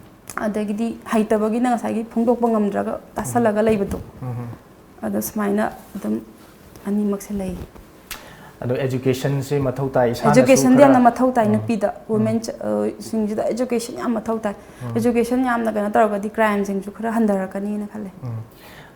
ꯑꯗꯒꯤꯗꯤ ꯍꯩꯇꯕꯒꯤꯅ ꯉꯁꯥꯏꯒꯤ ꯐꯣꯡꯗꯣꯛꯄ ꯉꯝꯗ꯭ꯔꯒ ꯇꯥꯁꯜꯂꯒ ꯂꯩꯕꯗꯣ, ꯎꯝ꯫ ꯑꯗꯣ ꯁꯨꯃꯥꯏꯅ ꯑꯗꯨꯝ ꯑꯅꯤꯃꯛꯁꯦ ꯂꯩ꯫ ꯑꯗꯣ educationꯁꯦ ꯃꯊꯧ ꯇꯥꯏ, ꯏꯁꯥꯅꯁꯨ educationꯗꯤ ꯈꯔ ꯌꯥꯝꯅ ꯃꯊꯧ ꯇꯥꯏ ꯎꯝ꯫ ꯅꯨꯄꯤꯗ, ꯎꯝ꯫ Women ꯆ-, ꯑ, ꯁꯤꯡꯁꯤꯗ education ꯌꯥꯝ ꯃꯊꯧ ꯇꯥꯏ꯫ ꯎꯝ꯫ Education ꯌꯥꯝꯅ ꯀꯩꯅꯣ ꯇꯧꯔꯒꯗꯤ crimeꯁꯤꯡꯁꯨ ꯈꯔ ꯍꯟꯊꯔꯛꯀꯅꯤꯅ ꯈꯜꯂꯦ꯫ ꯎꯝ꯫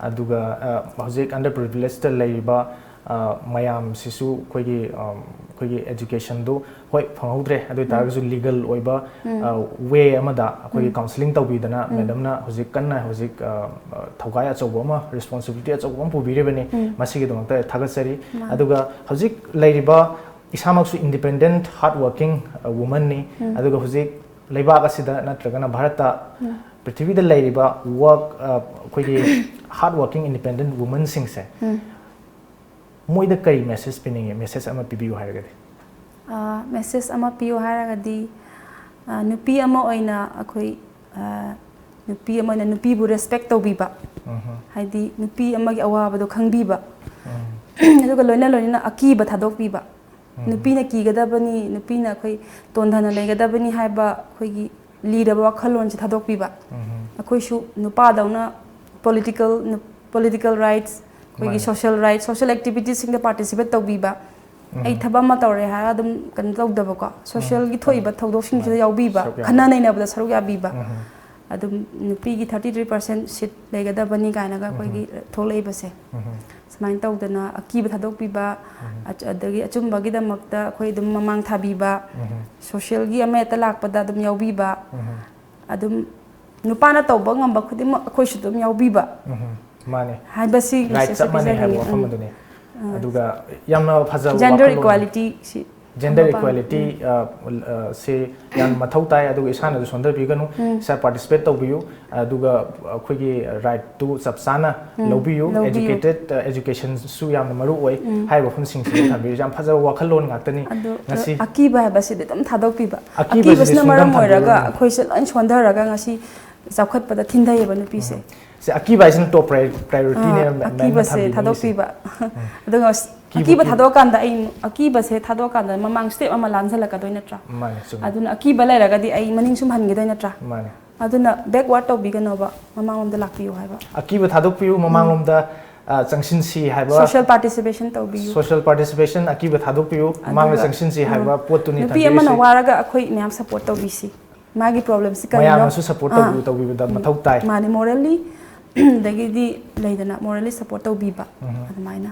ꯑꯗꯨꯒ, ꯑ, ꯍꯧꯖꯤꯛ underprivilegedꯇ ꯂꯩꯔꯤꯕ, ꯑ, ꯃꯌꯥꯝꯁꯤꯁꯨ ꯑꯩꯈꯣꯏꯒꯤ, ꯑ, ꯑꯩꯈꯣꯏꯒꯤ educationꯗꯣ ꯍꯣꯏ ꯐꯪꯍꯧꯗ꯭ꯔꯦ, ꯑꯗꯨ ꯎꯝ꯫ ꯑꯣꯏꯇꯥꯔꯒꯁꯨ legal ꯑꯣꯏꯕ, ꯎꯝ꯫ ꯑ, way ꯑꯃꯗ ꯑꯩꯈꯣꯏꯒꯤ ꯎꯝ꯫ Counselling ꯇꯧꯕꯤꯗꯅ ꯎꯝ꯫ Madamꯅ ꯍꯧꯖꯤꯛ ꯀꯟꯅ ꯍꯧꯖꯤꯛ, ꯑ, ꯑ, ꯊꯧꯒꯥꯏ ꯑꯆꯧꯕ ꯑꯃ, responsibility ꯑꯆꯧꯕ ꯑꯃ ꯄꯨꯕꯤꯔꯤꯕꯅꯤ꯫ ꯎꯝ꯫ ꯃꯁꯤꯒꯤꯗꯃꯛꯇ ꯊꯥꯒꯠꯆꯔꯤ꯫ ꯃꯥꯅꯤ꯫ ꯑꯗꯨꯒ ꯍꯧꯖꯤꯛ ꯂꯩꯔꯤꯕ ꯏꯁꯥꯃꯛꯁꯨ independent, hard working, ꯑ, womanꯅꯤ꯫ ꯎꯝ꯫ ꯑꯗꯨꯒ ꯍꯧꯖꯤꯛ ꯂꯩꯕꯥꯛ ꯑꯁꯤꯗ ꯅꯠꯇ꯭ꯔꯒꯅ ꯚꯥꯔꯠꯇ ꯎꯝ꯫ ꯄ꯭ꯔꯤꯊꯤꯕꯤꯗ ꯂꯩꯔꯤꯕ work, ꯑ, ꯑꯩꯈꯣꯏꯒꯤ hard working independent womanꯁꯤꯡꯁꯦ ꯎꯝ꯫ ꯃꯣꯏꯗ ꯀꯔꯤ message ꯄꯤꯅꯤꯡꯉꯤ? Message ꯑꯃ ꯄꯤꯕꯤꯌꯨ ꯍꯥꯏꯔꯒꯗꯤ? ꯑ, message ꯑꯃ ꯄꯤꯌꯨ ꯍꯥꯏꯔꯒꯗꯤ, ꯑ, ꯅꯨꯄꯤ ꯑꯃ ꯑꯣꯏꯅ ꯑꯩꯈꯣꯏ, ꯑ, ꯅꯨꯄꯤ ꯑꯃꯅ ꯅꯨꯄꯤꯕꯨ ꯔꯦꯁꯄꯦꯛ ꯇꯧꯕꯤꯕ, ꯎꯝ ꯍꯥꯏꯗꯤ ꯅꯨꯄꯤ ꯑꯃꯒꯤ ꯑꯋꯥꯕꯗꯣ ꯈꯪꯕꯤꯕ, ꯎꯝ ꯑꯗꯨꯒ ꯂꯣꯏꯅ ꯂꯣꯏꯅꯅ ꯑꯀꯤꯕ ꯊꯥꯗꯣꯛꯄꯤꯕ꯫ ꯎꯝ ꯅꯨꯄꯤꯅ ꯀꯤꯒꯗꯕꯅꯤ, ꯅꯨꯄꯤꯅ ꯑꯩꯈꯣꯏ ꯇꯣꯟꯊꯅ ꯂꯩꯒꯗꯕꯅꯤ ꯍꯥꯏꯕ ꯑꯩꯈꯣꯏꯒꯤ ꯂꯤꯔꯕ ꯋꯥꯈꯜꯂꯣꯟꯁꯦ ꯊꯥꯗꯣꯛꯄꯤꯕ꯫ ꯎꯝ ꯑꯩꯈꯣꯏꯁꯨ ꯅꯨꯄꯥꯗꯧꯅ ꯄꯣꯂꯤꯇꯤꯀꯦꯜ, ꯄꯣꯂꯤꯇꯤꯀꯦꯜ ꯔꯥꯏꯠꯁ, ꯑꯩꯈꯣꯏꯒꯤ ꯃꯥꯅꯦ꯫ ꯁꯣꯁꯤꯌꯦꯜ ꯔꯥꯏꯠꯁ, ꯁꯣꯁꯤꯌꯦꯜ ꯑꯦꯛꯇꯤꯚꯤꯇꯤꯁꯁꯤꯡꯗ ꯄꯥꯔꯇꯤꯁꯤꯄꯦꯠ ꯇꯧꯕꯤꯕ꯫ ꯎꯝ ꯑꯩ ꯊꯕꯛ ꯑꯃ ꯇꯧꯔꯦ ꯍꯥꯏꯔꯒ ꯑꯗꯨꯝ ꯀꯩꯅꯣ ꯇꯧꯗꯕꯀꯣ, ꯁꯣꯁꯤꯌꯦꯜꯒꯤ ꯊꯣꯛꯏꯕ ꯊꯧꯗꯣꯛꯁꯤꯡꯁꯤꯗ ꯃꯥꯅꯦ꯫ ꯌꯥꯎꯕꯤꯕ, ꯁꯔꯨꯛ ꯌꯥꯕ꯫ ꯈꯟꯅ ꯅꯩꯅꯕꯗ ꯁꯔꯨꯛ ꯌꯥꯕꯤꯕ꯫ ꯎꯝ ꯑꯗꯨꯝ ꯅꯨꯄꯤꯒꯤ ꯊꯥꯔꯇꯤ ꯊ꯭ꯔꯤ ꯄꯥꯔꯁꯦꯟ ꯁꯤꯠ ꯂꯩꯒꯗꯕꯅꯤ ꯀꯥꯏꯅꯒ ꯑꯩꯈꯣꯏꯒꯤ ꯊꯣꯛꯂꯛꯏꯕꯁꯦ꯫ ꯎꯝ ꯁꯨꯃꯥꯏꯅ ꯇꯧꯗꯅ ꯑꯀꯤꯕ ꯊꯥꯗꯣꯛꯄꯤꯕ, ꯎꯝ ꯑꯆ-, ꯑꯗꯒꯤ ꯑꯆꯨꯝꯕꯒꯤꯗꯃꯛꯇ ꯑꯩꯈꯣꯏ ꯑꯗꯨꯝ ꯃꯃꯥꯡ ꯊꯥꯕꯤꯕ, ꯎꯝ ꯁꯣꯁꯤꯌꯦꯜꯒꯤ ꯑꯃ ꯍꯦꯛꯇ ꯂꯥꯛꯄꯗ ꯑꯗꯨꯝ ꯌꯥꯎꯕꯤꯕ, ꯎꯝ ꯑꯗꯨꯝ ꯅꯨꯄꯥꯅ ꯇꯧꯕ ꯉꯝꯕ ꯈꯨꯗꯤꯡꯃꯛ ꯑꯩꯈꯣꯏꯁꯨ ꯑꯗꯨꯝ ꯌꯥꯎꯕꯤꯕ ꯎꯝ ꯃꯥꯅꯦ꯫ ꯍꯥꯏꯕꯁꯤ ꯔꯥꯏꯠ message ꯆꯞ ꯃꯥꯟꯅꯩ ꯍꯥꯏꯕ ꯄꯤꯖꯅꯤꯡꯉꯤ꯫ ꯋꯥꯐꯝ ꯎꯝ꯫ ꯑꯗꯨꯅꯤ꯫ ꯎꯝ꯫ ꯑꯗꯨꯒ ꯌꯥꯝꯅ ꯐꯖꯕ ꯖꯦꯟꯗꯔ ꯋꯥꯈꯜꯂꯣꯟ꯫ ꯏꯀ꯭ꯋꯥꯂꯤꯇꯤꯁꯤ ꯖꯦꯟꯗꯔ ꯃꯄꯥꯟ-, ꯏꯀ꯭ꯋꯥꯂꯤꯇꯤ, ꯑ, ꯑ, ꯁꯤ ꯌꯥꯝ ꯃꯊꯧ ꯇꯥꯏ, ꯑꯗꯨꯒ ꯏꯁꯥꯅꯁꯨ ꯁꯣꯟꯊꯕꯤꯒꯅꯨ, ꯎꯝ꯫ ꯏꯁꯥ ꯄꯥꯔꯇꯤꯁꯤꯄꯦꯠ ꯇꯧꯕꯤꯌꯨ, ꯑꯗꯨꯒ ꯑꯩꯈꯣꯏꯒꯤ ꯔꯥꯏꯠꯇꯨ ꯆꯞ ꯆꯥꯅ ꯎꯝ, ꯂꯧꯕꯤꯌꯨ, ꯂꯧꯕꯤꯌꯨ꯫ ꯑꯦꯖꯨꯀꯦꯇꯦꯠ, ꯑ, ꯑꯦꯖꯨꯀꯦꯁꯟꯁꯨ ꯌꯥꯝꯅ ꯃꯔꯨ ꯑꯣꯏ ꯎꯝ꯫ ꯍꯥꯏꯔꯤꯕ ꯋꯥꯐꯝꯁꯤꯡꯁꯤ ꯊꯝꯕꯤꯔꯤꯁꯤ ꯌꯥꯝ ꯐꯖꯕ ꯋꯥꯈꯜꯂꯣꯟ ꯉꯥꯛꯇꯅꯤ꯫ ꯑꯗꯣ ꯉꯁꯤ ꯑꯀꯤꯕ ꯍꯥꯏꯕꯁꯤꯗꯤ ꯑꯗꯨꯝ ꯊꯥꯗꯣꯛꯄꯤꯕ꯫ ꯑꯀꯤꯕꯁꯤꯗꯤ ꯑꯀꯤꯕꯁꯤꯅ ꯁꯨꯡꯊꯝ ꯃꯔꯝ ꯑꯣꯏꯔꯒ ꯊꯝꯕꯤꯔꯨꯔꯅꯨ꯫ ꯑꯩꯈꯣꯏꯁꯦ ꯂꯣꯏ ꯁꯣꯟꯊꯔꯒ ꯉꯁꯤ ꯆꯥꯎꯈꯠꯄꯗ ꯊꯤꯟꯊꯩꯌꯦꯕ ꯅꯨꯄꯤꯁꯦ꯫ ꯁꯤ ꯑꯀꯤꯕ ꯍꯥꯏꯁꯤꯅ ꯇꯣꯞ ꯄ꯭ꯔꯥꯏ-, ꯄ꯭ꯔꯥꯏꯌꯣꯔꯤꯇꯤꯅꯦ ꯑꯥ, ꯃꯦꯝꯅ ꯑꯀꯤꯕꯁꯦ ꯊꯝꯕꯤꯕ ꯃꯤꯁꯦ꯫ ꯑꯀꯤꯕꯁꯦ ꯊꯥꯗꯣꯛꯄꯤꯕ꯫ ꯎꯝ꯫ ꯑꯗꯨꯒ ꯑꯁ, ꯀꯤꯕ ꯑꯀꯤꯕ ꯀꯤꯕ꯫ ꯊꯥꯗꯣꯛꯑꯀꯥꯟꯗ ꯑꯩ, ꯑꯀꯤꯕꯁꯦ ꯊꯥꯗꯣꯛꯑꯀꯥꯟꯗ ꯃꯃꯥꯡ ꯁ꯭ꯇꯦꯞ ꯑꯃ ꯂꯥꯟꯁꯤꯜꯂꯛꯀꯗꯣꯏ ꯅꯠꯇ꯭ꯔꯥ? ꯃꯥꯅꯦ, ꯆꯨꯝꯃꯦ꯫ ꯑꯗꯨꯅ ꯑꯀꯤꯕ ꯂꯩꯔꯒꯗꯤ ꯑꯩ ꯃꯅꯤꯡ ꯁꯨꯝ ꯍꯟꯈꯤꯗꯣꯏ ꯅꯠꯇ꯭ꯔꯥ? ꯃꯥꯅꯦ꯫ ꯑꯗꯨꯅ ꯕꯦꯛꯋꯥꯔꯗ ꯇꯧꯕꯤꯒꯅꯣꯕ, ꯃꯃꯥꯡꯂꯣꯝꯗ ꯂꯥꯛꯄꯤꯌꯨ ꯍꯥꯏꯕ꯫ ꯑꯀꯤꯕ ꯊꯥꯗꯣꯛꯄꯤꯌꯨ, ꯃꯃꯥꯡꯂꯣꯝꯗ, ꯑ, ꯆꯪꯁꯤꯟꯁꯤ ꯍꯥꯏꯕ꯫ ꯁꯣꯁꯤꯌꯦꯜ ꯄꯥꯔꯇꯤꯁꯤꯄꯦꯁꯟ ꯇꯧꯕꯤꯌꯨ꯫ ꯁꯣꯁꯤꯌꯦꯜ ꯄꯥꯔꯇꯤꯁꯤꯄꯦꯁꯟ, ꯑꯀꯤꯕ ꯊꯥꯗꯣꯛꯄꯤꯌꯨ, ꯃꯃꯥꯡꯗ ꯑꯗꯨꯒ, ꯆꯪꯁꯤꯟꯁꯤ ꯍꯥꯏꯕ ꯎꯝ, ꯄꯣꯠꯇꯨꯅꯤ ꯅꯨꯄꯤ ꯑꯃꯅ ꯊꯝꯕꯤꯔꯤꯁꯤ꯫ ꯋꯥꯔꯒ ꯑꯩꯈꯣꯏ ꯃꯌꯥꯝ ꯁꯞꯄꯣꯔꯠ ꯇꯧꯕꯤꯁꯤ꯫ ꯃꯥꯒꯤ ꯄ꯭ꯔꯣꯕ꯭ꯂꯦꯝꯁꯤ ꯀꯔꯤꯅꯣ? ꯃꯌꯥꯝꯅꯁꯨ ꯁꯞꯄꯣꯔꯠ ꯇꯧꯕꯤꯌꯨ, ꯑꯥ꯫ ꯇꯧꯕꯤꯕꯗ ꯎꯝ꯫ ꯃꯊꯧ ꯇꯥꯏ꯫ ꯃꯥꯅꯦ, ꯃꯣꯔꯦꯜꯂꯤ, ꯑꯗꯒꯤꯗꯤ ꯂꯩꯗꯅ ꯃꯣꯔꯦꯜꯂꯤ ꯁꯞꯄꯣꯔꯠ ꯇꯧꯕꯤꯕ, ꯎꯝ꯫ ꯑꯗꯨꯃꯥꯏꯅ꯫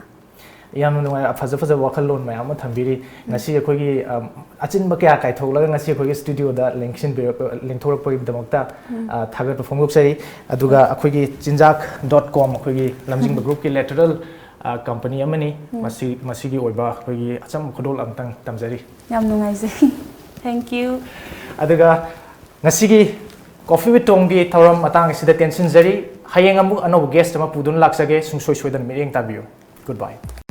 ꯌꯥꯝꯅ ꯅꯨꯡꯉꯥꯏ, ꯐꯖ ꯐꯖꯕ ꯋꯥꯈꯜꯂꯣꯟ ꯃꯌꯥꯝ ꯑꯃ ꯊꯝꯕꯤꯔꯤ꯫ ꯉꯁꯤ ꯑꯩꯈꯣꯏꯒꯤ, ꯑꯝ, ꯑꯆꯤꯟꯕ ꯀꯌꯥ ꯀꯥꯏꯊꯣꯛꯂꯒ ꯉꯁꯤ ꯑꯩꯈꯣꯏꯒꯤ ꯁ꯭ꯇꯨꯗꯤꯑꯣꯗ ꯂꯦꯡꯁꯤꯟꯕꯤꯔꯛ-, ꯂꯦꯡꯊꯣꯔꯛꯄꯒꯤꯗꯃꯛꯇ, ꯑ, ꯊꯥꯒꯠꯄ ꯐꯣꯡꯗꯣꯛꯆꯔꯤ꯫ ꯑꯗꯨꯒ ꯑꯩꯈꯣꯏꯒꯤ ꯆꯤꯟꯖꯥꯛ ꯗꯣꯠ ꯀꯣꯝ, ꯑꯩꯈꯣꯏꯒꯤ ꯂꯝꯖꯤꯡꯕ ꯒ꯭ꯔꯨꯞꯀꯤ ꯂꯦꯇꯔꯦꯜ, ꯑ, ꯀꯝꯄꯅꯤ ꯑꯃꯅꯤ꯫ ꯃꯁꯤ, ꯃꯁꯤꯒꯤ ꯑꯣꯏꯕ ꯑꯩꯈꯣꯏꯒꯤ ꯑꯆꯝꯕ ꯈꯨꯗꯣꯜ ꯑꯃꯇꯪ ꯇꯝꯖꯔꯤ꯫ ꯌꯥꯝ ꯅꯨꯡꯉꯥꯏꯖꯩ꯫ Thank you꯫ ꯑꯗꯨꯒ ꯉꯁꯤꯒꯤ Coffee with Tom ꯒꯤ ꯊꯧꯔꯝ ꯃꯇꯥꯡ ꯑꯁꯤꯗ ꯇꯦꯟꯁꯤꯟꯖꯔꯤ꯫ ꯍꯌꯦꯡ ꯑꯃꯨꯛ ꯑꯅꯧꯕ ꯒꯦꯁ ꯑꯃ ꯄꯨꯗꯨꯅ ꯂꯥꯛꯆꯒꯦ꯫ ꯁꯨꯡꯁꯣꯏ ꯁꯣꯏꯗꯅ ꯃꯤꯠꯌꯦꯡ ꯇꯥꯕꯤꯌꯨ꯫ Goodbye꯫